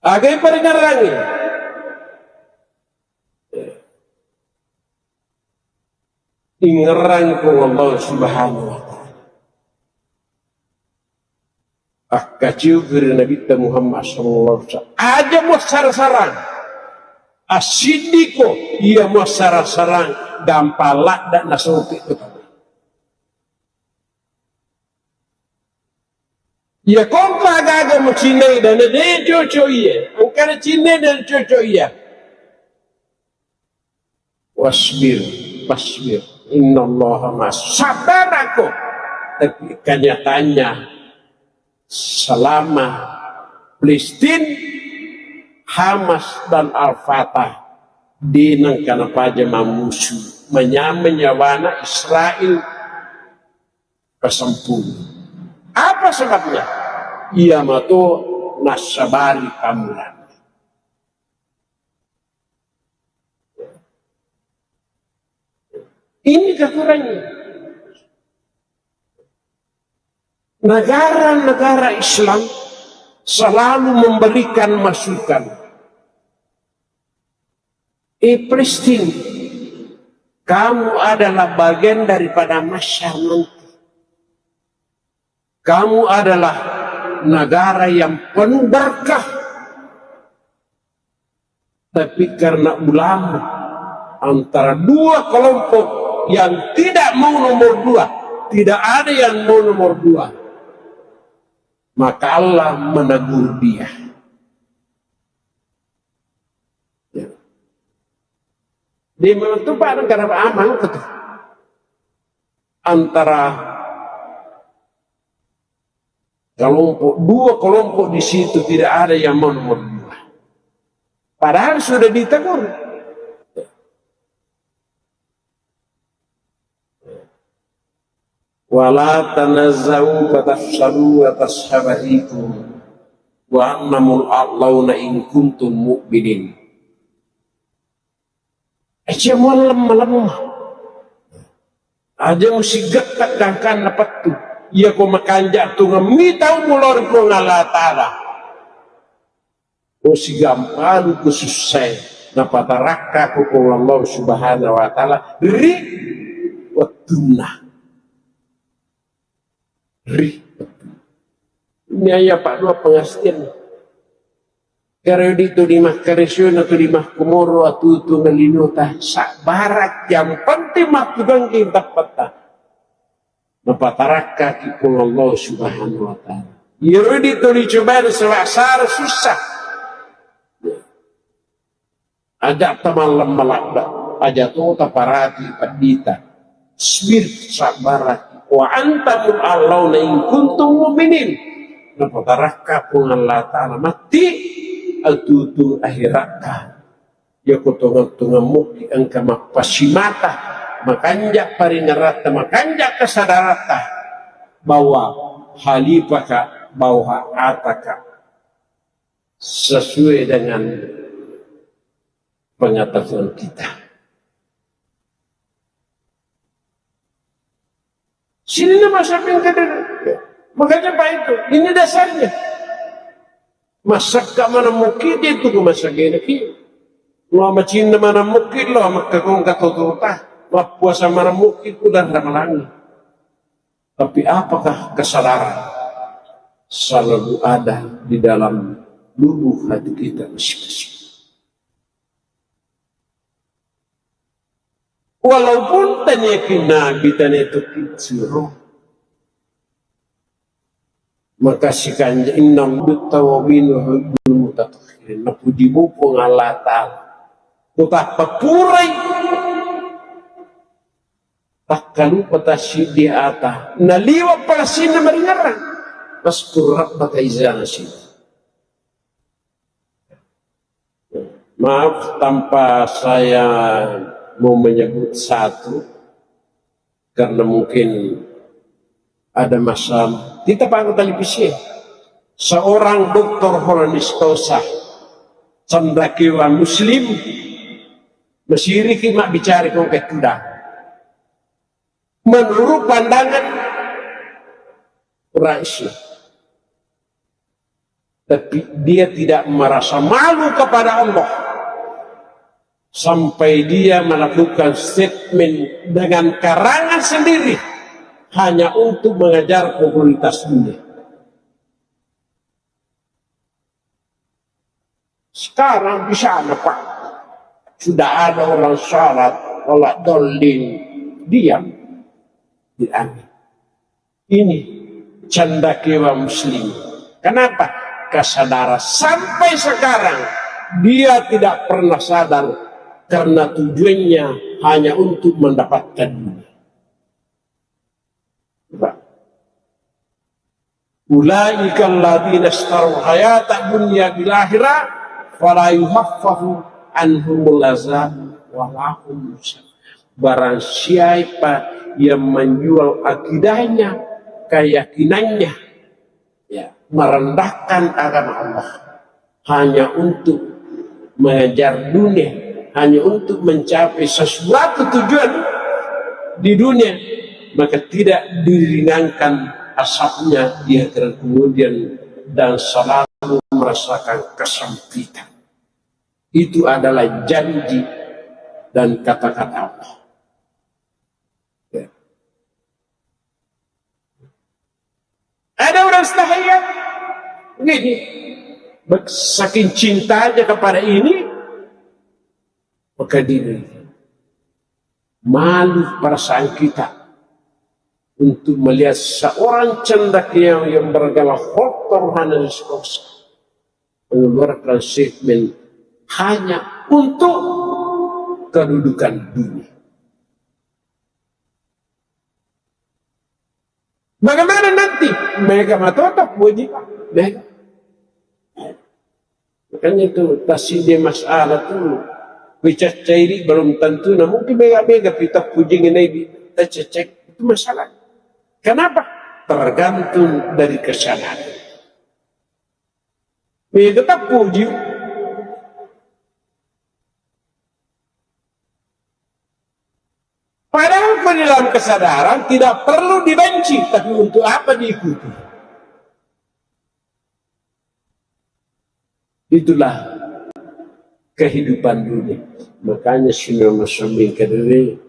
Agai paringerrangi. Ingerrangi Puang Allah Subhanahu wa Ta'ala. Akkaciupi ri Nabitta Muhammad sallallahu alaihi wasallam. Aja muassara-sarang. Assiddiko iya muassara-sarang, gampang ladda nasopi ko tau. Iya kompa aga-aga mucinnai dana de coco iya. Engkana cinnai dana coco iya. Wasbir, wasbir. Innallaha ma'as. Sabar aku. Tapi kenyataannya selama Palestina, Hamas dan Al-Fatah, de nengka napaja mammusu, manyameng nyawana Israel pasempung. Apa sebabnya? Iya mato nassabari pammulana. Ini kekurangan. Negara-negara Islam selalu memberikan masukan. Eh, Palestina, kamu adalah bagian daripada masyarakat. Kamu adalah negara yang penuh berkah. Tapi karena ulama antara dua kelompok yang tidak mau nomor dua, tidak ada yang mau nomor dua, maka Allah menegur dia. Ya. Di mana tuh Pak, karena amang tuh antara kelompok, dua kelompok di situ tidak ada yang mau nomor dua. Padahal sudah ditegur. Wala tanazau fatafshalu wa tazhaba rihukum wa antumul a'launa in kuntum mu'minin. Aja mualem malemma. Aja musigetta gangkanna pettu. Iya ko makanja tungeng mitau mulori Puang Allah Ta'ala. Ko sigampalu ko sussai, napatarakka ko Puang Allah Subhanahu wa Ta'ala ri wettunna. Ri. Ini ayah Pak dua pengertian. Karo di tu di makkaresuna tu di makkumoro atutu nalinota sabbarak, yang penting makkugangking tappetta. Napatarakka ki Puang Allah Subhanahu wa Ta'ala. Iyaro di tu dicobai sewasara susah. Aja tamalleng maladda, aja to taparati peddita. Sbir, sabbaraki. Wa antumul a'launa in kuntum mu'minin. Napatarakka Puang Allah Ta'ala matti atutu akhiratta. Yako tongeng-tongeng muki engka mappasimata, makanja paringerratta, makanja kesadaratta bahwa halipaka, bahwa ataka. Sesuai dengan pengetahuan kita. Sininna masa pengkadana. Makanya Pak itu, ini dasarnya. Masakka mana mukki itu ke masa gena ki. Lo macinna mana mukki lo makka kong katotota. Mappuasa mana mukki ku dan ramalangi. Tapi apakah kesadaran selalu ada di dalam lubuk hati kita masing-masing? Walaupun tania ki nabi, tania tu suro, maka sikanja inna tawabin wa yuhibbul mutatahhirin. Napuji mupu Allah Ta'ala. Kutappa purai takkalupa tassiddi ata. Naliwa palasinna maringerrang. Waskur rabbaka iza nasit. Maaf, tanpa saya mau menyebut satu, karena mungkin ada masalah. Kita pangkat televisi. Seorang doktor Horanistosa, cendakiawa Muslim, masiriki mabbicara kong ketudang. Menurut pandangan Quraisy. Tapi dia tidak merasa malu kepada Allah sampai dia melakukan statement dengan karangan sendiri hanya untuk mengejar popularitas dunia. Sekarang di sana, Pak, sudah ada orang syarat, orang dolim, diam. Diam. Ini cendakiawa Muslim. Kenapa? Kesadaran sampai sekarang dia tidak pernah sadar karena tujuannya hanya untuk mendapatkan dunia. Ulaika alladzina istarul hayata dunya bil akhirah fala yukhaffafu anhumul azab wala hum yunzarun. Barang siapa yang menjual akidahnya, keyakinannya, ya, merendahkan agama Allah hanya untuk mengejar dunia, hanya untuk mencapai sesuatu tujuan di dunia, maka tidak diringankan asapnya di akhirat kemudian dan selalu merasakan kesempitan. Itu adalah janji dan kata-kata Allah. Ya. Ada orang setahaya, ini, saking cintanya kepada ini, maka dia malu perasaan kita untuk melihat seorang cendekiawan yang beragama kotor hana diseksa, mengeluarkan statement hanya untuk kedudukan dunia. Bagaimana nanti? Mega matota puji, mega. Makanya itu tasidi masalah tu, wicaccairi belum tentu, nah mungkin mega-mega kita puji ngenai di tacecek. Itu masalah. Kenapa? Tergantung dari kesadaran. Mega tak puji. Padahal ko di dalam kesadaran tidak perlu dibenci, tapi untuk apa diikuti? Itulah kehidupan dunia. Makanya sino masambing kediri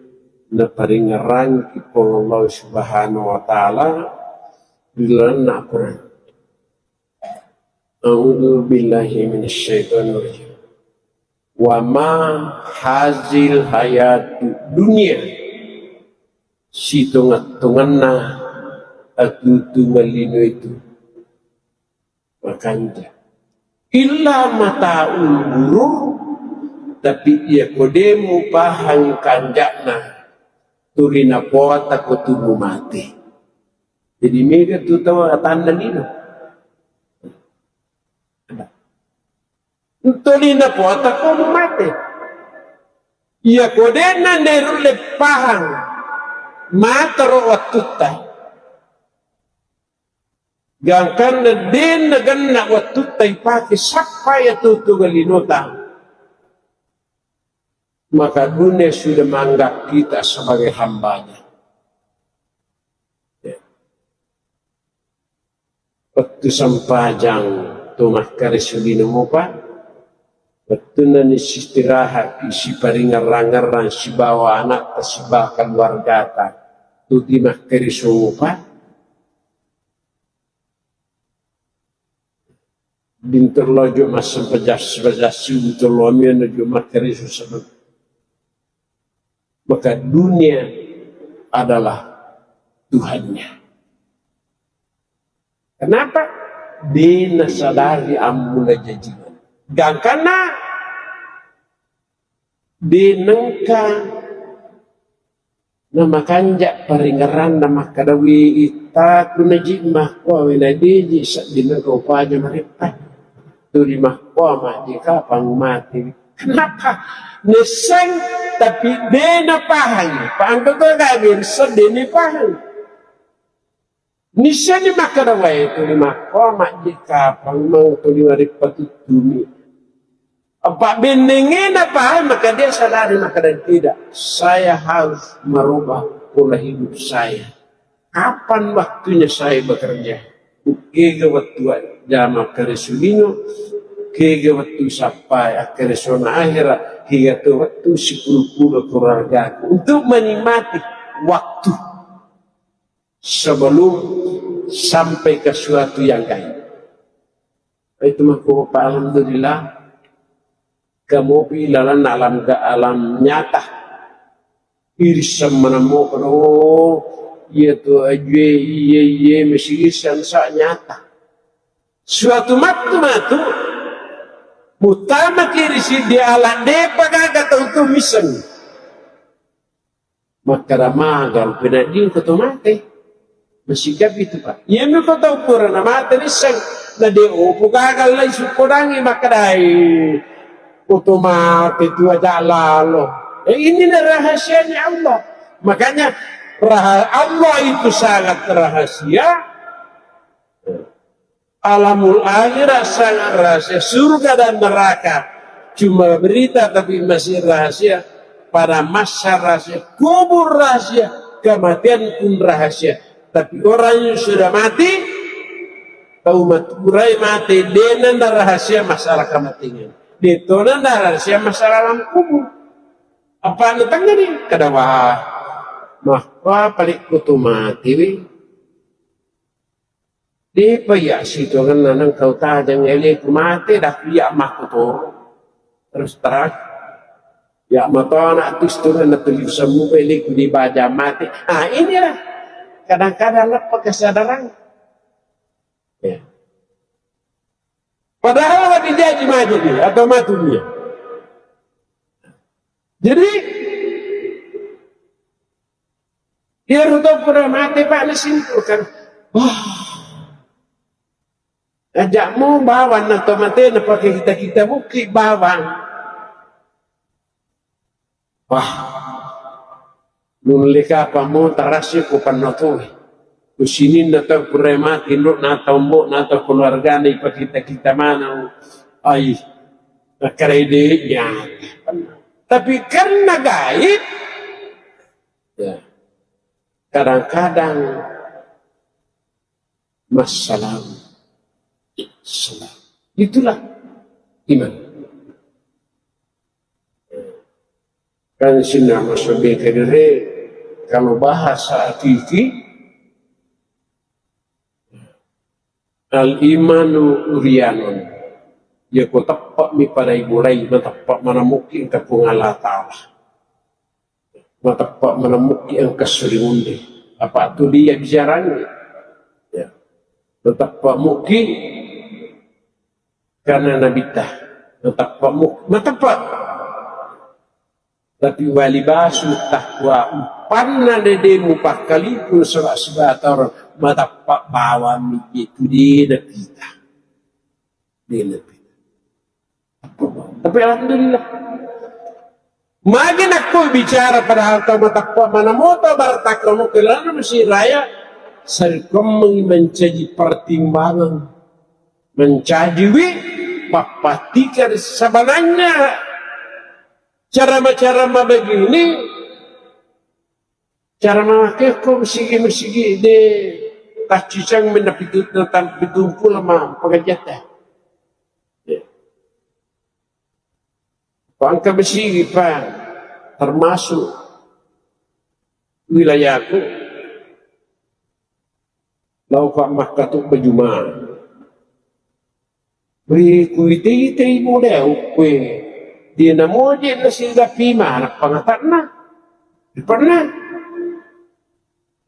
naparingerang ki Puang Allah Subhanahu wa Ta'ala di dalam Al-Quran. A'udzu billahi minasyaitonir rajim. Wa ma hazil hayatu dunya, sitonga-tonganna atutu malino itu makanja. Illa mataul ghurur, tapi iya ko de mupahang kanja'na, tuli napota ko tu mumate. Jadi mega tu tau atanna lino. Tuli napota ko mumate. Iya ko denna nerulle pahang matero wattutta. Gangkanna denna genna wattutta ipake sappai atutu galinota. Maka dunia sudah menganggap kita sebagai hambanya. Ya. Wettu sempajang tu makkaresu lino mopa, wettunna ni istirahat, siparingerrang-ngerrang sibawa anakta, sibawa keluargata, tu ti makkaresu mopa, Dintello jo massempajang-sempajang, dintello miono jo makkaresu sebelum. Maka dunia adalah Tuhannya. Kenapa? De nasadari ammula jaji. Gangkanna de nengka namakanja paringerranna makkeda, "Wi, ittaku naji makkoa, wi nadeji sedding nengka upaja mareppa. Tuli makkoa maji kapang mati." Kenapa? Nisseng, tapi de napahang. Pahang kau gabe, sedih ni pahang. Nissenni makkeda, "Wae, tuli makkoa majji kapang, mau tuli maripatuttumi." Apa bennengena paham, maka dia sadari, maka dia tidak. Saya harus merubah pola hidup saya. Kapan waktunya saya bekerja? Kega waktu jama keresulino, kega waktu sampai akhirat zona akhirat, kega tu waktu sepuluh puluh keluargaku untuk menikmati waktu sebelum sampai ke suatu yang gaib. Itu mako, Pak, alhamdulillah, kamopi lalang alam ga-, alam nyata. Iri semmanamo kono, oh, iya tu ajue, iya, iya, mesti iri sa nyata. Suatu mattu matu, muttama kiri si di ala depa gaga tau tu miseng. Makkeda maga rupi nadding ko to mate. Masigapi tu, Pak. Iyami ko tau pura na mate nisseng. Na de opo gagal lai sukkodangi makkedai. Ko to mate tu aja lalo. Eh, inilah rahasianya Allah. Makanya raha-, Allah itu sangat rahasia. Alamul akhirat sangat rahasia, surga dan neraka cuma berita tapi masih rahasia. Pada masa rahasia, kubur rahasia, kematian pun rahasia. Tapi orang yang sudah mati, tau maturai mati, dena na rahasia masalah kematian. Detona na rahasia masalah alam kubur. Apa anu tengah ni? Kada wah. Mah, wah, paling kutu mati, wi. Depa iya sitongenna nengkau tajeng eleku mate, dah iya makkutoro. Terus terang. Ya matona tu sitongenna tuli semmu eleku di baja mate. Ah, inilah. Kadang-kadang lepas kesadaran. Ya. Padahal wati jaji maju dia atau matu dia. Jadi, iyaro tau pura mate, Pak, nasimpulkan, wah, ajakmu bawang na to mate na pake kita-kita bukki bawang. Wah, nulle kapang mo tarassi ko panna toi. Ko sininna tau pura mate, ndo na tau mbo na tau keluargana ipakita-kita maneng. Ai, nakkarai de nyata. Tapi karena gaib, ya, kadang-kadang masalah. Salah. Itulah iman. Kan sininna masobe kedere, kalau bahasa hakiki, al-imanu uryanun. Ya ko teppa'mi pada ibulai, mateppa' manamukki engka Puang Allah Ta'ala. Mateppa' manamukki engka suri munde. Apa tu dia bicaranya? Ya. Mateppa' mukki karena nabitta. Mateppa' mukki, mateppa'. Tapi wali basu takwa upanna dede mupakkalipu sura sibatoro matappa bawang miji tu dena pita. Dena pita. Tapi alhamdulillah. Magi nakko bicara padahal tau matappa mana moto barataka mo kelana masih raya sarikommeng mencaji pertimbangan. Mencaji wi pappatika sebenarnya Cara-cara mabegini, cara mamakekko mesigi-mesigi de taccicang menna pitu, na tam-, pitumpulo ma pengajiatta. Ya. Ko engka mesigi pa termasuk wilayahku, Laoka makkatobba Juma. Ri kuite-itei model kue. Dia namoje nasiga pima, nappa ngatakna. Pernah.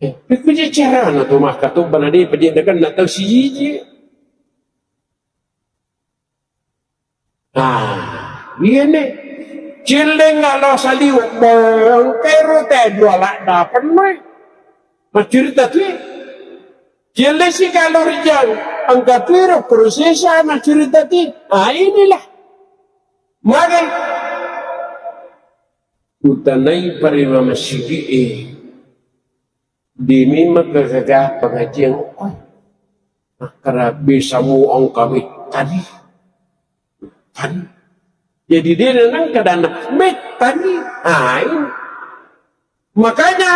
Eh, pikkuja carana tu makkatobba na de paje dagang na tau siji. Ah, iyene. Celleng alo saliweng, engkai ro te dua ladda pennoi. Maccurita tui. Celleng si kalo rijang, engka tui ro prosesa maccurita tui. Ah, inilah. Magai. Utanai parima masigi e. De memang gaga pengajian, oh, makkara bisa mu engka mettani. Kan? Jadi de nengka dana mettani. Ain. Makanya,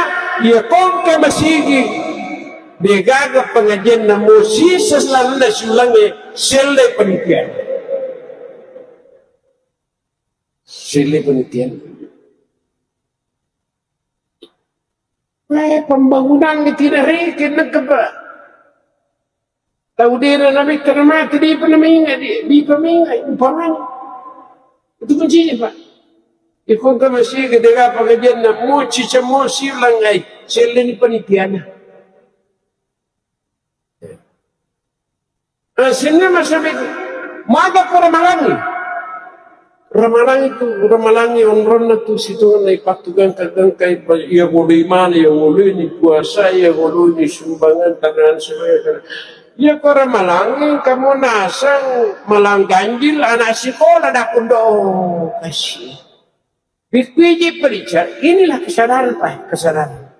iya kongke masigi, de gaga pengajian namo sisa selanna siulange selle penelitian. Selle penelitian. Eh, pembangunan di tidak reken nengka, Pak. Tau dena na metta na mate, dipa na mainga, di, dipa mainga, umpamanya. Itu kuncinya, Pak. Iko engka masih gede apa gajianna, moci cemosi ulangai, selleni penelitianna. Eh, sinna masabe, maga pura malangi. Ramalang itu, ramalangi onronna tu sitongenna ipattu gangka-gangka, iya goloi male, iya goloi ni puasa, iya goloi ni sumbangan, tangan sebagai. Iya ko ramalangi kamu nasang malang ganjil anak sekolah dakundo kasih. Pikkuiji perica, inilah kesadaran, Pak, kesadaran.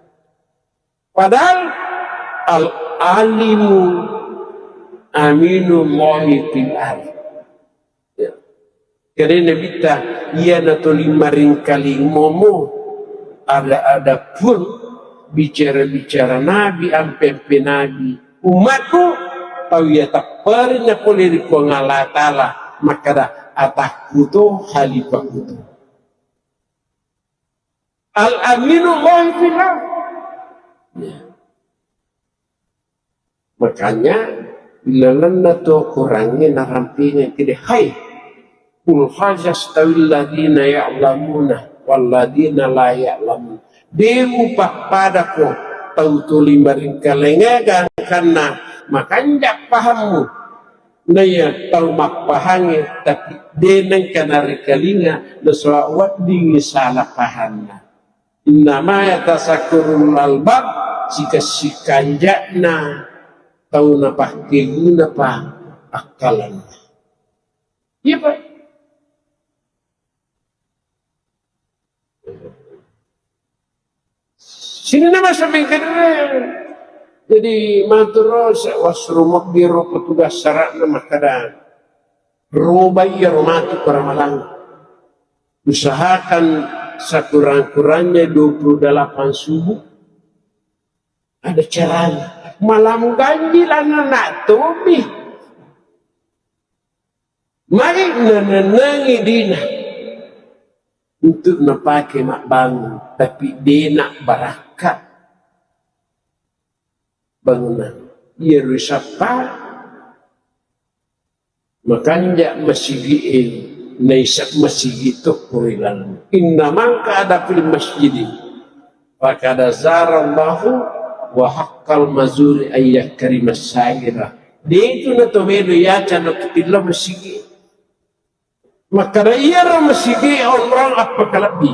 Padahal al-alimu aminullahi fil ardh. Ya. Jadi Nabitta, iya natoli maringkaling momo, ada-ada pun bicara-bicara Nabi, ampe-ampe Nabi. Umatku, tau iya tapperenna pole ri Puang Allah Ta'ala, makkada atakkuto, halifakuto. Al-aminu Allahi fil ardh. Ya. Makanya, ilalenna tu Korangnge narampinga kede, hai, qul hal yastawil ladzina ya'lamuna wal ladzina la ya'lamun. De mupappadako tau tuli maringkalinga gangkanna makanja pahammu. Naiya tau mappahangnge, tapi de nengka narikalinga, nasaba weddingngi sala pahanna. Innama yatazakkarul albab, sika-sikanja'na tau napakkeguna pa akkalanna. Iya, Pak. Sininna masa mengkene. Jadi maturo wasrumok biro petugas sarana makkada, robai iyaro matu ko ramalang. Usahakan sekurang-kurangnya dua puluh delapan subuh ada caranya. Malam ganjil anak tomi. Magi nanennengi dina untuk napake mabbangun, tapi dena barakka bangunan. Iyaro isappa makanja masigi'e, naisa masigi tokko ri laleng. Inna mangka ada fil masjidi fakada zarallahu wa haqqal mazuri ayyakarimas saira. De itu na to melo yaca na to tillo masigi. Makkada iyaro masigi onrong appakalebbi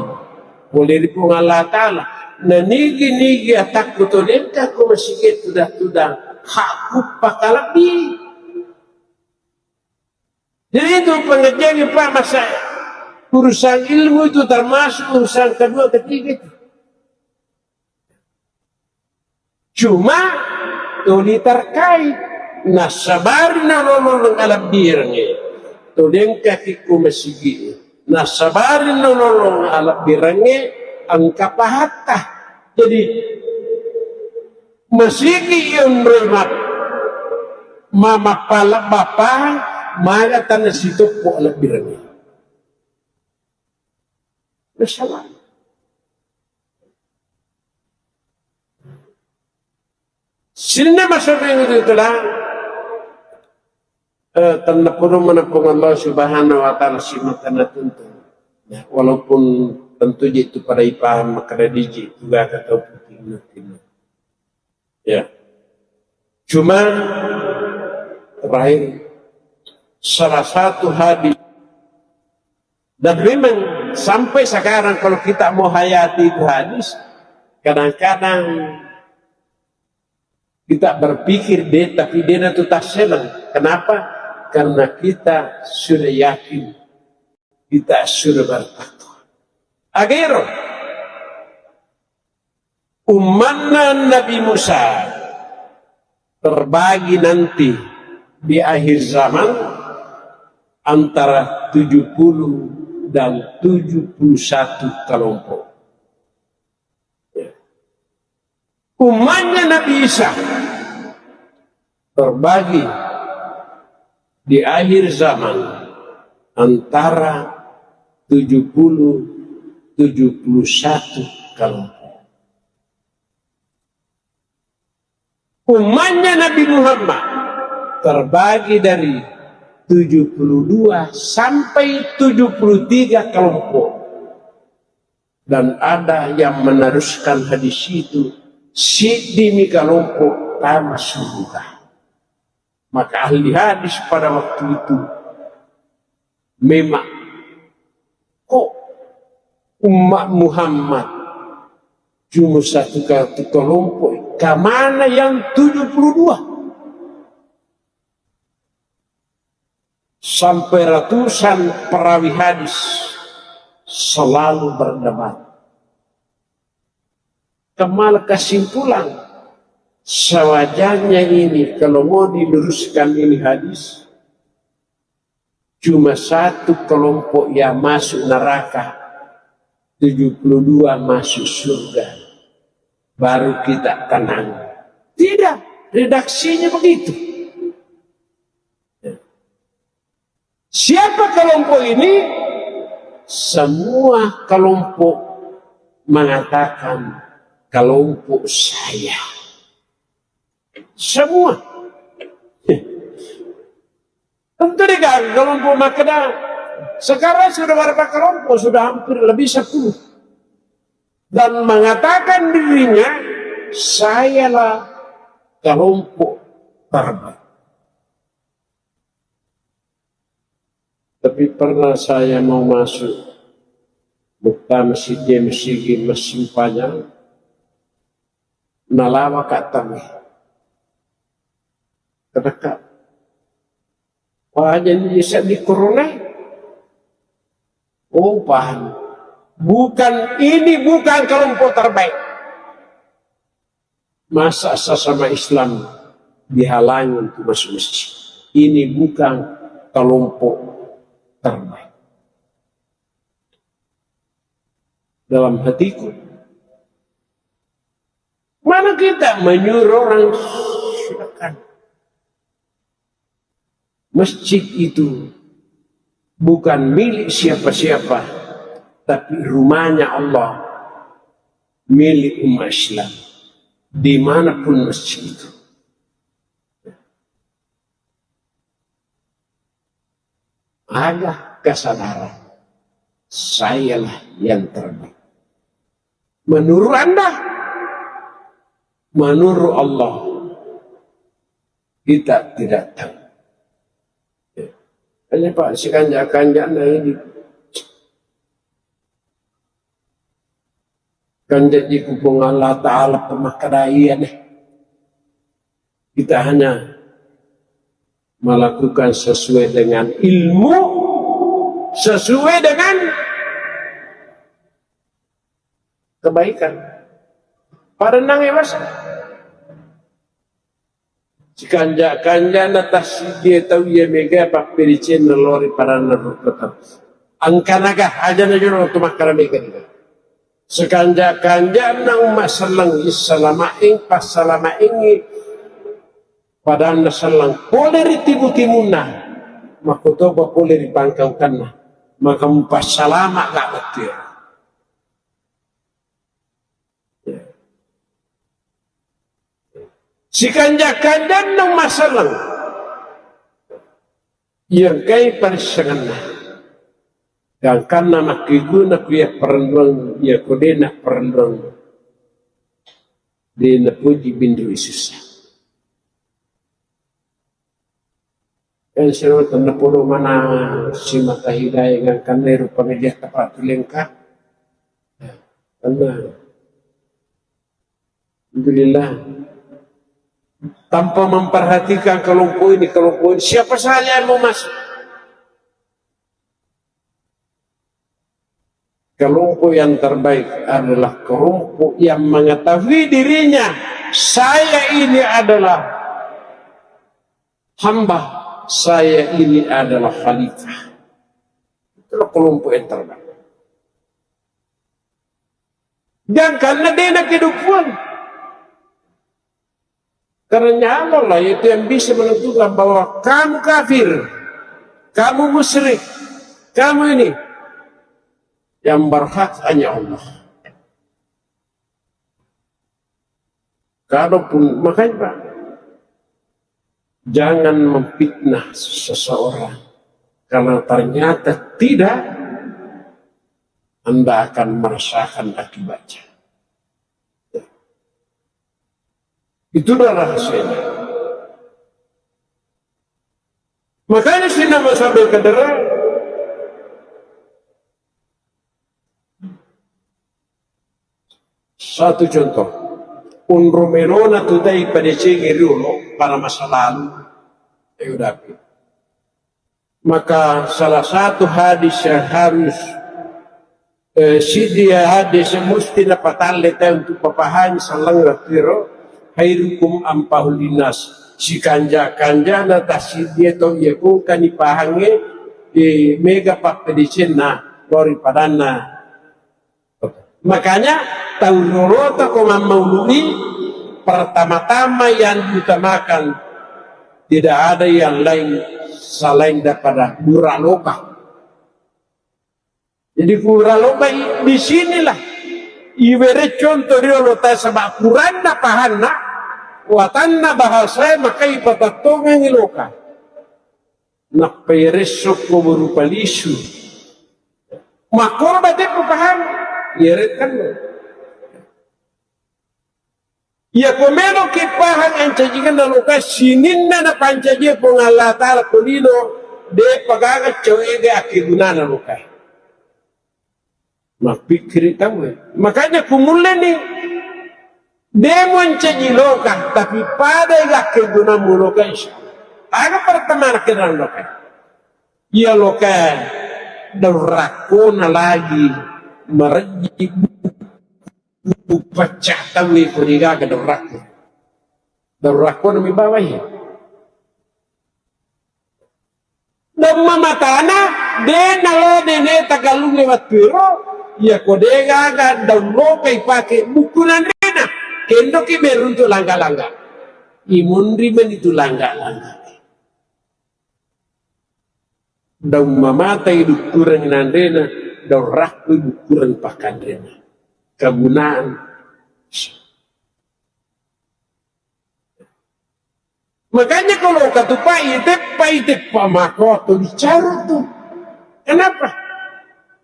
pole ri Puang Allah Ta'ala. Na nigi-nigi atakku to dengka ko masigi tudang-tudang hakku pakalebbi. Jadi itu pengertiannya, Pak, masa urusan ilmu itu termasuk urusan kedua, ketiga itu. Cuma tuli terkait nasabari nolong alebbirengnge, to dengkaki ko masigi, nasabari nolong alebbirengnge engka pahatta. Jadi masigi yonroi ma-, ma-, mappalebba pahang, maga tanna sitoppo alebbirengnge. Masalah. Sininna masa minggu itu telah, eh, tennapodo maneng Puang Allah Subhanahu wa Ta'ala simata natuntu. Ya, walaupun tentu je itu pada ipaham makkada diji itu gak kata putih. Ya. Cuma terakhir, salah satu hadis, dan memang sampai sekarang kalau kita mau hayati itu hadis, kadang-kadang kita berpikir deh, tapi dia itu tak senang. Kenapa? Karena kita sudah yakin kita sudah bertakwa. Agero. Ummanna Nabi Musa terbagi nanti di akhir zaman antara tujuh puluh dan tujuh puluh satu kelompok. Ummanna Nabi Isa terbagi di akhir zaman antara tujuh puluh, tujuh puluh satu kelompok. Ummanna Nabi Muhammad terbagi dari tujuh puluh dua sampai tujuh puluh tiga kelompok. Dan ada yang meneruskan hadis itu, siddimi kelompok tama surga. Maka ahli hadis pada waktu itu memang Kok umat Muhammad cuma satu, satu kelompok, kemana yang tujuh puluh dua? Sampai ratusan perawi hadis selalu berdebat. Kemana kesimpulan? Sewajarnya ini, kalau mau diluruskan ini hadis, cuma satu kelompok yang masuk neraka, tujuh puluh dua masuk surga. Baru kita tenang. Tidak, redaksinya begitu. Siapa kelompok ini? Semua kelompok mengatakan kelompok saya. Semua. Tentu dikagak kelompok makkeda. Sekarang sudah berapa kelompok? Sudah hampir lebih sepuluh. Dan mengatakan dirinya, sayalah kelompok terbaik. Tapi pernah saya mau masuk muktamar siji masigi masing panjang, nalawa ka tami. Kedeka. Wah, jadi seddi corona. Oh, paham. Bukan, ini bukan kelompok terbaik. Masa sesama Islam dihalangi untuk masuk masjid? Ini bukan kelompok terbaik. Dalam hatiku, mana kita menyuruh orang sedekah? Masjid itu bukan milik siapa-siapa, tapi rumahnya Allah, milik umat Islam, dimanapun masjid itu. Ada kesadaran, sayalah yang terbaik. Menurut Anda, menurut Allah, kita tidak tahu. Hanya Pak, sikanja-kanjana ini. Kan jadi ku Puang Allah Ta'ala pemakkadaian, eh. Kita hanya melakukan sesuai dengan ilmu, sesuai dengan kebaikan. Pada nang ewas. Sikanja-kanjana tassijie tau iya mega pappedecenna lori padanna rupa tau. Angkanaga ajana jolo tu makkara mega niga. Sikanja-kanjana umma selleng, issalamaeng, passalamaengngi padanna selleng. Pole ri timu-timunna, makkutoba pole ri pangkaukanna, maka mupassalama ga bettuero. Sikanja-kanjanna umma selleng. Iya engkai parissengenna. Gangkanna makkeguna ku iya parenduang, iya ko de napparenduang, de napoji binrui sussa. Kan siro tenna podo mana simata hidayah gangkanna ero pangajiatta Pak Tulengka. Karena Alhamdulillah. Tanpa memperhatikan kelompok ini, kelompok ini, siapa saja yang mau masuk. Kelompok yang terbaik adalah kelompok yang mengetahui dirinya, saya ini adalah hamba, saya ini adalah khalifah. Itulah kelompok yang terbaik. Gangkanna de nakedo Puang. Karena Allah lah itu yang bisa menentukan bahwa kamu kafir, kamu musyrik, kamu ini. Yang berhak hanya Allah. Kalaupun, makanya Pak, jangan memfitnah seseorang. Kalau ternyata tidak, Anda akan merasakan akibatnya. Itulah rahasianya. Makanya sina masabe kadera, satu contoh. Onro melona tu tai padecengi riolo pada masa lalu. Ayo dapi. Maka salah satu hadis yang harus, eh, siddi hadis yang mesti napatalle tau untuk papahami sallang rattiro, khairukum anfa'uhu linnas. Sikanja-kanjana tasiddi to iya kongkani pahangnge, eh, mega pappedecenna lori padanna. Makanya tau lolota ko mammaului, pertama-tama yang diutamakan tidak ada yang lain selain daripada muraloka. Jadi muraloka i-, di sinilah iwere contoh riolo ta saba kuranna pahanna, watanna bahasa maka ipatattongengi loka. Nappa iyaresso ko berupa lisu. Makkoro bateppu paham, iyarekan. Iya ko meloki pahang ancajikenna loka sininna napancajie Puang Allah Ta'ala ko lino, de pagaga cewege akkegunana loka. Mappikkiri tauwe. Makanya kumulleni, de muancaji loka, tapi pada akkegunamu loka, insya Allah. Aga pertama kenal loka. Iya loka daun rakkona lagi marejji buku pacca tauwe ko degaga daun rakko. Daun rakkona mi bawai. Daun mamatana de nalo nene tagalungnge wattuero, iya ko degaga daun loka ipake buku nanrena, kendoki beruntuk langga-langga. Imunri meni tu langga-langga. Daun mamatai dukkureng nanrena, daun rakkoi dukkureng pakkanrena. Kegunaan. Makanya kalau katupai teppai teppa maka waktu bicara tuh. Kenapa?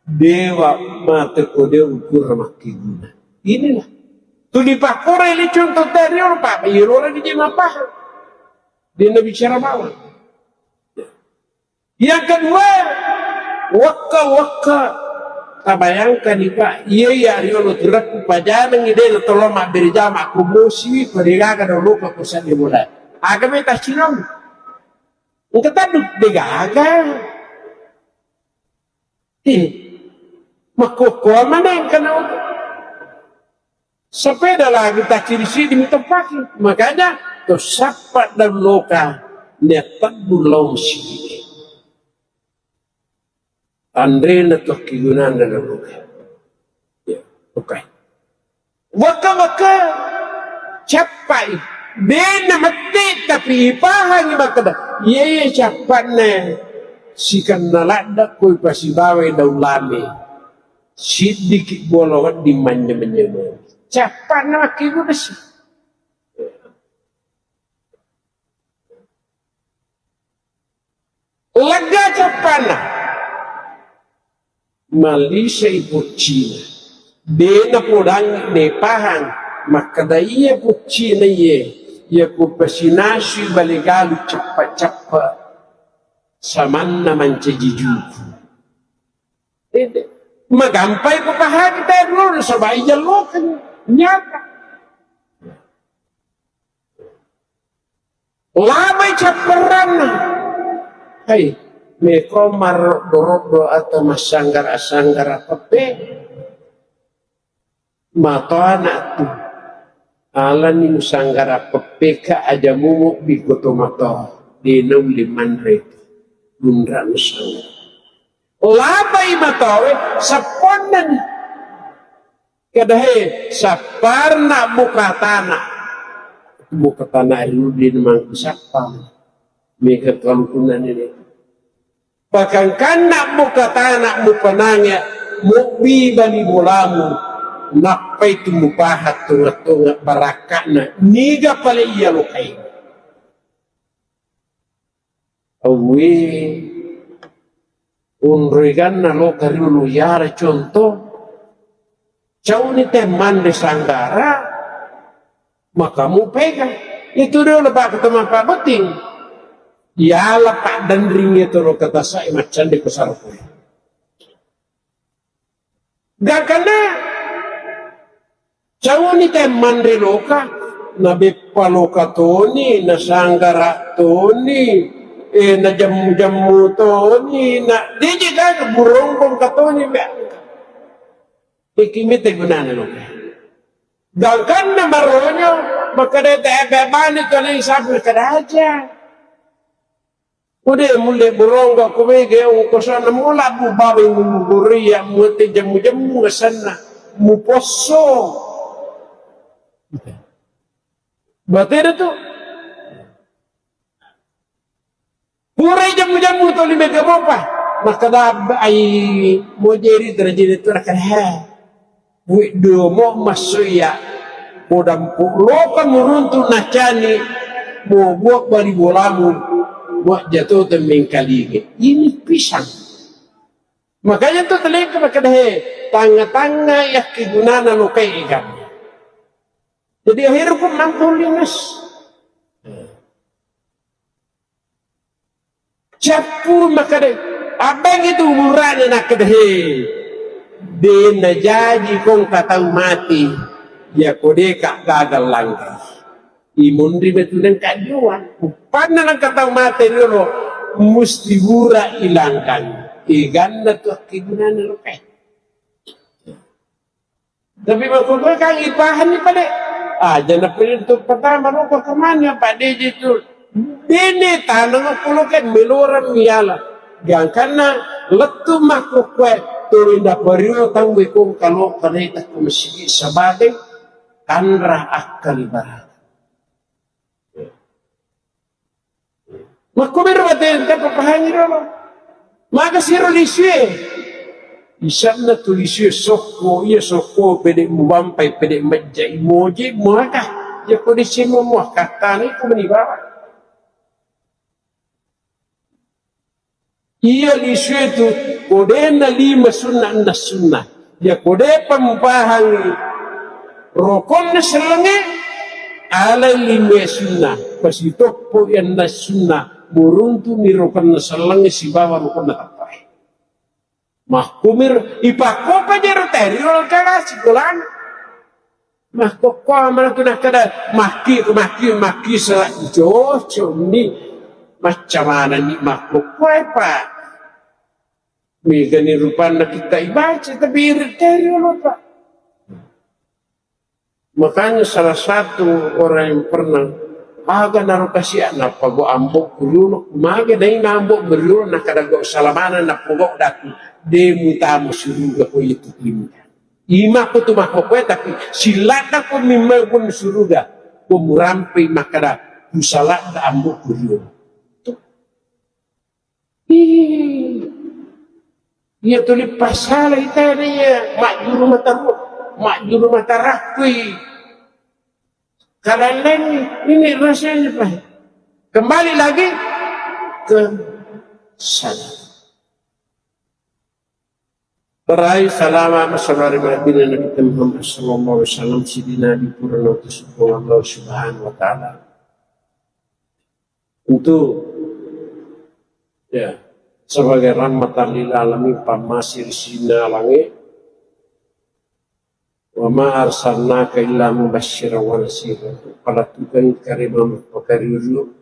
Dewa mate ko dewa ukur makkiguna. Inilah. Tuli pakkorai le contoh tadi orang pak, iya orang di mapaham. Dia bicara bawang. Yang kedua, wekka-wekka. Tabayangkani, Pak, iya, iya, riolo turakku pajanengi de na tolong mabbere jama ko bosi, ko degaga doloka ko sadde bola. Aga me tacinau. Engka taddu degaga. Eh, makkokkoa maneng kana. Sepeda lagi tacciri-ciri mi toppaki. Makanya to sappa daun loka nia teddu lao masigi. Anrena to akkigunana daun loka. Ya, oke. Wekka-wekka cappai. Bena mette tapi ipahangi makkeda, iya iya cappanna sikenna ladda koi pasibawai daun lame. Siddiki bola wedding manynyameng-nyameng. Cappanna makkeguna si. Lega cappanna. Malisai puccina. De napodangi nepahang. Makkeda iya puccina iye. Iya ku pasinasui bale galu cappa-cappa. Samanna mancaji juku. Magampai ko pahang kita dulu, nasaba ijallokeng nyata. Labai capperanna. Hai, meko maroddo-roddo atau massanggara-sanggara peppe. Matoana tu. Alani musanggara peppeka aja momobbi koto matoa. De naulle manre tu. Lunra musanggara. Labai matoawe, sapponnani. Kedahe, sapparna bukatana. Bukatana ri udin mangku sappa. Mega kalukunani. Pakangkanna bukatana mupanange, mubbi bali bolamu. Nappai tu mupaha tonga-tonga barakka'na. Niga pale iya lokai. Awwe, onroiganna loka riolo yara contoh, cauni te manre sanggara, maka mupega. Itu riolo baka temapa botting. Yala paddanring itu loka tasai maccande ko sarapoi. Gangkanna Cauni te manre loka, na beppa loka toni, na sanggara toni, eh, na jammu-jammu toni, na deje gaga burongkong ka toni, be. Iki mite gunana loka. Gangkanna maronyo, makkeda te ebe bani to nai sapi kada aja. Kode mulle burongga ko mega ongkosona mola bu bawa muguriya muate jammu-jammu asanna muposso. Batena tu. Purai jammu-jammu toli mega mopa. Makkeda ai mojeri terjadi tu rakan ha. Weddomo massoiya, ko dampu loka muruntu nacani, mo buat bali bolamu, buat jatuh temmengkalinge. Ini pisang. Makanya tu teleke makkeda he, tangnga-tangnga yakkegunana lokai egan. Jadi akhirnya pun mampu lingas. Cappuru makkeda, abbangngi tu umurana nakkeda, he, de najaji kongka tau mati, yako deka gagal langkai. Imunri betu nengka jua. Uppanna nengka tau mati riolo, musti bura ilangkang. Iganna tu akkegunana lokai. Tapi makkukue kan ipahani pade. Aja na pede tu pertama lo kemana Pak D J tu. Dene taneng okoloke melorang miala. Gangkanna lettu makkukue tu inda pario tangwe kong kalo kare takku masigi sebagai tanra akal ibarat. Makkomero batenta papahangi rolo. Maga siro lisue. Isanna tu lisue sokko, iya sokko pede mubampai, pede majja imoje muaka. Iya kode simo muaka tani ko meni bawa. Iya lisue tu kodena lima sunna enna sunna. Iya kode pampahangi rokonna sellengnge alai lima sunna. Pasitoppo iya enna sunna. Muruntuni rokonna sellengnge sibawa rokonna tappai. Makkumir ipakkopa jero teri olahraga sikolana. Makkokkoa manatu nakkeda makki, makki, makki sala joco ni. Macca manenni makkokkoe, Pak. Megani rupanna kitta ibaca, tapi irit teri olo, Pak. Makanya salah satu orang yang pernah aga naro kasi nappa go ambo kuriulo, mage dai na ambo meriulo, nakkeda go salamana nappa go datu, de mutamu suruga ko itu klinika. Imako tu makkokkoe, tapi siladda ko mimma pun suruga, ko murampe makkeda, ku saladda ambo kuriulo. Ih. Iya tuli pasala itana iya majjuru mataru, majjuru matarakkui. Kadang lain ini rasanya, Pak. Kembali lagi ke sana. Perai salama masalari Nabi Nabi Muhammad sallallahu alaihi wasallam, sidi Nabi pura nautus Allah Subhanahu wa Ta'ala. Untuk, ya, sebagai rahmatan lil alamin, pammasi ri sininna alangnge. Wa ma arsalnaka illa mubasysyiran wa nadhira. Palettukeng kareba mappakariuru,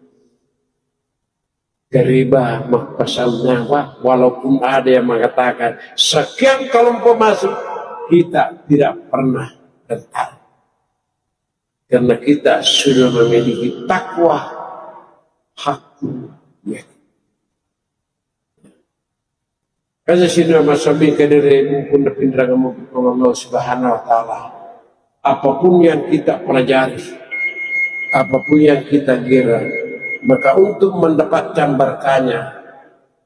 kareba mappasau nyawa, walaupun ada yang mengatakan sekian kelompok masuk, kita tidak pernah gentar. Karena kita sudah memiliki takwa, hakku yakin. Kaja sini masabi kedere mungkin pinrang mungkin Allah Subhanahu wa Ta'ala. Apapun yang kita pelajari, apapun yang kita gira, maka untuk mendapatkan berkahnya,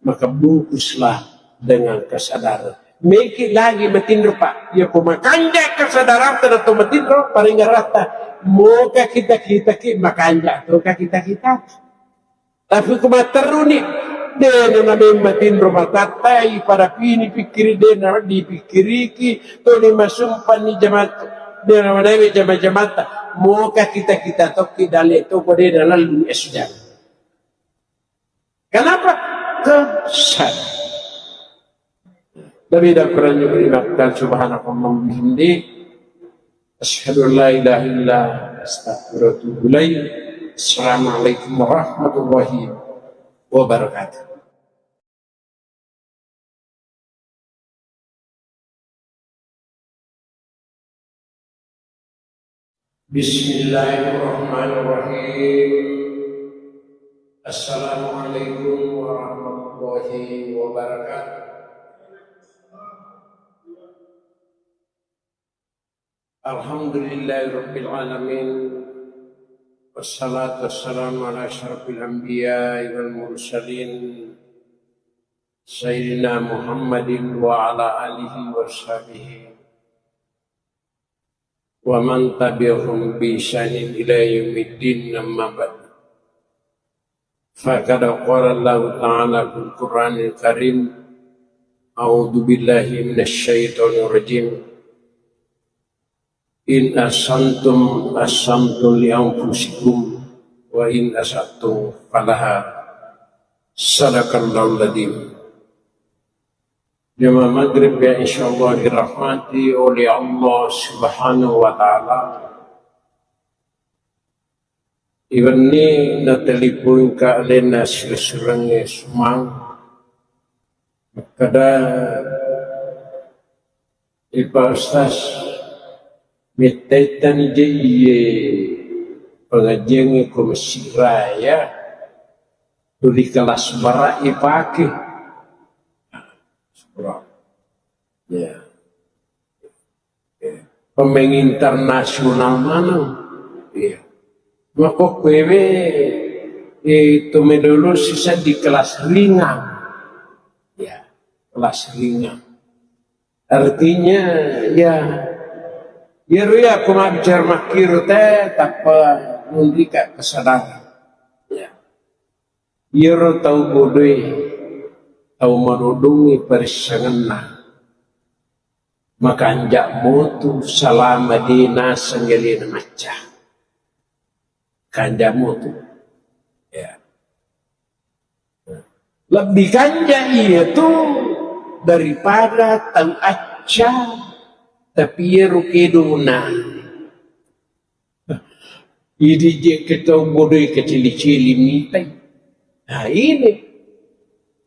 maka bungkuslah dengan kesadaran. Meki lagi matinro, Pak. Ya, ko makanja kesadaran atau matinro, paling rata. Moka kita-kita ki makanja, toka kita-kita. Tapi ko matteruni, dena na memang matinro matattai, pada pini pikkiri dena dipikkiriki, toni masumpanni jamaat, dena madawe jama-jamatta. Moka kita-kita tokki dale toko dena lalu esudang. Kenapa? Kesal. Nabi dan Quran juga dimaafkan, subhanakallah bihamdi. Asyhadu an la ilaha illa anta, astaghfiruka wa atubu ilaik. Assalamualaikum warahmatullahi wabarakatuh. Bismillahirrahmanirrahim. Assalamualaikum warahmatullahi wabarakatuh. Alhamdulillahirabbil alamin. Wassalatu wassalamu ala asyrafil anbiya'i wal mursalin, sayyidina Muhammadin wa ala alihi wa sahbihi wa man tabi'ahum bi ihsanin ila yaumiddin, amma ba'du. Faqad qala Allahu ta'ala fil Qur'anil Karim, a'udzu billahi minasy syaithanir rajim. In ahsantum ahsantum li anfusikum wa in asa'tum falaha. Sadaqallahul adzim. Jamaah maghrib yang insyaallah dirahmati oleh Allah Subhanahu wa Ta'ala. Iwenni natelepon ka alena sireng-sirengnge Sumang. Makkeda, "Eh, Pak Ustaz, mettaittani je iye pengajiangnge ko Mesjid Raya, tuli kelas bara ipake." Ya. Pemain internasional maneng. Iya. Makkokkoewe, eh, to medolo sisa di kelas ringan. Ya, kelas ringan. Artinya, ya, ya, ro ya, aku mabbicara makkiro te, tappa nundika kesadaran. Ya. Iyaro tau bodoe, tau marodongnge parissengenna, makanja motu salama de naseng alena macca. Kanja motu. Ya. Lebbi kanja iyatu daripada tau acca, tapi iyaro kedona. Idi je ke tau bodoe kecili-cili mitai. Nah, ini.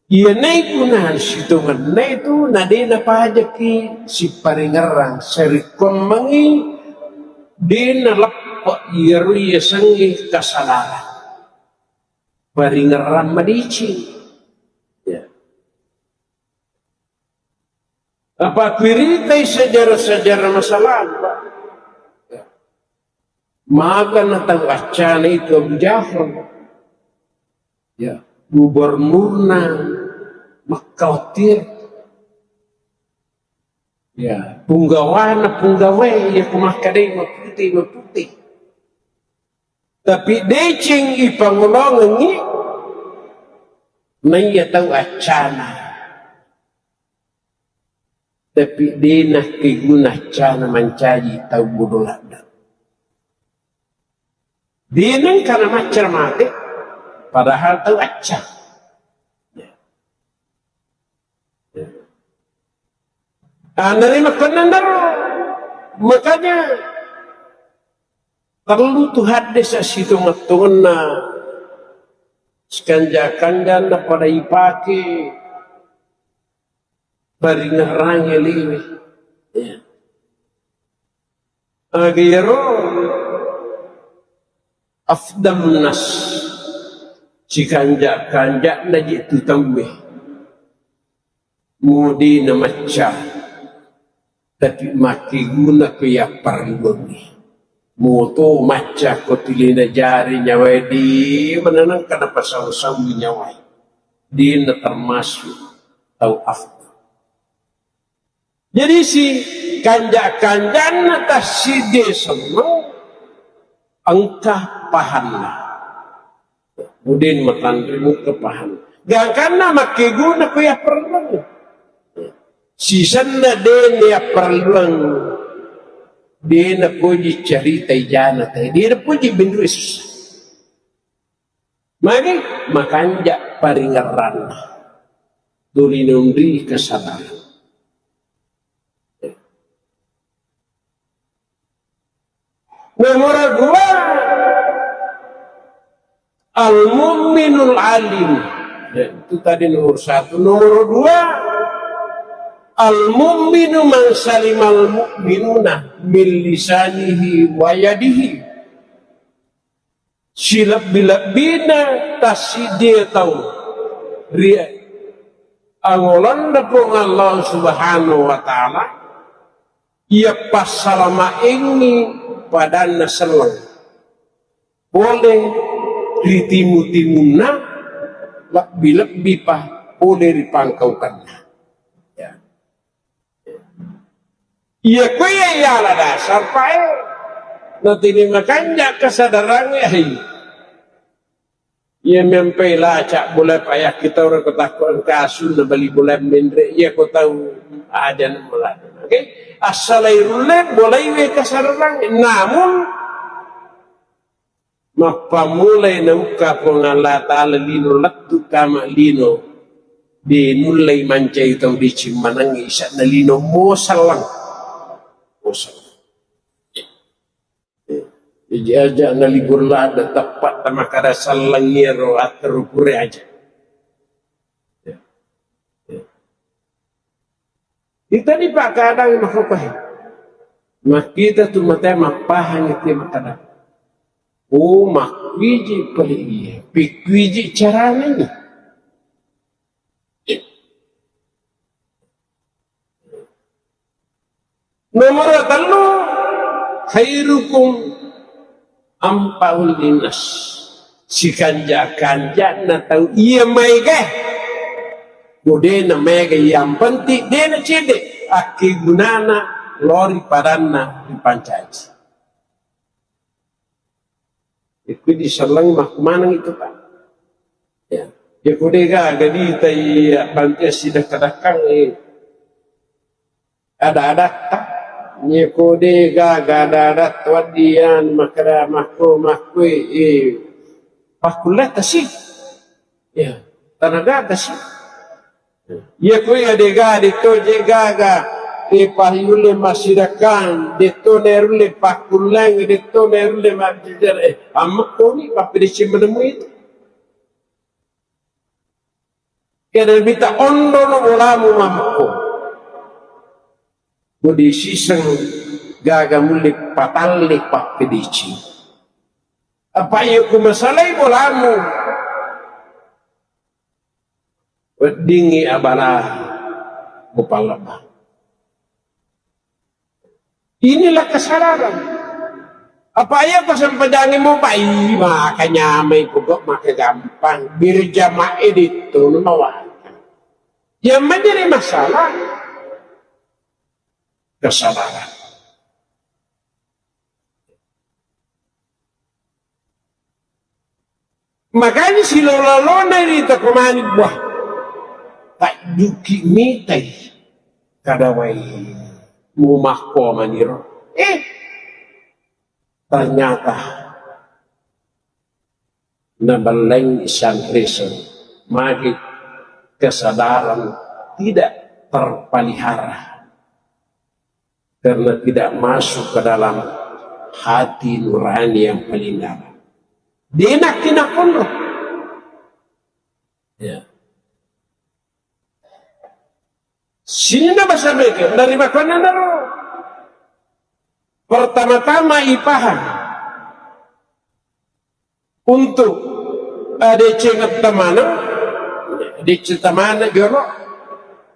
Iya nai gunana sitongenna itu, na de napajaki siparingerrang, sarikkuammengi de naleppe iyaro iya sengnge kasadaran. Paringerrang madeceng. Ya. Apa kuiritai sejarah-sejarah masa lalu, Pak? Ya. Magana tau accana itu Abu Jahal. Ya, gubernurna Makkah waktu itu. Ya, punggawana punggawae, ya, kumakkedai mapute, mapute. Tapi deceng ipangolongengngi, naiya tau accana. Tapi de nakkeguna accana mancaji tau bodo ladde. De nengka namacca mate, padahal tau acca. Anare makkennandaro, makanya perlu tu haddesa sitongeng-tongenna sikanja-kanjanna pada ipake paringerrangnge liwe. Ya. Aga iyaro afdalun nas, sikanja-kanja'na je tu tauwe. Modi na macca, tapi makkeguna ko yapparelluangngi. Moto macca ko tuli najari nyawae di mananang kana pasau-sau nyawae. Di na termasuk tau afdal. Jadi si kanja-kanjanna tassiddi semmeng engka pahanna. Mudin matanre muka pahanna. Gangkanna makkeguna ko yapparelluang. Sisenna de na yapparelluang. De na poji carita ijana te. De na poji benru susa. Magi makanja paringerranna. Tuli nonri kesadaran. Nomor dua, al-mu'minul alim. Ya, itu tadi nomor satu. Nomor dua, al-mu'minu man salimal mu'minuna min lisanihi wa yadihi. Silebbi-lebbina tassiddi tau ri angolonna Puang Allah Subhanahu wa Ta'ala, iya passalamaengngi padanna selleng pole ri timu-timunna, lebbi-lebbi pa pole ri pangkaukenna. Ya. Iya, ko iya, iya, ala dasar, Pak, eh. Natini makanja kesadarangnge, eh. Iya, mempai lacak bola payah kita orang ketakut engka asun na bali bola menre. Iya, ko tahu aja na mula. Oke, assalai rulle bolai we kesadarangnge. Namun, mappammulai naukka Puang Allah Ta'ala lino lettu kama lino, de nullei mancai tau deceng maneng isanna lino moselleng. Moselleng. Jaji aja na libur lada teppa tamakkada selleng iyaro atteru pure aja. Ita ni pakadang makkokoe. Makkita tu mate mappahang ite makkada. Oh, makkuiji pale iya. Pikkuiji carana ni. Nomor tellu, khairukum anfa'u linnas. Sikanja-kanjana tau iya maega. Ko de na maega, yang penting de na cede akkegunana lori padanna ripancaji. Itu disallang makkumaneng itu, Pak. Ya. Ya, ko de gaga ditai abbantu sidakka-dakkang, eh. Ada-adatta. Iya ko de gaga ada-adatta wedding makkada makko, makko, eh, pakkulletta si. Ya, tanagata si. Iya ko iya de gaga, de to je gaga, eh, payulle massidakkang, de to nerulle pakkulleng, de to nerulle majjajara, eh, ammekko ni pappedeceng manemu itu. Kena mita ondono bolamu mammekko. Ko de siseng gaga mulle patalle pappedeceng. Apa iya ko masalai bolamu, weddingngi abala mupallebba. Inilah kesadaran. Apa iya ko sempajangi mo bai, maka nyamai pokok maka gampang. Berjamaah itu mawakka. Yang menjadi masalah kesadaran. Makanya silolo-lona ri toko mani buah. Tajjuki mitai kadawai mumakko maniro. Eh, ternyata nabelleng sanresen magi kesadaran tidak terpelihara. Karena tidak masuk ke dalam hati nurani yang paling dalam. Denak kinakonro. Ya. Sininna bahasa mereka, dari makanya naro. Pertama-tama ipahang. Untuk adecengetta maneng, adecengetta maneng jolo.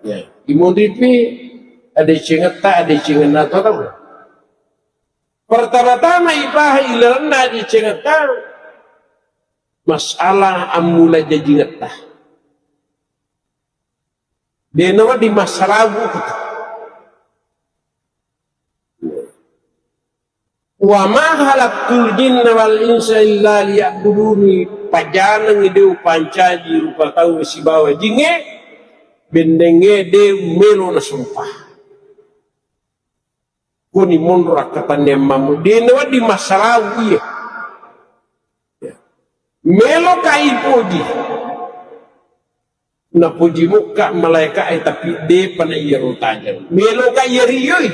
Ya, imonripi adecengetta, adecengenna tolong. Pertama-tama ipaha ilalenna adecengetta masalah ammula jajingetta. Dena wedding massalabu kita. Wa ma khalaqtul jinna wal insa illa liya'buduni, pajaneng de upancaji rupa tau sibawa jingnge, bennengnge de melo nasompa. Koni monro akkatanniang mammu, de nawedding massalabu iya. Melo ka ipoji. Napoji mukka malaika e, tapi depa na iyaro tajeng. Melo ka iya riyoi.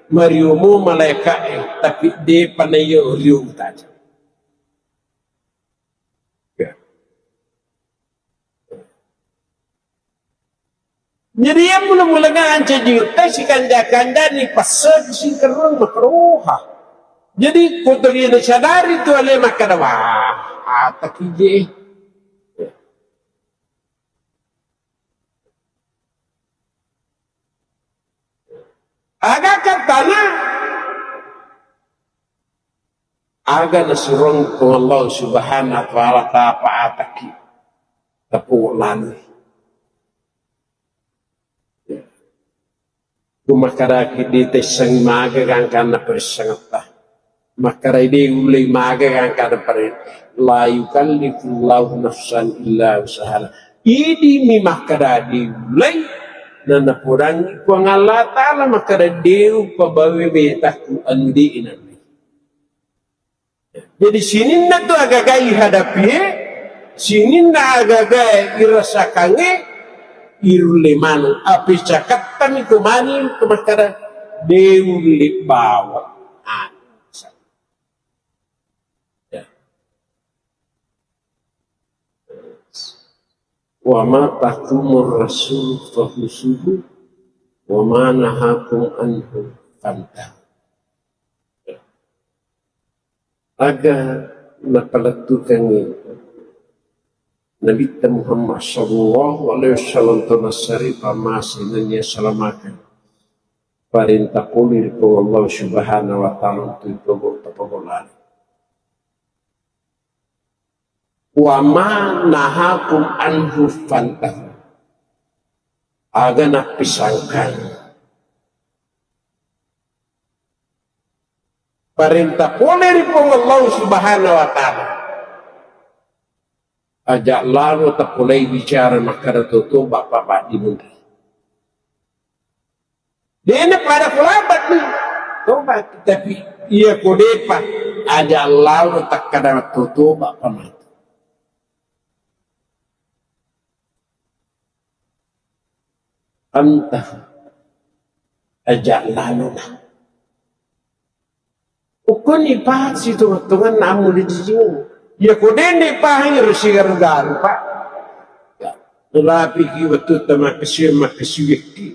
Mariomo malaeka'e, tapi de'pa naiyo rio utajang. Ya. Jadi, iya mula-mula ancaji utta sikanja-kanjani passeki singkerrung makroha. Jadi, kotori nasadari tu ale makkada, "Wah, ataki je." Aga kattana? Aga nasuruang Puang Allah Subhanahu wa Ta'ala, tapa ataki, tapo lalui. Ku makkedaki, de' taissengngi maga gangkanna parissengetta. Makkeda de' ullei maga gangkanna pare-, la yukallifullahu nafsan illa usahaha. Idimi makkeda de' ullei, nanapodangngi Puang Allah Ta'ala makkeda de' upabawe betakku anu de' naulle. Jadi, sininna tu agaga ihadapie, sininna agaga irasakangnge, irulle maneng. Api cakattami ko mani ko makkada, de' ulle bawang. Ah. Ya. Wa ma atakumur rasul fakhuzuhu, wa ma nahakum anhu fantahu. Aga napalettukengngi Nabitta Muhammad sallallahu alaihi wasallam to nassari pammase nennia salamakeng. Parenta pole ri Puang Allah Subhanahu wa Ta'ala untuk ipogo-, tapogo lari. Wa ma nahakum anhu fantahu. Aga nappisangkangngi. Parenta pole ri Puang Allah Subhanahu wa Ta'ala. Aja lalo tapolei bicara makkada to toba pa baddi munri. Dena pada kulabat ni. Toba, tapi iya ko depa, aja lalo takkada to toba pa matu. Anta aja lalo na. Ukkoni pahang sitonga-tonganna ammu dijijingeng. Iya ko dende pahang ero sigaru-garu, Pak. Ya, nadapi ki wettu tamakkasiwi-, makkasiwikki.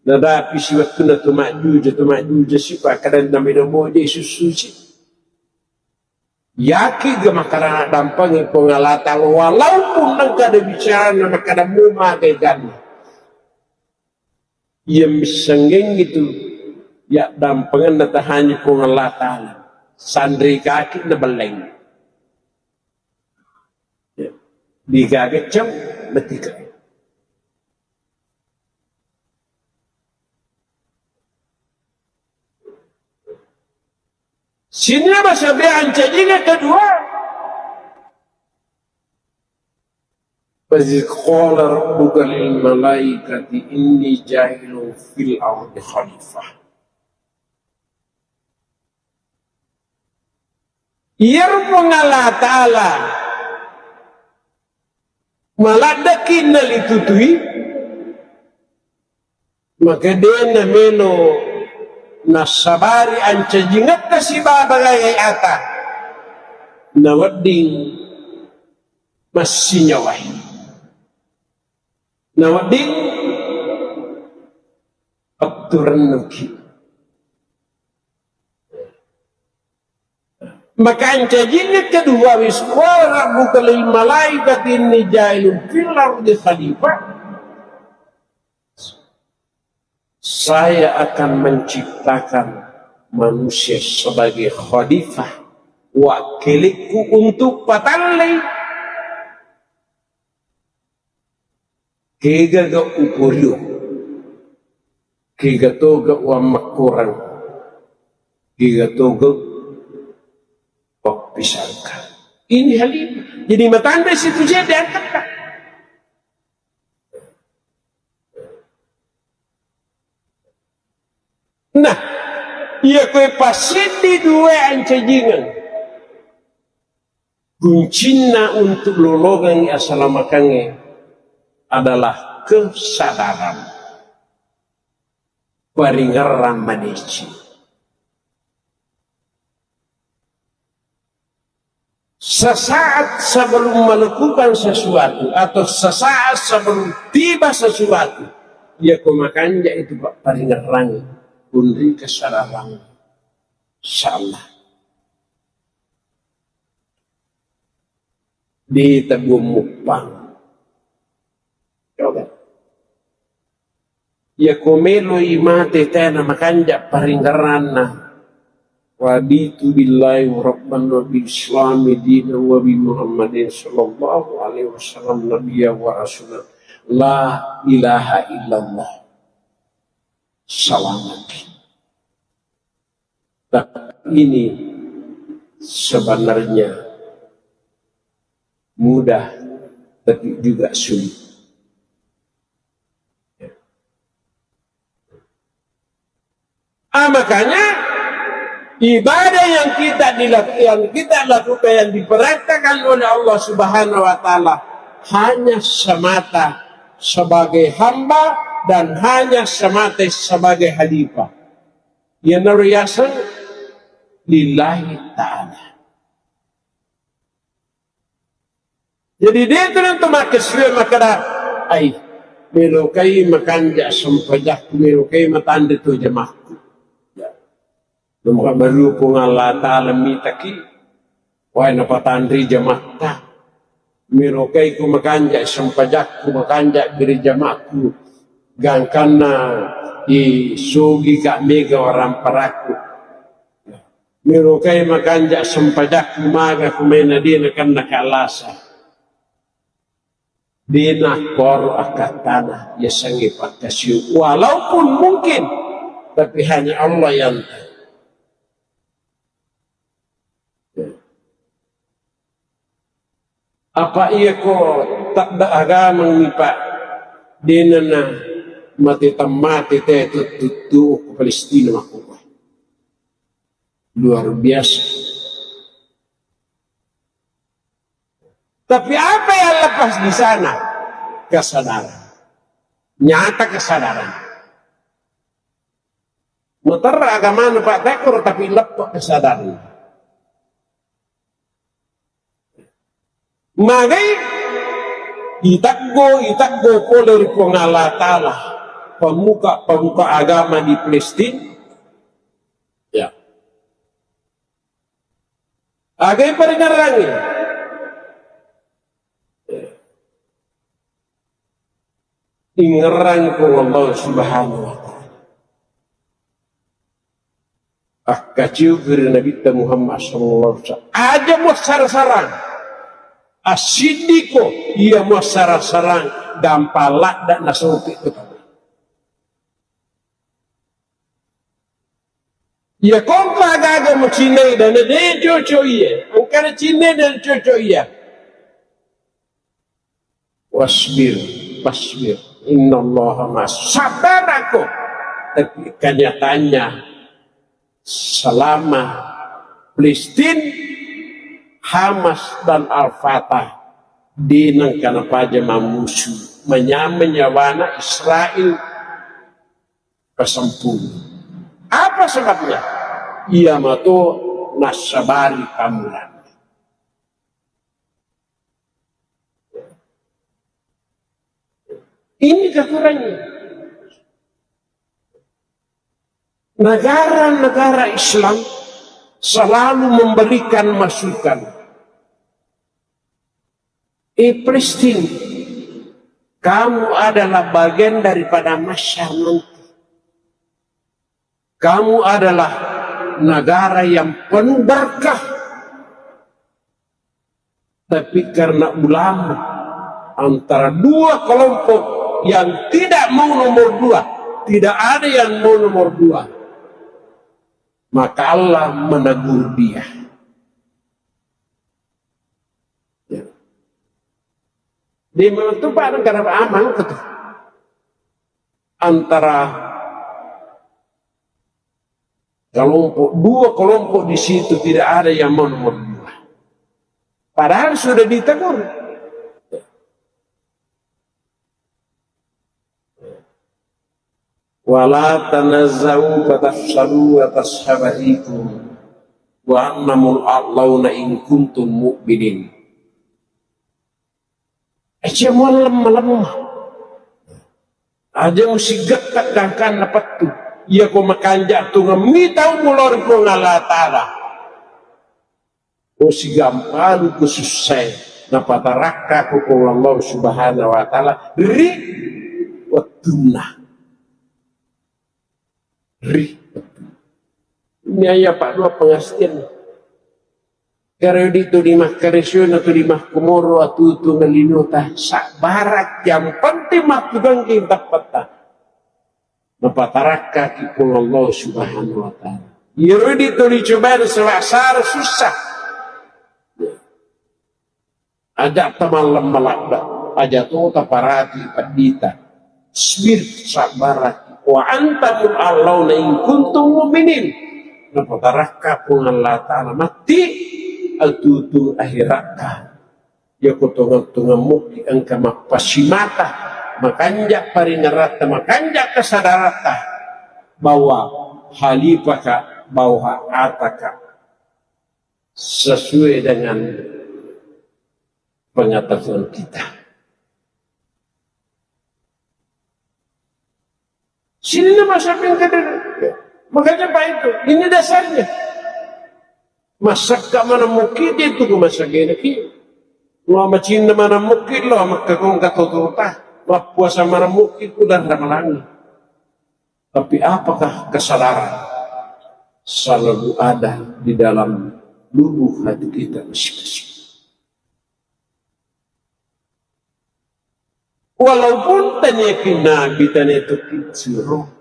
Nadapi si wettu na to majjuja, to majjuja si Pak, kadang namino moje sussusi. Yakin ga makkada dampengeng Puang Allah Ta'ala, walaupun engka ada bicara na makkada muma keganna. Iya missenggengngi tu yaddampengenna tahanyi Puang Allah Ta'ala. Sanri kaki na belleng. Ya. Digaga cau, mati ka. Sininna masabe ancajinga kedua. Wa idz qala rabbuka lil malaikati inni ja'ilun fil ardi khalifah. Iyaro Puang Allah Ta'ala maladdeki nalitutui, maka de namelo nassabari ancajingetta sibawa bagae ata, nawedding massinyawae, nawedding petturennuki. Maka ancajinna kedua, wa idz qala rabbuka lil malaikati inni ja'ilun fil ardi khalifah. Saya akan menciptakan manusia sebagai khalifah, wakkilikku untuk patallei. Kega ga uporio, kega toga uammakkorang, kega toga pappisangka. Ini halimah. Jadi matanda situ je diangkat. Nah, iya koe passiddi dua ancajingeng. Kuncinna untuk lolongengngi asalamakengnge adalah kesadaran. Paringerrang madeceng. Sesaat sebelum melakukan sesuatu atau sesaat sebelum tiba sesuatu, iya ko makanja itu, Pak, paringerrang kunri kesalahan. Insyaallah. Di tebu muppang. Coba. Iya ko meloi mate tena makanja paringerranna. Raditu billahi rabban wa bil islami dinan wa bi Muhammadin sallallahu alaihi wasallam nabiyya wa rasula. La ilaha illallah. Selamat. Tapi ini sebenarnya mudah, tapi juga sulit. Ah, makanya ibadah yang kita dilak-, yang kita lakukan, yang diperintahkan oleh Allah Subhanahu wa Ta'ala, hanya semata sebagai hamba dan hanya semata sebagai khalifah. Iyanaro yaseng lillahi ta'ala. Jadi, de' tu nang to makkesue makkeda, "Ai, melokai makanja sempajakku, melokai matanre to jamakku." Ya. Nomor baru Puang Allah Ta'ala mitaki, wae napatanre jamatta. Melokai ku makanja sempajakku, makanja bere jamakku, gangkanna isogi ka mega waramparakku. Melokai makanja sempajakku maga ku maena de' nakenna kalasa. De' nakkoro akkattana, yasengnge pakkasiu. Walaupun mungkin, tapi hanya Allah yang tahu. Apa iya ko tadda agamang ni, Pak? De' nana mate tammate te tuttu ku Palestina makkukkue. Luar biasa. Tapi apa yang lepas di sana? Kesadaran. Nyata kesadaran. Muterra agamana Pak Tekor, tapi leppa kesadaran. Magai iteggo, iteggo pole ri Puang Allah Ta'ala, pammuka, pammuka agama di Palestina. Ya. Agai paringerrangi. Ingerrang ko Allah Subhanahu wa Ta'ala. Akkaciupi ri Nabitta Muhammad sallallahu alaihi wasallam. Aja muassara-sarang. Assiddiko iya muassara-sarang, gampang ladda nasopi ko tau. Iya kompa aga-aga mucinai dana de' cocok iya. Engkana cinai dana cocok iya. Wasbir, fasbir. Innallaha ma'as. Sabar aku. Tapi kenyataannya selama Palestina, Hamas dan Al-Fatah, de' nengka napaja mammusu, manyameng nyawana Israel, pasempung. Apa sebabnya? Iya mato nassabari pamulang. Ini kekurangannya. Negara-negara Islam selalu memberikan masukan. Eh, Palestina, kamu adalah bagian daripada masyarakat nanti. Kamu adalah negara yang penuh berkah. Tapi karena ulama antara dua kelompok yang tidak mau nomor dua, tidak ada yang mau nomor dua, maka Allah menegur dia. Ya. Di mana tuh Pak negara aman tuh? Antara kelompok, dua kelompok di situ tidak ada yang mau nomor dua. Padahal sudah ditegur. Wala tanazau fatafshalu wa tazhaba rihukum. wa annamul a'launa in kuntum mu'minin. Aja muallemma-lemma. Aja musigetta gangkanna pettu. Iya ko makanja tungeng mitau mulori Puang Allah Ta'ala. Ko sigampalu ko sussae, napatarakka ko Puang Allah Subhanahu wa Ta'ala ri wettunna. Ri wettunna. Ini ayat Pak dua pengertian. Karo di tu di makkaresona tu di makkomoro atutu ngalinota sabbarakki, yang penting makkugangki tappetta. Napatarakkaki Puang Allah Subhanahu wa Ta'ala. Iyaro di tu dicobai sela-, sara susah. Aja tamalleng maladda, aja to taparati peddita. Sbir, sabbaraki. Wa antamul a'launa in kuntum mu'minin. Napatarakka Puang Allah Ta'ala matti atutu akhiratta. Yako tongeng-tongeng mukki engka mappasimata, makanja parinaratta, makanja kesadaratta, bahwa halipaka, bahwa ataka sesuai dengan pengetahuan kita. Sini nama siapa yang kata? Makanya Pak itu, ini dasarnya. Masakka mana mukki itu ku masakena ki. Lo macinna mana mukki lo makkakong katotota. Mappuasa mana mukki ku dan ramalangi. Tapi apakah kesadaran selalu ada di dalam lubuk hati kita masing-masing? Walaupun taniaki nabi, taniaki suro,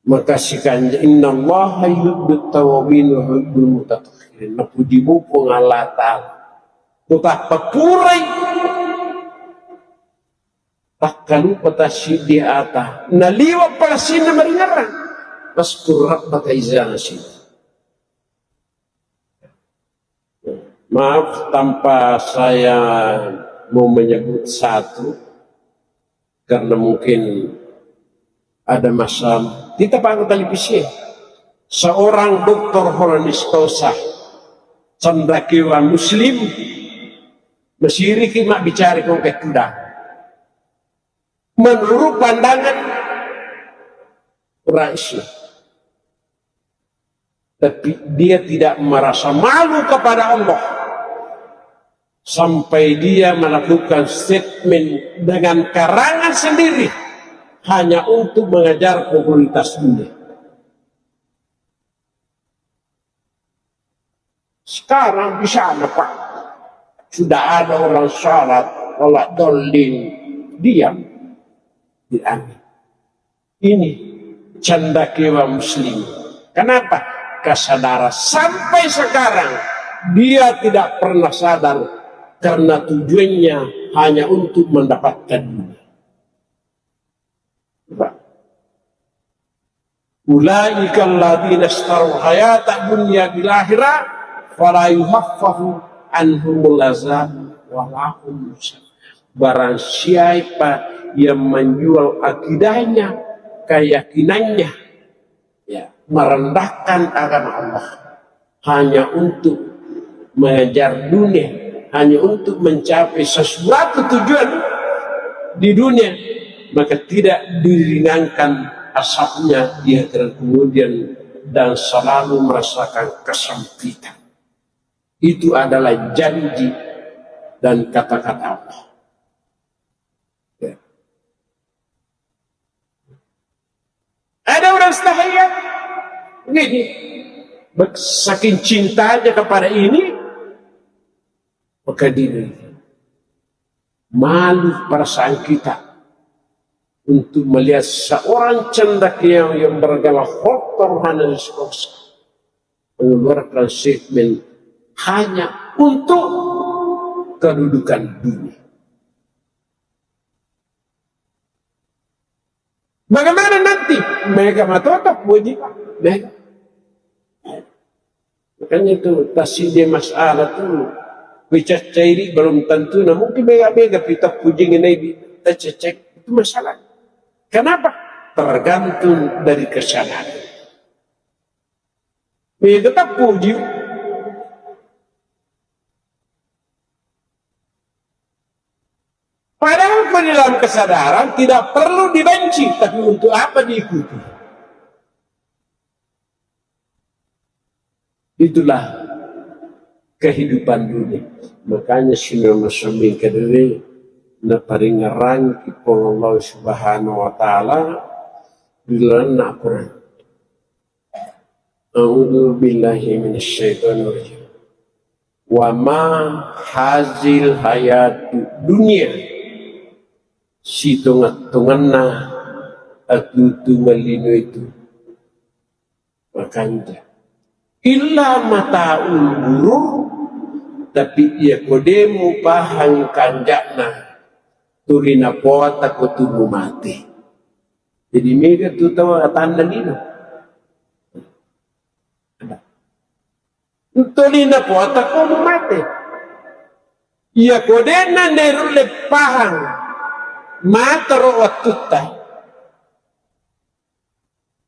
maka sikanja, innallaha yuhibbut tawwabin wa yuhibbul mutatahhirin. Napuji mupu Allah Ta'ala. Kutappa purai takkalupa tassiddi ata. Naliwa palasinna maringerang. Waskur rabbaka iza nasit. Maaf, tanpa saya mau menyebut satu, karena mungkin ada masa, kita paham televisi, seorang doktor Holanistosa, cendekiawan Muslim, masiriki mabbicara kong ketuda. Menurut pandangan Quraisy, tapi dia tidak merasa malu kepada Allah sampai dia melakukan statement dengan karangan sendiri hanya untuk mengejar popularitas dunia. Sekarang di sana, Pak, sudah ada orang sholat, sholat dolin, diam di angin. Ini cendekiawan Muslim. Kenapa? Kesadaran sampai sekarang dia tidak pernah sadar karena tujuannya hanya untuk mendapatkan dunia. Coba. Ulaika alladzina istarul hayata dunya bil akhirah fala yukhaffafu anhumul azab wa lahum. Barang siapa yang menjual akidahnya, keyakinannya, ya, merendahkan agama Allah hanya untuk mengejar dunia, hanya untuk mencapai sesuatu tujuan di dunia, maka tidak diringankan azabnya di akhirat kemudian dan selalu merasakan kesempitan. Itu adalah janji dan kata-kata Allah. Ya. Ada orang setahaya, gini, saking cintanya kepada ini, maka diri malu perasaan kita untuk melihat seorang cendekiawan yang beragama kotor hana mengeluarkan statement hanya untuk kedudukan dunia. Bagaimana nanti? Mega matota puji, Pak. Mega. Makanya itu, tasidi masalah tu, bicara cairi belum tentu, nah mungkin mega-mega kita puji ngenai di, tacecek. Itu masalah. Kenapa? Tergantung dari kesadaran. Mega tappuji. Padahal ko di dalam kesadaran tidak perlu dibenci, tapi untuk apa diikuti? Itulah kehidupan dunia. Makanya sini masaming kediri naparingerang ki Allah Subhanahu wa Ta'ala di dalam Al-Quran. A'udzu billahi minasyaitonir rajim. Wa ma hazil hayatu dunya, sitonga-tonganna atutungan lino itu makanja. Illa mataul ghurur, tapi iya ko de mupahang kanja'na, tuli napoata ko tu mumate. Jadi mega tu tau atanna lino. Tuli napoata ko mumate. Iya ko de na nerulle pahang matero wattutta.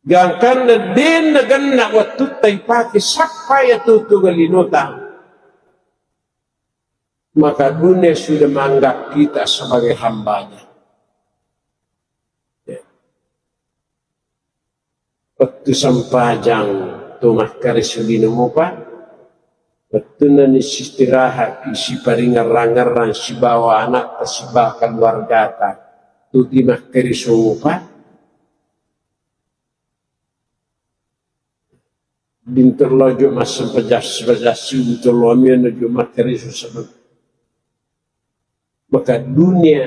Gangkanna de nagenna wattutta ipake sappai atutungan linota. Maka dunia sudah menganggap kita sebagai hambanya. Ya. Wettu sempajang tu makkaresu lino mupa, wettunna ni istirahat, siparingerrang-ngerrang sibawa anakta, sibawa keluargata, tu ti makkaresu mupa, Dinterlojo massempajang-, sempajang, dinterlomi nojo makkaresu sebelum. Maka dunia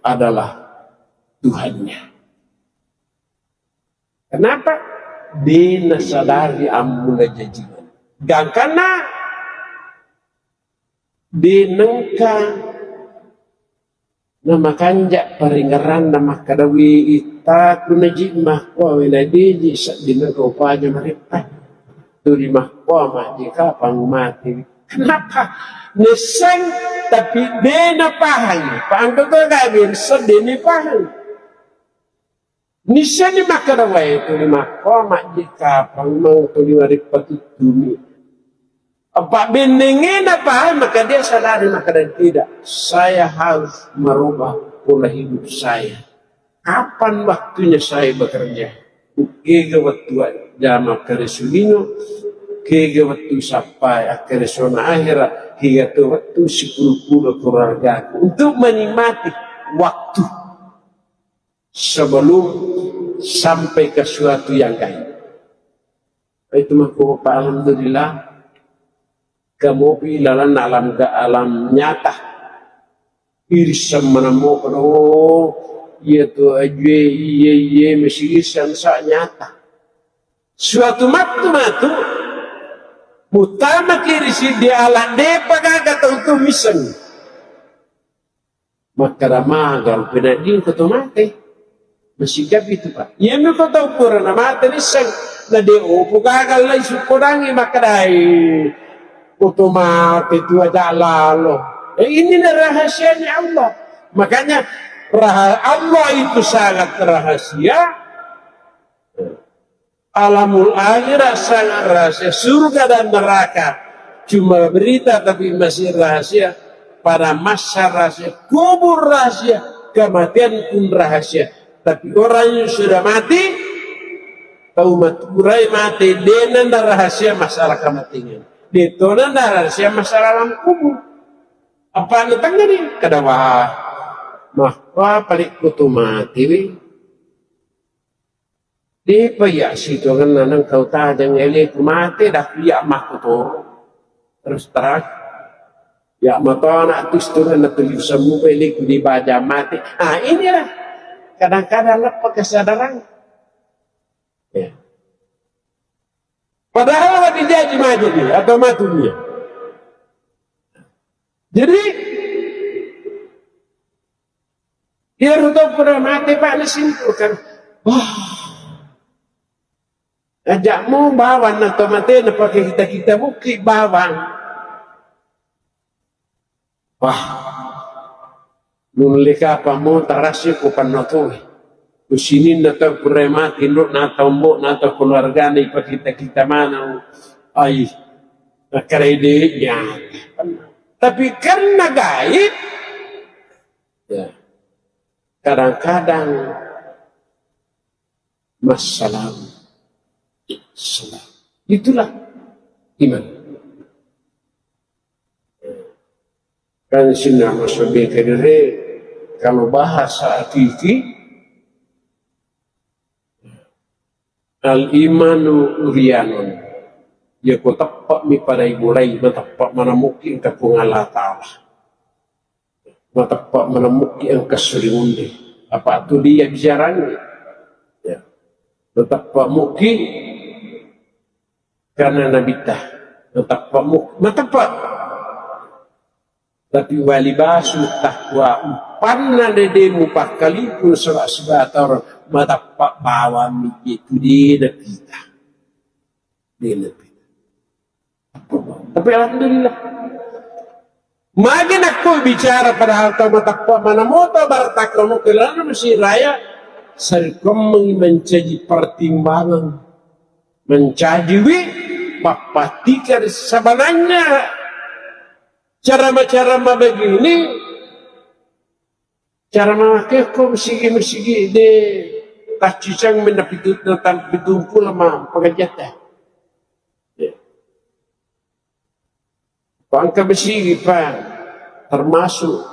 adalah Tuhannya. Kenapa? De nasadari ammula jaji. Gangkanna de nengka namakanja paringerranna makkeda, "Wi, ittaku naji makkoa, wi, nadiji sedding nengka upaja mareppa. Tuli makkoa maji kapang mati." Kenapa? Nisseng, tapi de napahang. Pahang tu gabe, sedih ni pahang. Nisseni makkeda, "Wae, tuli makkoa majji kapang, mang tuli marippa tuttumi." Apa bennengena paham, maka dia sadari makkeda, "Tidak, saya harus merubah pola hidup saya. Kapan waktunya saya bekerja? Kega wettu jama akkaresu lino, kega wettu sappai akkaresona ahera, kega to wettu sipulupulu keluargaku untuk menikmati waktu sebelum sampai ke suatu yang gaib." Itu mako, Pak, alhamdulillah, kamopi lalang alam ga-, alam nyata. Iri semmanamo kono, oh, iya tu ajue, iye, iye, mesi iri sa nyata. Suatu matu-matu, mutama kiri si di alam depa gaga tau tu miseng. Makkeda, "Maga rupa nadding ko to mate." Masigapi tu, Pak. Iyami ko tau pura namate risseng, na de opo gagal lai sukkodangi makkedai, "Ko to mate tu aja lalo." Eh, inilah rahasianya Allah. Makanya raha-, Allah itu sangat rahasia. Alamul akhirat sangat rahasia, surga dan neraka cuma berita tapi masih rahasia, padang mahsyar rahasia, kubur rahasia, kematian pun rahasia. Tapi orang yang sudah mati, tau maturai mate, de nanda rahasia masalah kematian. De to nanda rahasia masalah alam kubur. Apa anu tengah ni? Kada wah. Mah, wah, paling kutu mati, wi. Depa iya situangenna nengka utajang eleku mate, dah iya makkutoro. Terus terang. Ya matona tu situangenna tuli usammu eleku di baja mate. Ah, inilah. Kadang-kadang leppa kesadaran. Ya. Padahal lagi jadi maju dia atau matu dia. Jadi, iyaro to pura mate, Pak, nasimpulkan. Wah. Ajakmu bawang na to mate, napake kita-kita bukki bawang. Wah. Nulle kapang mo tarassi ko pannotoe. Ku sininna tau pura mati, nduk na tau mbok na tau keluargana ipakita-kita maneng. Ai, makkedai de' nyata. Tapi karena gaib, ya, kadang-kadang massalam. Salam. Itulah iman. Kan sininna maksudnya kedere, kalau bahasa hakiki, al-imanu uryanun. Ya ko teppa' mi pada ibulai, mateppe' maneng muki engka Puang Allah Ta'ala. Mateppe' maneng muki engka suri munde. Apa tu dia bicaranya? Ya. Mateppe' muki karena Nabitta. Mateppe' muki, mateppe'. Tapi walibasu taqwa, uppanna de' de' mupakkalipun sala sibawa tau, mateppe' bawang mi je tu de' napita. De' napita. Tapi alhamdulillah. Magi nakko bicara padahal tau mateppe' maneng moto barattakka mo ke lalenna Mesir Raya, sarekkoammengngi mancaji pertimbangan, mancajiwi pappattika sebenarnya cara-cara begini. Cara mamakekko masigi-masigi de' taccicang menna pitu, pitumpulo ma pengajiatta. Ya. Pangka masigi pa termasuk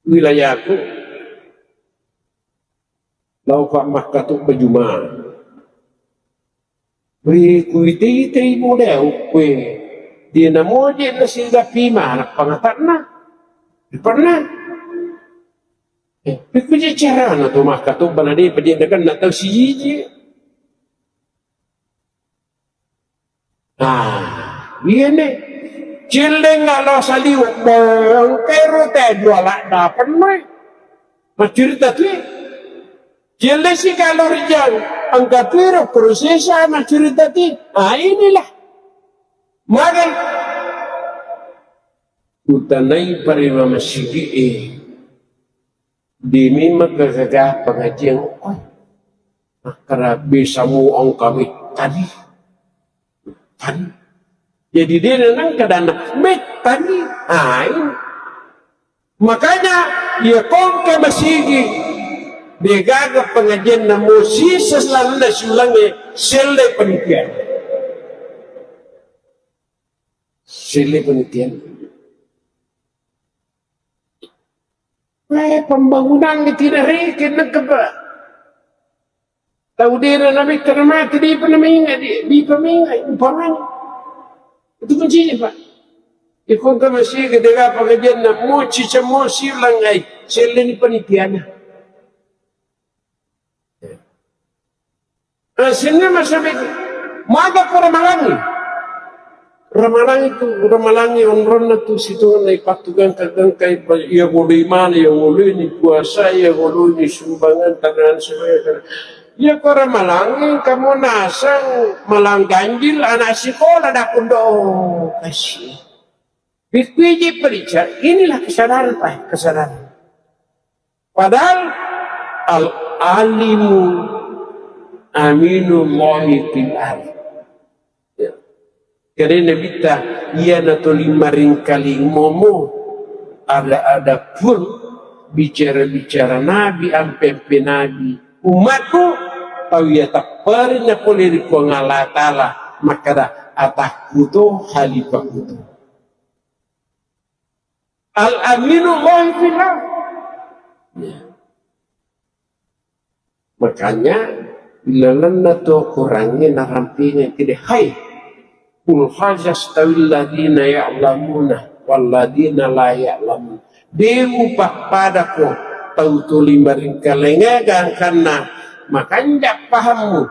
wilayahku. Laoka makkatobba Juma. Ri kuitei-tei boleh ukkue. Dia namoje nasiga pima, nappa ngatakna. Pernah. Eh, pikkuja carana tu makkatobba na de' paje dakan na tau siji. Ah, iyene. Celleng alo saliweng, engka ero te dua ladda pennoi. Maccurita tu. Celleng si kalo rijang, engka tu ero prosesa maccurita tu. Ah, inilah. Magai. Utanai parima masigi e. De' memeng gaga pengajian, oh, makkeda biasa mu engka mettani. Tani. Jadi de' nengka dana mettani. Ah, ini. Makanya, iya ko engka masigi, de' gaga pengajianna mo sisa lalenna siulangnge, selle penitian. Selle penitian. Eh, pembangunan tinareke nengka, Pak. Tau de' na metta na mate, de' pa na mainga, de', de' pa mainga, umpamanya. Itu kuncinya, Pak. Iko engka masigi de' gaga pengajianna, moci cemosi ulang ai, selleni penitianna. Eh, sininna masalah itu. Maga ko ramalangi. Ramalangi tu, ramalangi onronna tu sitongenna ipattu gangka-gangka, iya goloi mane, iya goloi ni puasa, iya goloi ni sumbangan tangan sebagai. Iya ko ramalangi, kamu nasang malang ganjil anak sekolah dak undo kasi. Pikkuiji perica, inilah kesadaran, Pak, kesadaran. Padahal al-alimu aminullahi fil ard. Ya. Kede Nabitta, iyana tuli maringkaling momo, ada-ada pun bicara-bicara Nabi, ampe-ampe Nabi. Umatku, tau iya tapperi na pole ri Puang Allah Ta'ala, makkada atakku to, halifahku to. Al-aminu Allahi fil ard. Ya. Makanya, ilalenna tu Korangnge narampinga kede, hai, qul hal yastawil ladzina ya'lamuna wal ladzina la ya'lamun. De' mupappadako tau tuli maringkalinga gangkanna makanja' pahammu.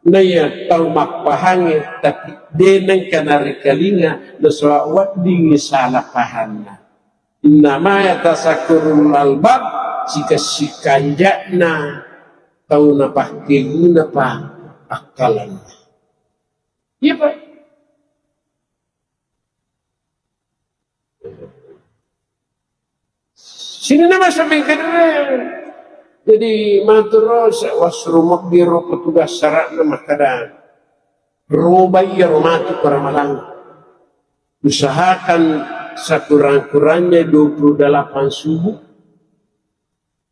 Naiya tau mappahangnge, tapi de' nengka narikalinga, nasaba weddingngi sala pahanna. Innama yatazakkarul albab, sika-, sikanja'na tau napakkeguna pa akkalanna. Iya, Pak. Sininna masalah kedua. Jadi, maturo se-, wasrumebbi ro petugas sara'na makkeda, robai iyaro matu ko ramalang. Usahakan sekurang-kurangnya dua puluh delapan subuh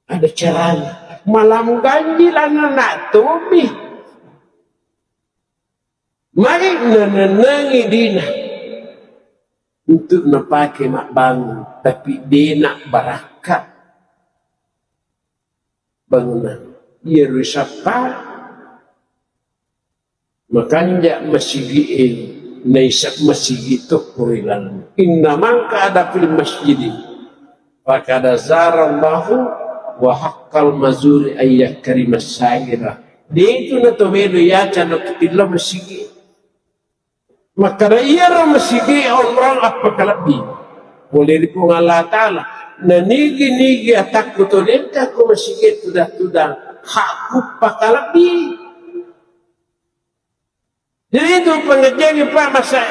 ada caranya. Malam ganjil anak-anak tomi. Magi nanennengi dina untuk napake mabbangung, tapi dena barakka bangunan. Iyaro sappa makanja masigi'e, naisa masigi tokko ri laleng. Inna man qa'ada fil masjidi faqad zara Allahu wa haqqal mazuri ayyakrimas saira. De itu na to medo yaca na tutilla masigi. Makkada iyaro masigi onrong appakalebbi. Pole ri Puang Allah Ta'ala. Na nigi-nigi atakku to dengka ko masigi tudang-tudang. Hakku pakalebbi. Jadi itu pengertiannya, Pak, masa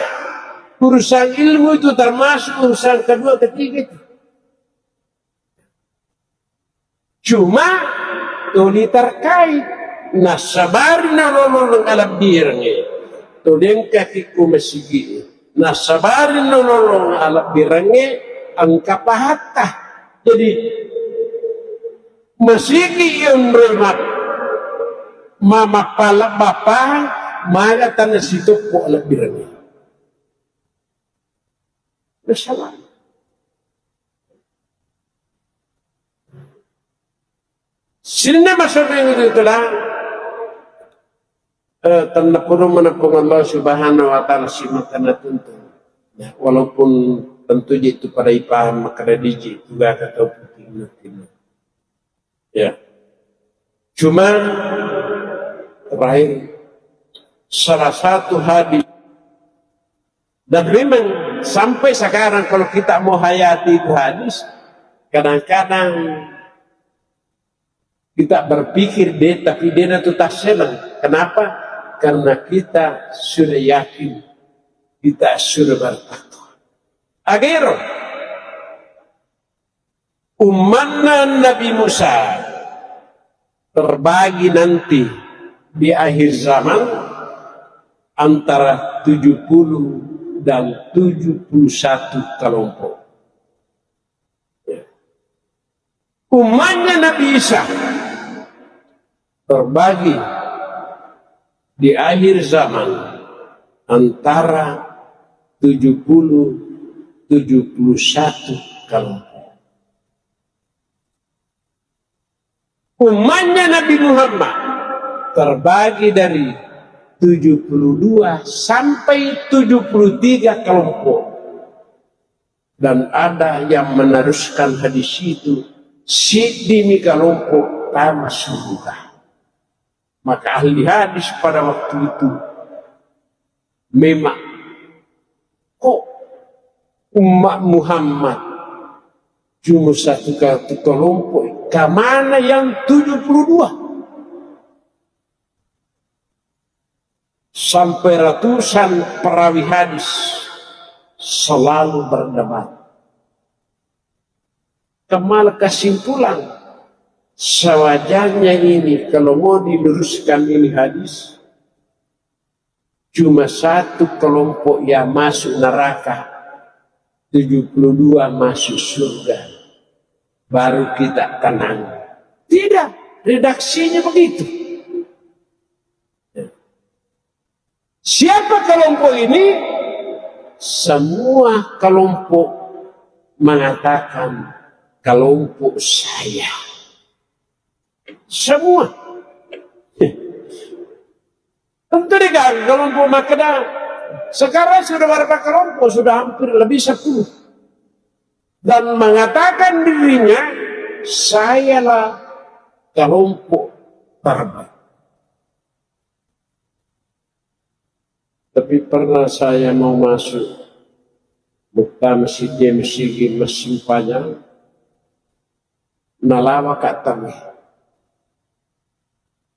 urusan ilmu itu termasuk urusan kedua, ketiga itu. Cuma tuli terkait. Nassabari nololong alebbirengnge, tuli engka ki ko masigi. Nassabari nololong alebbirengnge, engka pahatta. Jadi, masigi yonroi ma-, ma-, mappalebba pahang, maga tanna sitoppo alebbirengnge. Masalah. Sininna masoreng itu telah, eh, tenna purung mana Puang Allah Subhanahu wa Ta'ala simata natuntu. Ya, walaupun tentu je itu pada ipaham makkada diji itu gak atau penting. Ya. Cuma terakhir, salah satu hadis, dan memang sampai sekarang kalau kita mau hayati itu hadis, kadang-kadang kita berpikir deh, tapi dia itu tak senang. Kenapa? Karena kita sudah yakin, kita sudah bertakwa. Akhir, ummanna Nabi Musa terbagi nanti di akhir zaman antara tujuh puluh dan tujuh puluh satu kelompok. Ummannya Nabi Isa terbagi di akhir zaman antara tujuh puluh, tujuh puluh satu kelompok. Ummannya Nabi Muhammad terbagi dari tujuh puluh dua sampai tujuh puluh tiga kelompok. Dan ada yang meneruskan hadis itu, siddimi kelompok tama surga. Maka ahli hadis pada waktu itu memang, kok umat Muhammad cuma satu, satu kelompok, kemana yang tujuh puluh dua? Sampai ratusan perawi hadis selalu berdebat. Kemal kesimpulan, sewajarnya ini kalau mau diluruskan ini hadis, cuma satu kelompok yang masuk neraka, tujuh puluh dua masuk surga. Baru kita tenang. Tidak, redaksinya begitu. Siapa kelompok ini? Semua kelompok mengatakan kelompok saya. Semua. Tentu degaga kelompok makkeda. Sekarang sudah berapa kelompok? Sudah hampir lebih sepuluh. Dan mengatakan dirinya, sayalah kelompok terbaik. Tapi pernah saya mau masuk, muttama siddi masigi massimpajang, nalawa ka tauwe.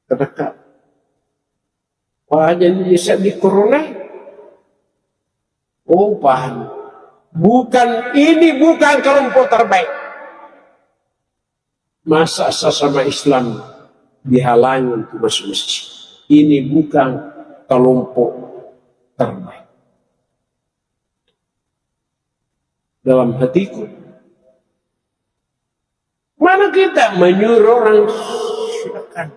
Kadaka, paja ni seddi corona. Oh, paham. Bukan, ini bukan kelompok terbaik. Masa sesama Islam dihalangi untuk masuk masjid? Ini bukan kelompok terbaik. Dalam hatiku, mana kita menyuruh orang, silakan.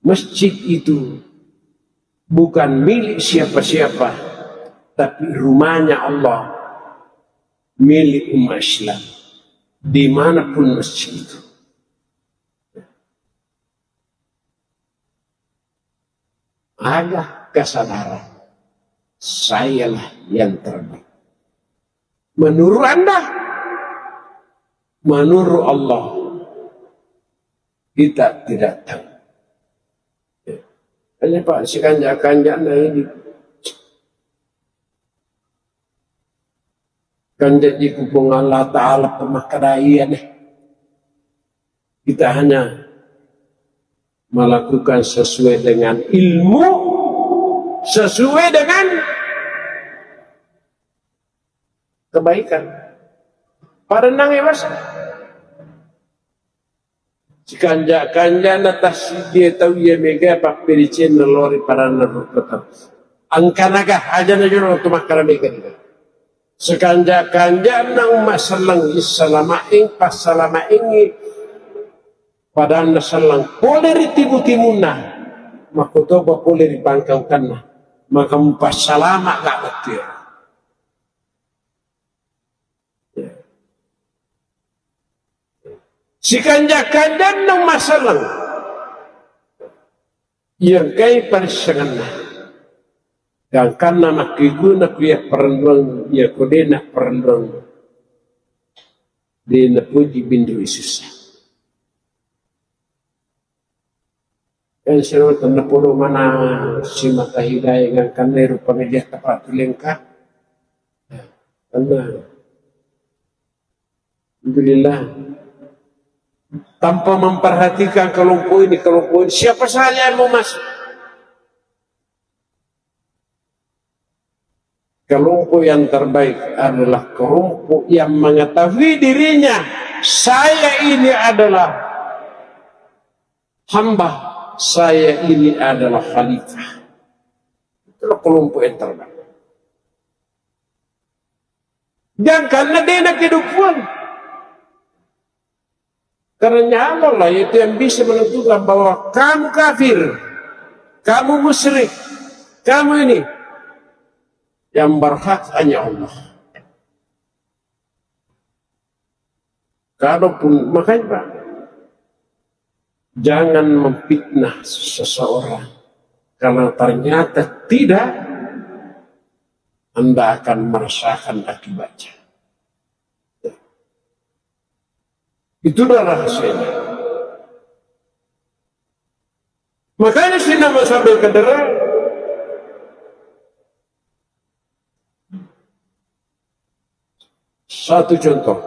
Masjid itu bukan milik siapa-siapa, tapi rumahnya Allah, milik umat Islam, dimanapun masjid itu. Ada kesadaran, sayalah yang terbaik. Menurut Anda, menurut Allah, kita tidak tahu. Hanya, Pak, sikanja-kanjana ini. Kan jadi ku Puang Allah Ta'ala pemakkedai ya deh. Kita hanya melakukan sesuai dengan ilmu, sesuai dengan kebaikan. Pada nang ya, Mas. Sikanja-kanjana tassidie tau iya mega pappedecenna lao ri padanna rupa tau. Angkanaga aja na jolo tu makkada mega ni. Sikanja-kanjana umma selleng issalamaeng, passalamaengngi padanna selleng pole ri timu-timunna, makkutoba pole ri pangkaukanna, maka mupassalama ga bettuero. Sikanja-kanjanna masaleng iya engkai parissengenna. Gangkanna makkeguna ku iya parelluang, iya ko de' naparelluang, de' napoji binrui sussa. Kan siro tennapodo mana simata hidayah gangkanna ero pamiliatta patulengka. Karena Alhamdulillah. Tanpa memperhatikan kelompok ini, kelompok ini. Siapa saja yang mau masuk? Kelompok yang terbaik adalah kelompok yang mengetahui dirinya, saya ini adalah hamba, saya ini adalah khalifah. Itulah kelompok yang terbaik. Gangkanna de' nakedo Puang. Karena nyamanlah itu yang bisa menentukan bahwa kamu kafir, kamu musyrik, kamu ini. Yang berhak hanya Allah. Kalaupun, makanya, Pak, jangan memfitnah seseorang. Kalau ternyata tidak, Anda akan merasakan akibatnya. Itulah rahasianya. Makanya sih nama sampai ke derang. Satu contoh,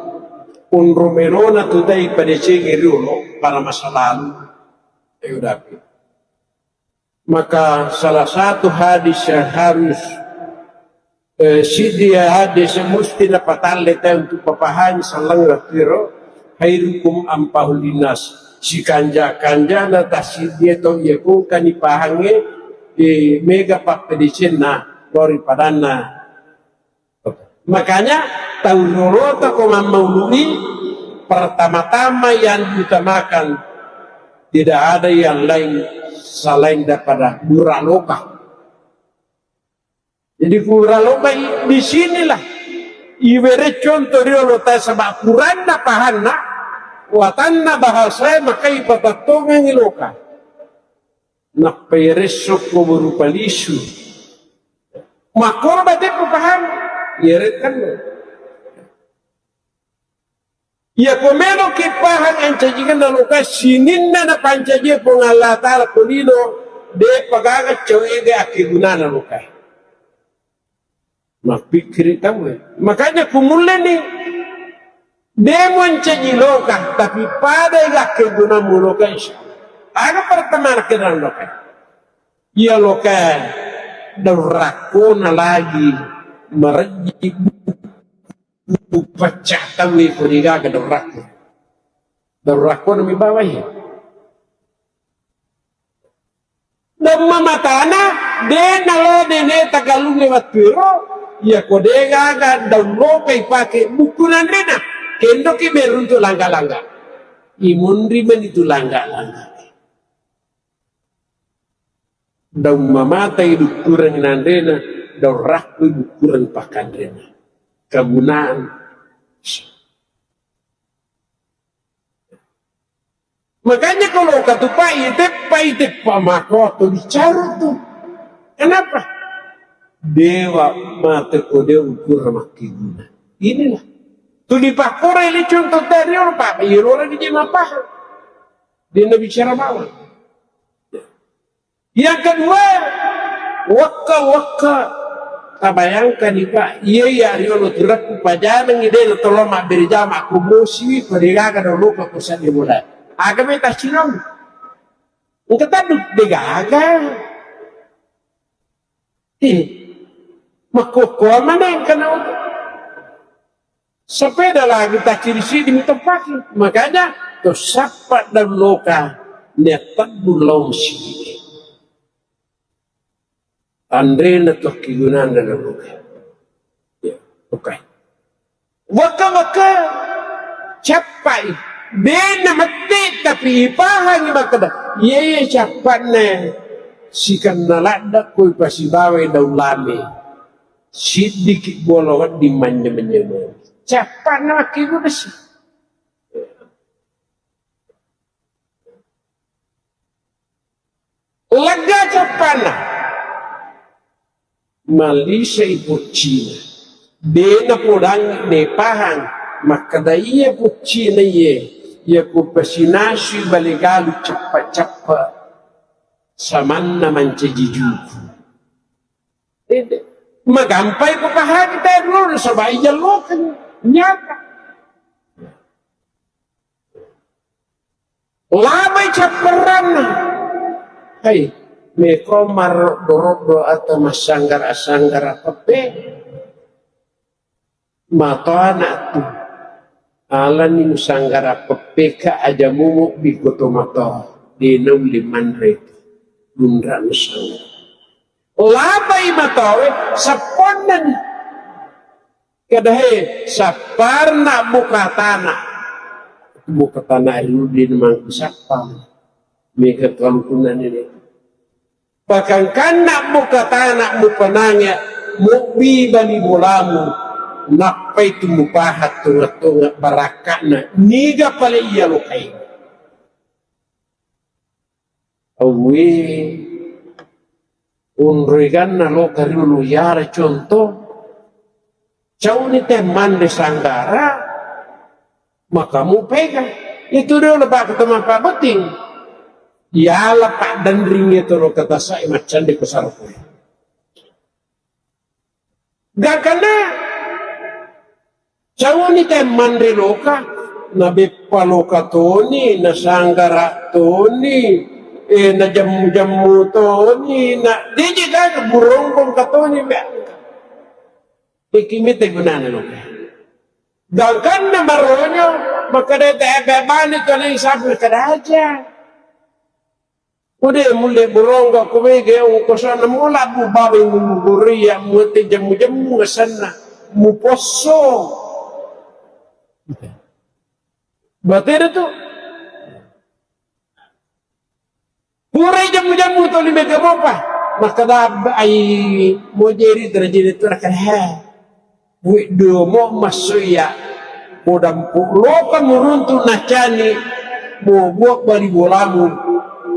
onro merona tu tai padecengi riolo pada masa lalu, eh, udah. Maka salah satu hadis yang harus, eh, siddi hadis yang mesti napatalle tau untuk papahami sallang rattiro, khairukum anfa'uhu linnas. Sikanja-kanjana tassiddi tau iya kongkani pahangnge, eh, mega pappedecenna lao ri padanna. Makanya, tau riolota ko mammaului, pertama-tama yang diutamakan tidak ada yang lain selain daripada murah loka. Jadi murah loka i-, di sinilah iwere contoh riolota, sebab kuranna pahanna, watanna bahasa, maka ipatattongengi loka. Nappa iyaresso ko berupa lisu. Makkoro bate paham? Iyarekan. Iya ko melo ki paham ancajikenna loka, sininna napancaji Puang Allah Ta'ala ko lino, de' pagaga cewega akkegunana loka. Mappikkiri tauwe. Makanya kumulleni, de' muancaji loka, tapi pada i akkegunammu loka, insya Allah. Aga pertama nakkenang loka? Iya loka daurakkona lagi marejji, pecca tauwe ko degaga daurakko. Daun rakkona mi bawai. Daun mamatana, de nalo nene tagalungnge wettuero, iyako de gaga daun loka ipake bukku nanrena, kendoki beruntu langga-langga. Imunri meni tu langga-langga. Daun mamatai dukkureng nanrena, daun rakkoi bukkureng pakanrena. Kegunaan. Makanya kalau katupai teppai teppa mako tu bicara tu. Kenapa? Dewa mate ko de ukur makkiguna. Inilah. Tu dipakorai le contoh tadi orang pak, iya orang di mapaham. Dia bicara bawang. Yang kedua, wekka-wekka. Tabayangkani, Pak, iya, iya, riolo turekku pajanengi, de tolong mabbere jama, ku bosi, ko de gaga doloka, ku sadi bola. Aga me tacinong. Engka tadu, de gaga. Eh, makkokkoa maneng kana. Sepeda lagi tacciri siddi mitoppaki. Makanya to sappa daun loka netteddu lao masigi. Anrena to kigunana daun loka. Ya, oke. Wekka-wekka cappai. Bena mette tapi ipahangi makkeda, iye cappanna sikenna ladda koi pasibawai daun lame. Siddiki bola wedding manynyameng-nyameng. Cappanna makkeguna si. Lega cappanna. Malisai boccina. De napodangi, de pahang. Makkeda iya boccina iye. Iya ko pasinasui bale galu cappa-cappa. Samanna mancaji juku. Magampai ko pahang kita dulu, nasaba iya lokeng nyata. Labai capperanna. Hai, meko marroddo-roddo atau massanggara-sanggara peppe. Matoa na tu. Alani musanggara peppeka aja mumu bikoto matoa. De naulle manre tu. Lunra musanggara. Labai matoawe, sapponnani. Kada he, sapparna buka tana. Buka tana ri udi mangku sappa. Mega kalukunna nene. Pakangkanna buka tana mupanange, mubbi bali bolamu. Nappai tu mupaha tonga-tonga barakka'na. Niga pale iya lokai. Awwe, unreganna loka riolo iyara contoh. Cauni te manre sanggara, maka mupega. Itu riolo baka temapa botting. Iyala paddanring itu loka tasai maccande ko sarko. Gangkanna cauni te manre loka, na beppa loka toni, na sanggara toni, eh, na jammu-jammu toni, na diji gaga buronggong ka toni, be. Iki mite gunana loka. Gangkanna maronyo, makkeda te ebe bani toni sabu kada aja. Ude mulle burongga ko mega ongkosana mola bu babai muguriya muate jemmu-jemmu asenna muposso. Batena tu. Purai jemmu-jemmu toli mega mopa. Makkeda ai mojeri terjadi tu rakan he. Widdo mo massoya. Modampu loka muruntu nacani. Mo buat bali bolamu.